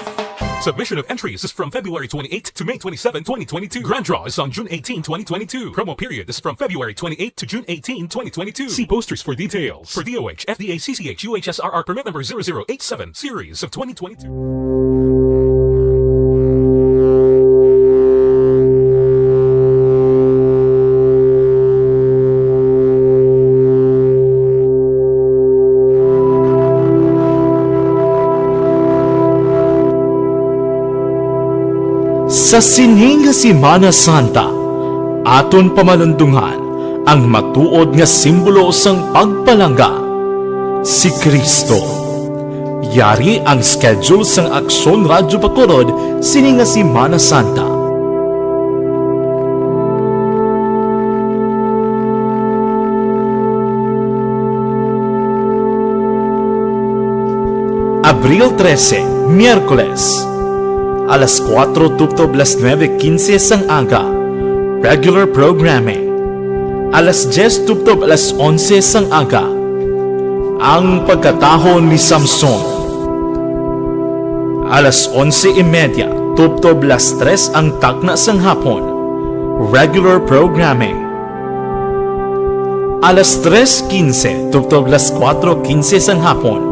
Submission of entries is from February twenty-eighth to May twenty-seven, twenty twenty-two. Grand draw is on June eighteen, twenty twenty-two. Promo period is from February twenty-eighth to June eighteen, twenty twenty-two. See posters for details. For D O H, F D A, C C H, U H S R R permit number zero zero eight seven, series of twenty twenty-two. Sa sini nga Semana Santa, aton pamalundungan ang matuod nga simbolo sang pagpalangga, si Cristo. Yari ang schedule sang Aksyon Radyo Bacolod sini nga Semana Santa. Abril trese, Miyerkules. Alas kuwatro tubtob alas nuebe kinse sang aga, regular programming. Alas dyes tubtob alas onse sang aga, ang pagkataho ni Samson. Alas onse y media tubtob alas tres ang takna sang hapon, regular programming. Alas tres kinse tubtob alas kuwatro kinse sang hapon,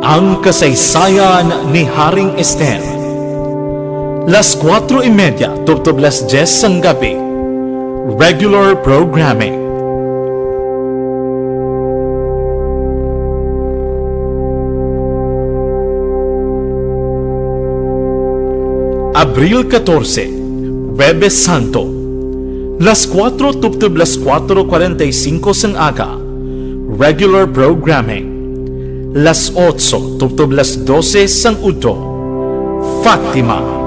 ang kasaysayan ni Haring Ester. Las kuwatro y media tubtob las dyes sang gabi, regular programming. Abril katorse, Huwebes Santo, las kuwatro tubtob las kuwatro kuwarenta y singko sang aga, regular programming. Las otso tubtob las dose sang udto, Fatima.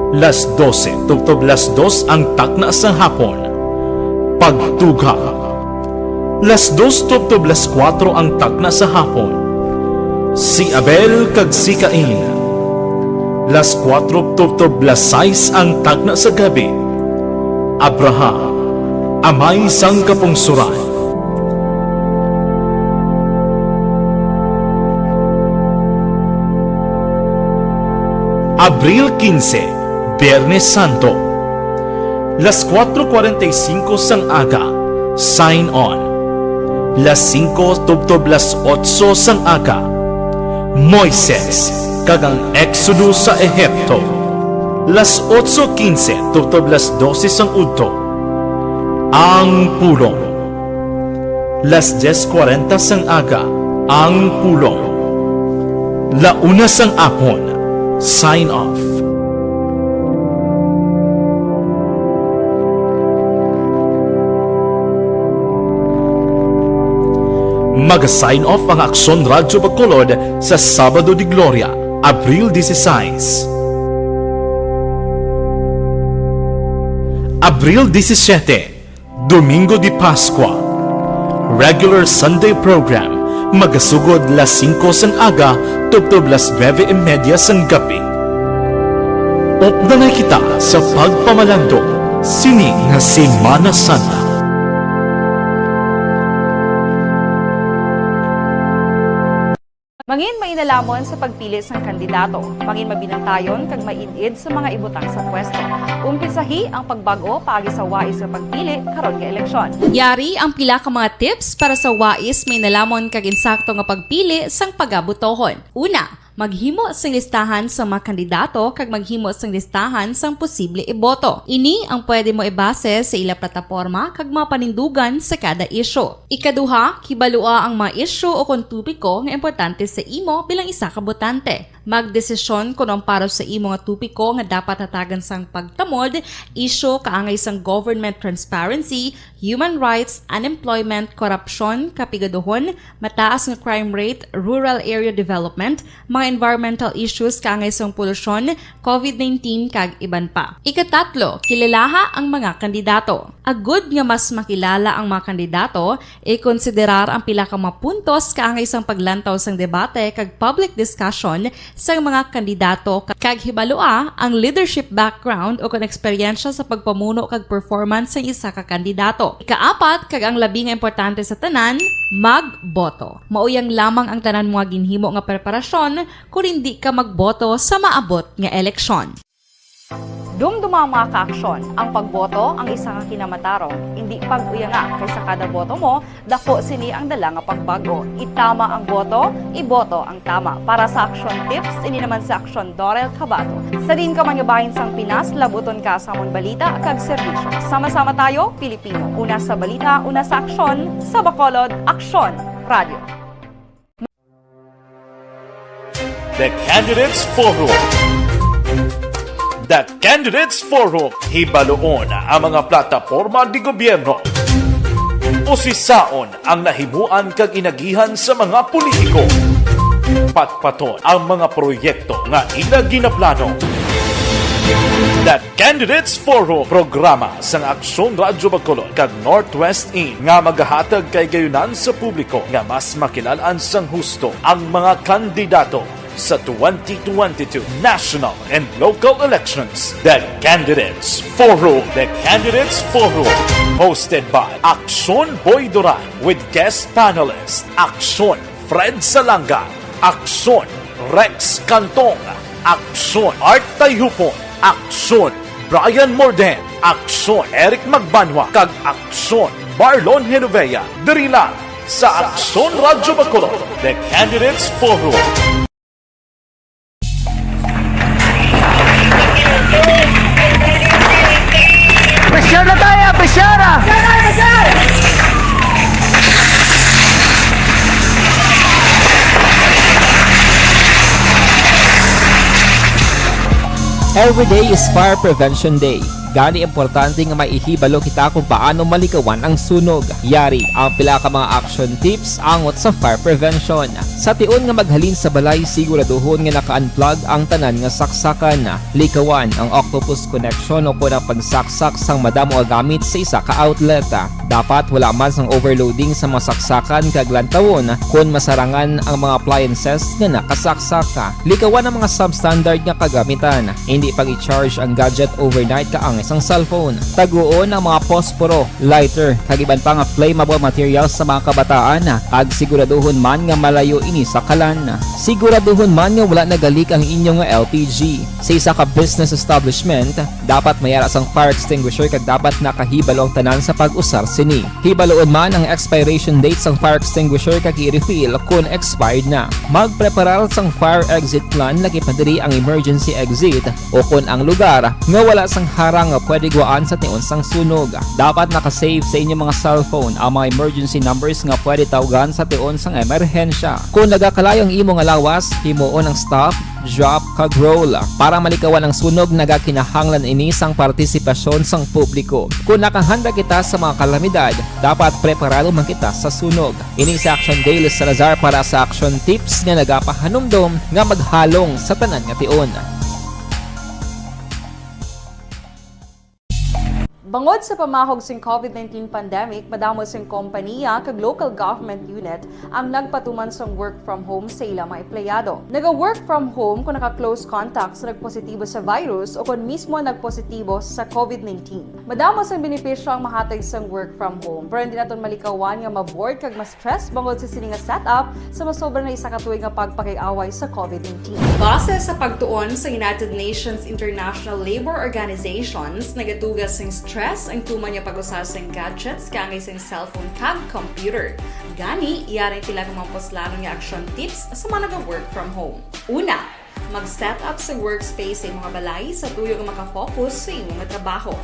Las dose tubtob las dos ang takna sang hapon, Pagtugha. Las dos tubtob las kuwatro ang takna sa hapon, Si Abel kag si Cain. Las kuwatro tubtob las sais ang takna sa gabi, Abraham, amay sang kapungsoran. Abril kinse, Biyernes Santo. Las kuwatro kuwarenta y singko sang aga, Sign On. Las singko tubtob las otso sang aga, Moises kag ang Eksodo sa Ehipto. Las otso kinse tubtob las dose sang udto, Ang Pulong. Las dyes kuwarenta sang aga, Ang Pulong. La una sang apon, Sign Off. Mag-sign off ang Aksyon Radyo Bacolod sa Sabado de Gloria, Abril dieciséis. Abril diecisiete, Domingo de Pascua. Regular Sunday program, magasugod las singko sang aga tubtob las nuebe y media sang gabi. Updanay kita sa pagpamalandong sini nga Semana Santa. Mangin mainalamon sa pagpili sang kandidato. Mangin mabinantayon kag maid-id sa mga ibutang sa pwesto. Umpisahi ang pagbag-o paagi sa wais nga pagpili karon nga eleksyon. Yari ang pila ka mga tips para sa wais, mainalamon kag insakto nga pagpili sang pagabotohon. Una, maghimo sing listahan sa mga kandidato kag maghimo sing listahan sang posible iboto. Ini ang pwede mo ibase sa ila plataporma kag mga panindugan sa kada isyu. Ikaduha, kibalua ang mga isyu o kon topiko nga importante sa imo bilang isa ka botante. Magdesisyon kon ang para sa imo nga topiko nga dapat hatagan sang pagtamod, isyu kaangay sang government transparency, human rights, unemployment, korupsyon, kapigaduhon, mataas nga crime rate, rural area development, mga environmental issues kaangay sang polusyon, covid nineteen, kag iban pa. Ikatatlo, kilalaha ang mga kandidato. Agud nga mas makilala ang mga kandidato, ikonsiderar ang pila ka mga puntos kaangay sang paglantaw sang debate kag public discussion sang mga kandidato, kag hibalua ang leadership background o kon eksperyensya sa pagpamuno kag performance sang isa ka kandidato. Ikaapat, kag ang labi nga importante sa tanan, magboto. Mauyang lamang ang tanan mo nga ginhimo nga preparasyon kon indi ka magboto sa maabot nga eleksyon. Dumduma ang mga kaaksyon. Ang pagboto ang isa ka kinamatarong. Indi pag-uyanga, kay sa kada boto mo, dako sini ang dala nga pagbago. Itama ang boto, iboto ang tama. Para sa Aksyon Tips, ini naman si Aksyon Dorel Cabato. Sa diin ka man nga bahin sang Pinas, labuton ka sa amon balita kag serbisyo. Sama-sama tayo, Pilipino. Una sa balita, una sa aksyon, sa Bacolod, Aksyon Radio. The Candidates Forum. The Candidates Forum. Hibaluon ang mga plataporma di gobyerno. Usisaon ang nahimuan kag inagihan sa mga politiko. Patpaton ang mga proyekto nga ila ginaplano. The Candidates Forum, programa sang Aksyon Radyo Bacolod kag Northwest In nga magahatag kahigayonan sa publiko nga mas makilal-an sang husto ang mga kandidato sa twenty twenty-two national and local elections. The Candidates Forum. The Candidates Forum, hosted by Aksyon Boy Duran with guest panelist Aksyon Fred Salanga, Aksyon Rex Cantong, Aksyon Art Tayhupon, Aksyon Brian Morden, Aksyon Eric Magbanwa, kag Aksyon Marlon Genovea. Diri lang sa Aksyon Radyo Bacolod, The Candidates Forum. Pressure na tayo! Pressure na! Every day is Fire Prevention Day. Gani, importante nga maihibalo kita kung paano malikawan ang sunog. Yari ang pila ka mga action tips angot sa fire prevention. Sa tion nga maghalin sa balay, siguraduhon nga naka-unplug ang tanan nga saksakan. Likawan ang octopus connection o kon ang pagsaksak sang madamo nga gamit sa isa ka outlet. Dapat wala man sang overloading sa mga saksakan kag lantawon kon masarangan ang mga appliances nga nakasaksak. Likawan ang mga substandard nga kagamitan. Indi pag-i-charge ang gadget overnight kaangay sang cellphone. Taguon ang mga posporo, lighter, kag iban pa nga flammable materials sa mga kabataan, kag siguraduhon man nga malayo ini sa kalan. Siguraduhon man nga wala nagalik ang inyo nga L P G. Sa isa ka business establishment, dapat may ara sang fire extinguisher kag dapat nakahibalo ang tanan sa pag-usar sini. Hibaluon man ang expiration date sang fire extinguisher kag i-refill kon expired na. Magpreparar sang fire exit plan, lakip na diri ang emergency exit o kon ang lugar nga wala sang harang nga pwede guwaan sa tion sang sunog. Dapat naka-save sa inyo mga cellphone ang mga emergency numbers nga pwede tawgan sa tion sang emerhensya. Kon nagakalayo ang imo nga lawas, himuon ang stop, drop, kag roll. Para malikawan ang sunog, nagakinahanglan ini sang partisipasyon sang publiko. Kon nakahanda kita sa mga kalamidad, dapat preparado man kita sa sunog. Ini si Action Dale Salazar para sa Action Tips nga nagapahanumdom nga maghalong sa tanan nga tion. Bangod sa pamahog sing COVID nineteen pandemic, madamo sing kompaniya kag local government unit ang nagpatuman sang work from home sa ila mga empleyado. Naga-work from home kung naka-close contact sa nagpositibo sa virus o kon mismo nagpositibo sa COVID nineteen. Madamo sang benepisyo ang mahatag sang work from home, pero hindi naton malikawan nga ma-bored kag ma-stress bangod sa sini nga setup sa masobra na isa ka tuig nga pagpakig-away sa COVID nineteen. Base sa pagtuon sa United Nations International Labour Organizations, nagatuga sing stress ang tuman nga pag-usa sing gadgets kaangay sing cellphone kag computer. Gani, yari ang pila ka mga puslanon nga action tips sa mga naga-work from home. Una, mag-set up sa workspace sa imong balay sa tuyo nga makafocus sa imong trabaho.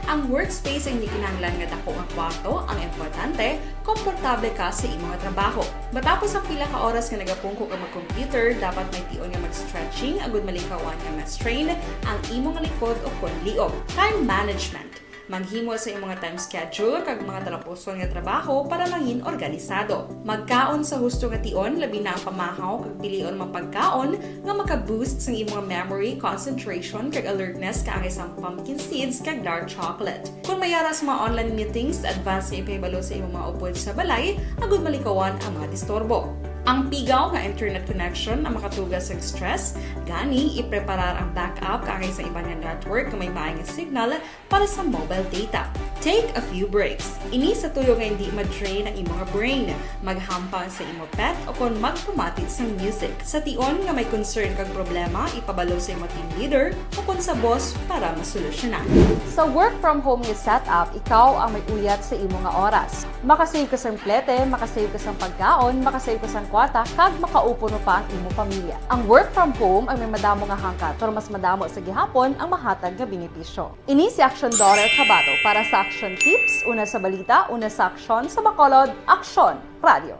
Ang workspace ay hindi kinahanglan nga dako nga kwarto. Ang importante, komportable ka sa imong trabaho. Matapos ang pila ka oras nga nagapungko ka mag-computer, dapat may tion nga mag-stretching agud malikawan nga ma-strain ang imong likod o kon liog. Time management. Maghimo sa imong time schedule kag mga talapuson nga trabaho para mangin organisado. Magkaon sa husto nga tion, labi na ang pamahaw kag pilion mga pagkaon nga maka-boost sang imong memory, concentration, kag alertness kaangay sang pumpkin seeds kag dark chocolate. Kon may ara sa mga online meetings, advance nga ipahibalo sa imong mga upod sa balay agud malikawan ang mga disturbo. Ang pigaw nga internet connection ang makatuga sa stress, gani ipreparar ang backup kaangay sa iban nga network nga may maayong signal para sa mobile data. Take a few breaks. Ini sa tuyo nga hindi ma-drain ang imong brain. Maghampang sa imo pet o kon magpamati sang music. Sa tion nga may concern kag problema, ipabalo sa imo team leader o kon sa boss para masolusyonan. Sa work from home nga setup, ikaw ang may uyat sa imo nga oras. Makasave ka sang plete, makasave ka sang pagkaon, makasave ka sang kwarta, kag makaupo pa ang imo pamilya. Ang work from home ang may madamo nga hangkat, pero mas madamo sa gihapon ang mahatag nga benepisyo. Ini si Action Daughter Kabato para sa Action Tips, una sa balita, una sa aksyon, sa Bacolod, Aksyon Radio.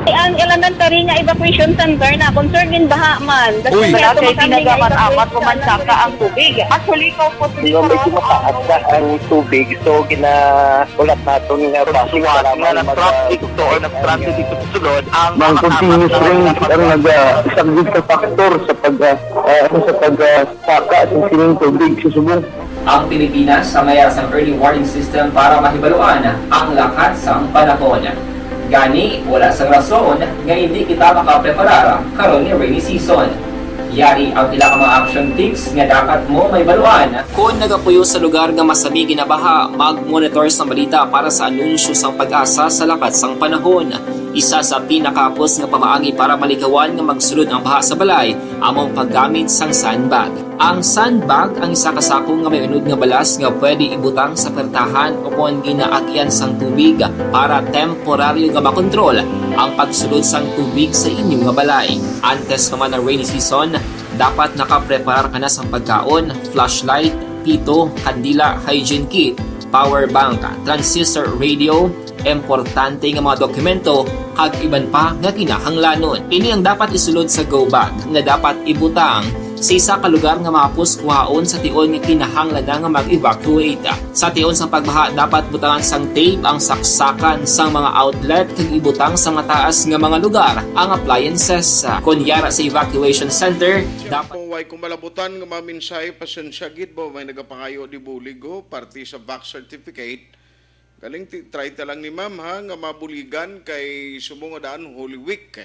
Ang elementary nga evacuation center na concern in baha man. Uy! Wala kay ginagamat-amat, kumansaka ang tubig. Actually, ikaw po, medyo mataas na ang tubig, so gina-, ulat naton nga base nga mag-, na nag-traffic to or nag-transit dito sa sulod ang mga continuous rain ang nag-, ah, isang big factor sa pag, ah, ah, sa pag, ah, saka sa sining tubig sa subong. Ang Pilipinas ang may sang early warning system para mahibaluan ang lakat sang panahon. Gani, wala sang rason nga hindi kita makapreparar karon nga rainy season. Yari ang pila ka mga action tips nga dapat mo mahibaluan. Kon nagapuyo sa lugar nga masami ginabaha, mag-monitor sang balita para sa anunsyo sang PAGASA sa lakat sang panahon. Isa sa pinakahapos nga pamaagi para malikawan nga magsulod ang baha sa balay amo ang paggamit sang sandbag. Ang sandbag ang isa ka sako nga may unod nga balas nga pwede ibutang sa pertahan o kon ginaagyan sang tubig para temporaryo nga makontrol ang pagsulod sang tubig sa inyo nga balay. Antes pa man ang rainy season, dapat nakapreparar ka na sang pagkaon, flashlight, pito, kandila, hygiene kit, power bank, transistor radio, importante nga mga dokumento, kag iban pa nga kinahanglanon. Ini ang dapat isulod sa go bag nga dapat ibutang sa isa ka lugar nga mahapos kuhaon sa tion nga kinahanglan na nga mag-evacuate. Sa tion sang pagbaha, dapat butangan sang tape ang saksakan sang mga outlet kag ibutang sa mataas nga mga lugar ang appliances. Kon yara sa evacuation center, dapat Kung way ko malabutan nga mga mensahe, pasensya gid ba, may nagapangayo di bulig, oh, parte sa vax certificate. Galing, ti-, try ta lang ni ma'am, ha, nga mabuligan kay subong nga daan Holy Week.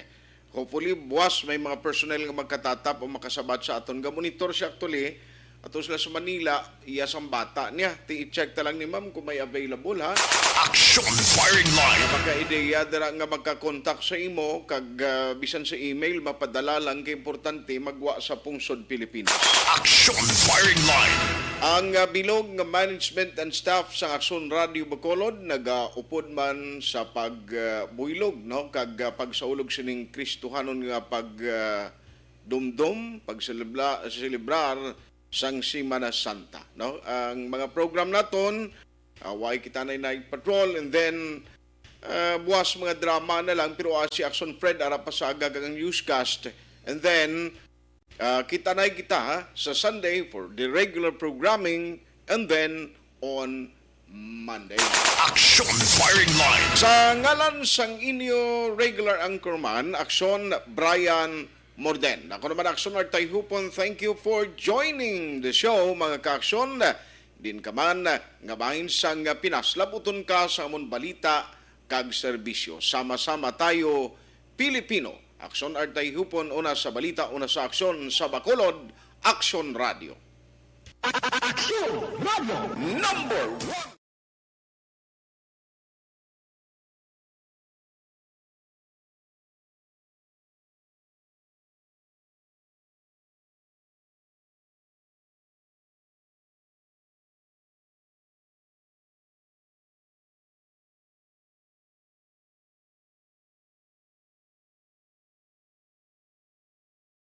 Hopefully, buwas may mga personnel nga magkatatap o makasabat sa aton. Ga-monitor siya actually. Ato sila sa Manila, iya sang bata niya. Ti-, i-check ta lang ni ma'am kung may available, ha. Action Firing Line. Nga makaideya dira nga magka-contact sa imo, kag, ah, bisan sa email, mapadala lang kay importante, magwa sa pungsod Pilipinas. Action Firing Line. Ang, ah, bilog nga management and staff sa Aksyon Radio Bacolod nagaupod man sa pag, ah, buylog, no, kag, ah, pagsaulog sining Kristohanon nga pag, ah, dumdom, pagselebra-, selebrar sang Semana Santa, no? Ang mga program naton, ah, way kita na night patrol, and then, ah, buwas mga drama na lang, pero, ah, si Action Fred ara pa sa aga kag ang newscast, and then, ah, kita na kita, ha, sa Sunday for the regular programming, and then on Monday. Action Firing Line. Sa ngalan sang inyo regular anchorman, Action, Brian Morden. Ako naman, Aksyon Artay Hupon, thank you for joining the show, mga ka-aksyon. Din ka man nga bahin sang Pinas, labuton ka sa amon balita kag serbisyo. Sama-sama tayo, Pilipino. Aksyon Artay Hupon, una sa balita, una sa aksyon, sa Bacolod, Aksyon Radio. Aksyon Radio number one.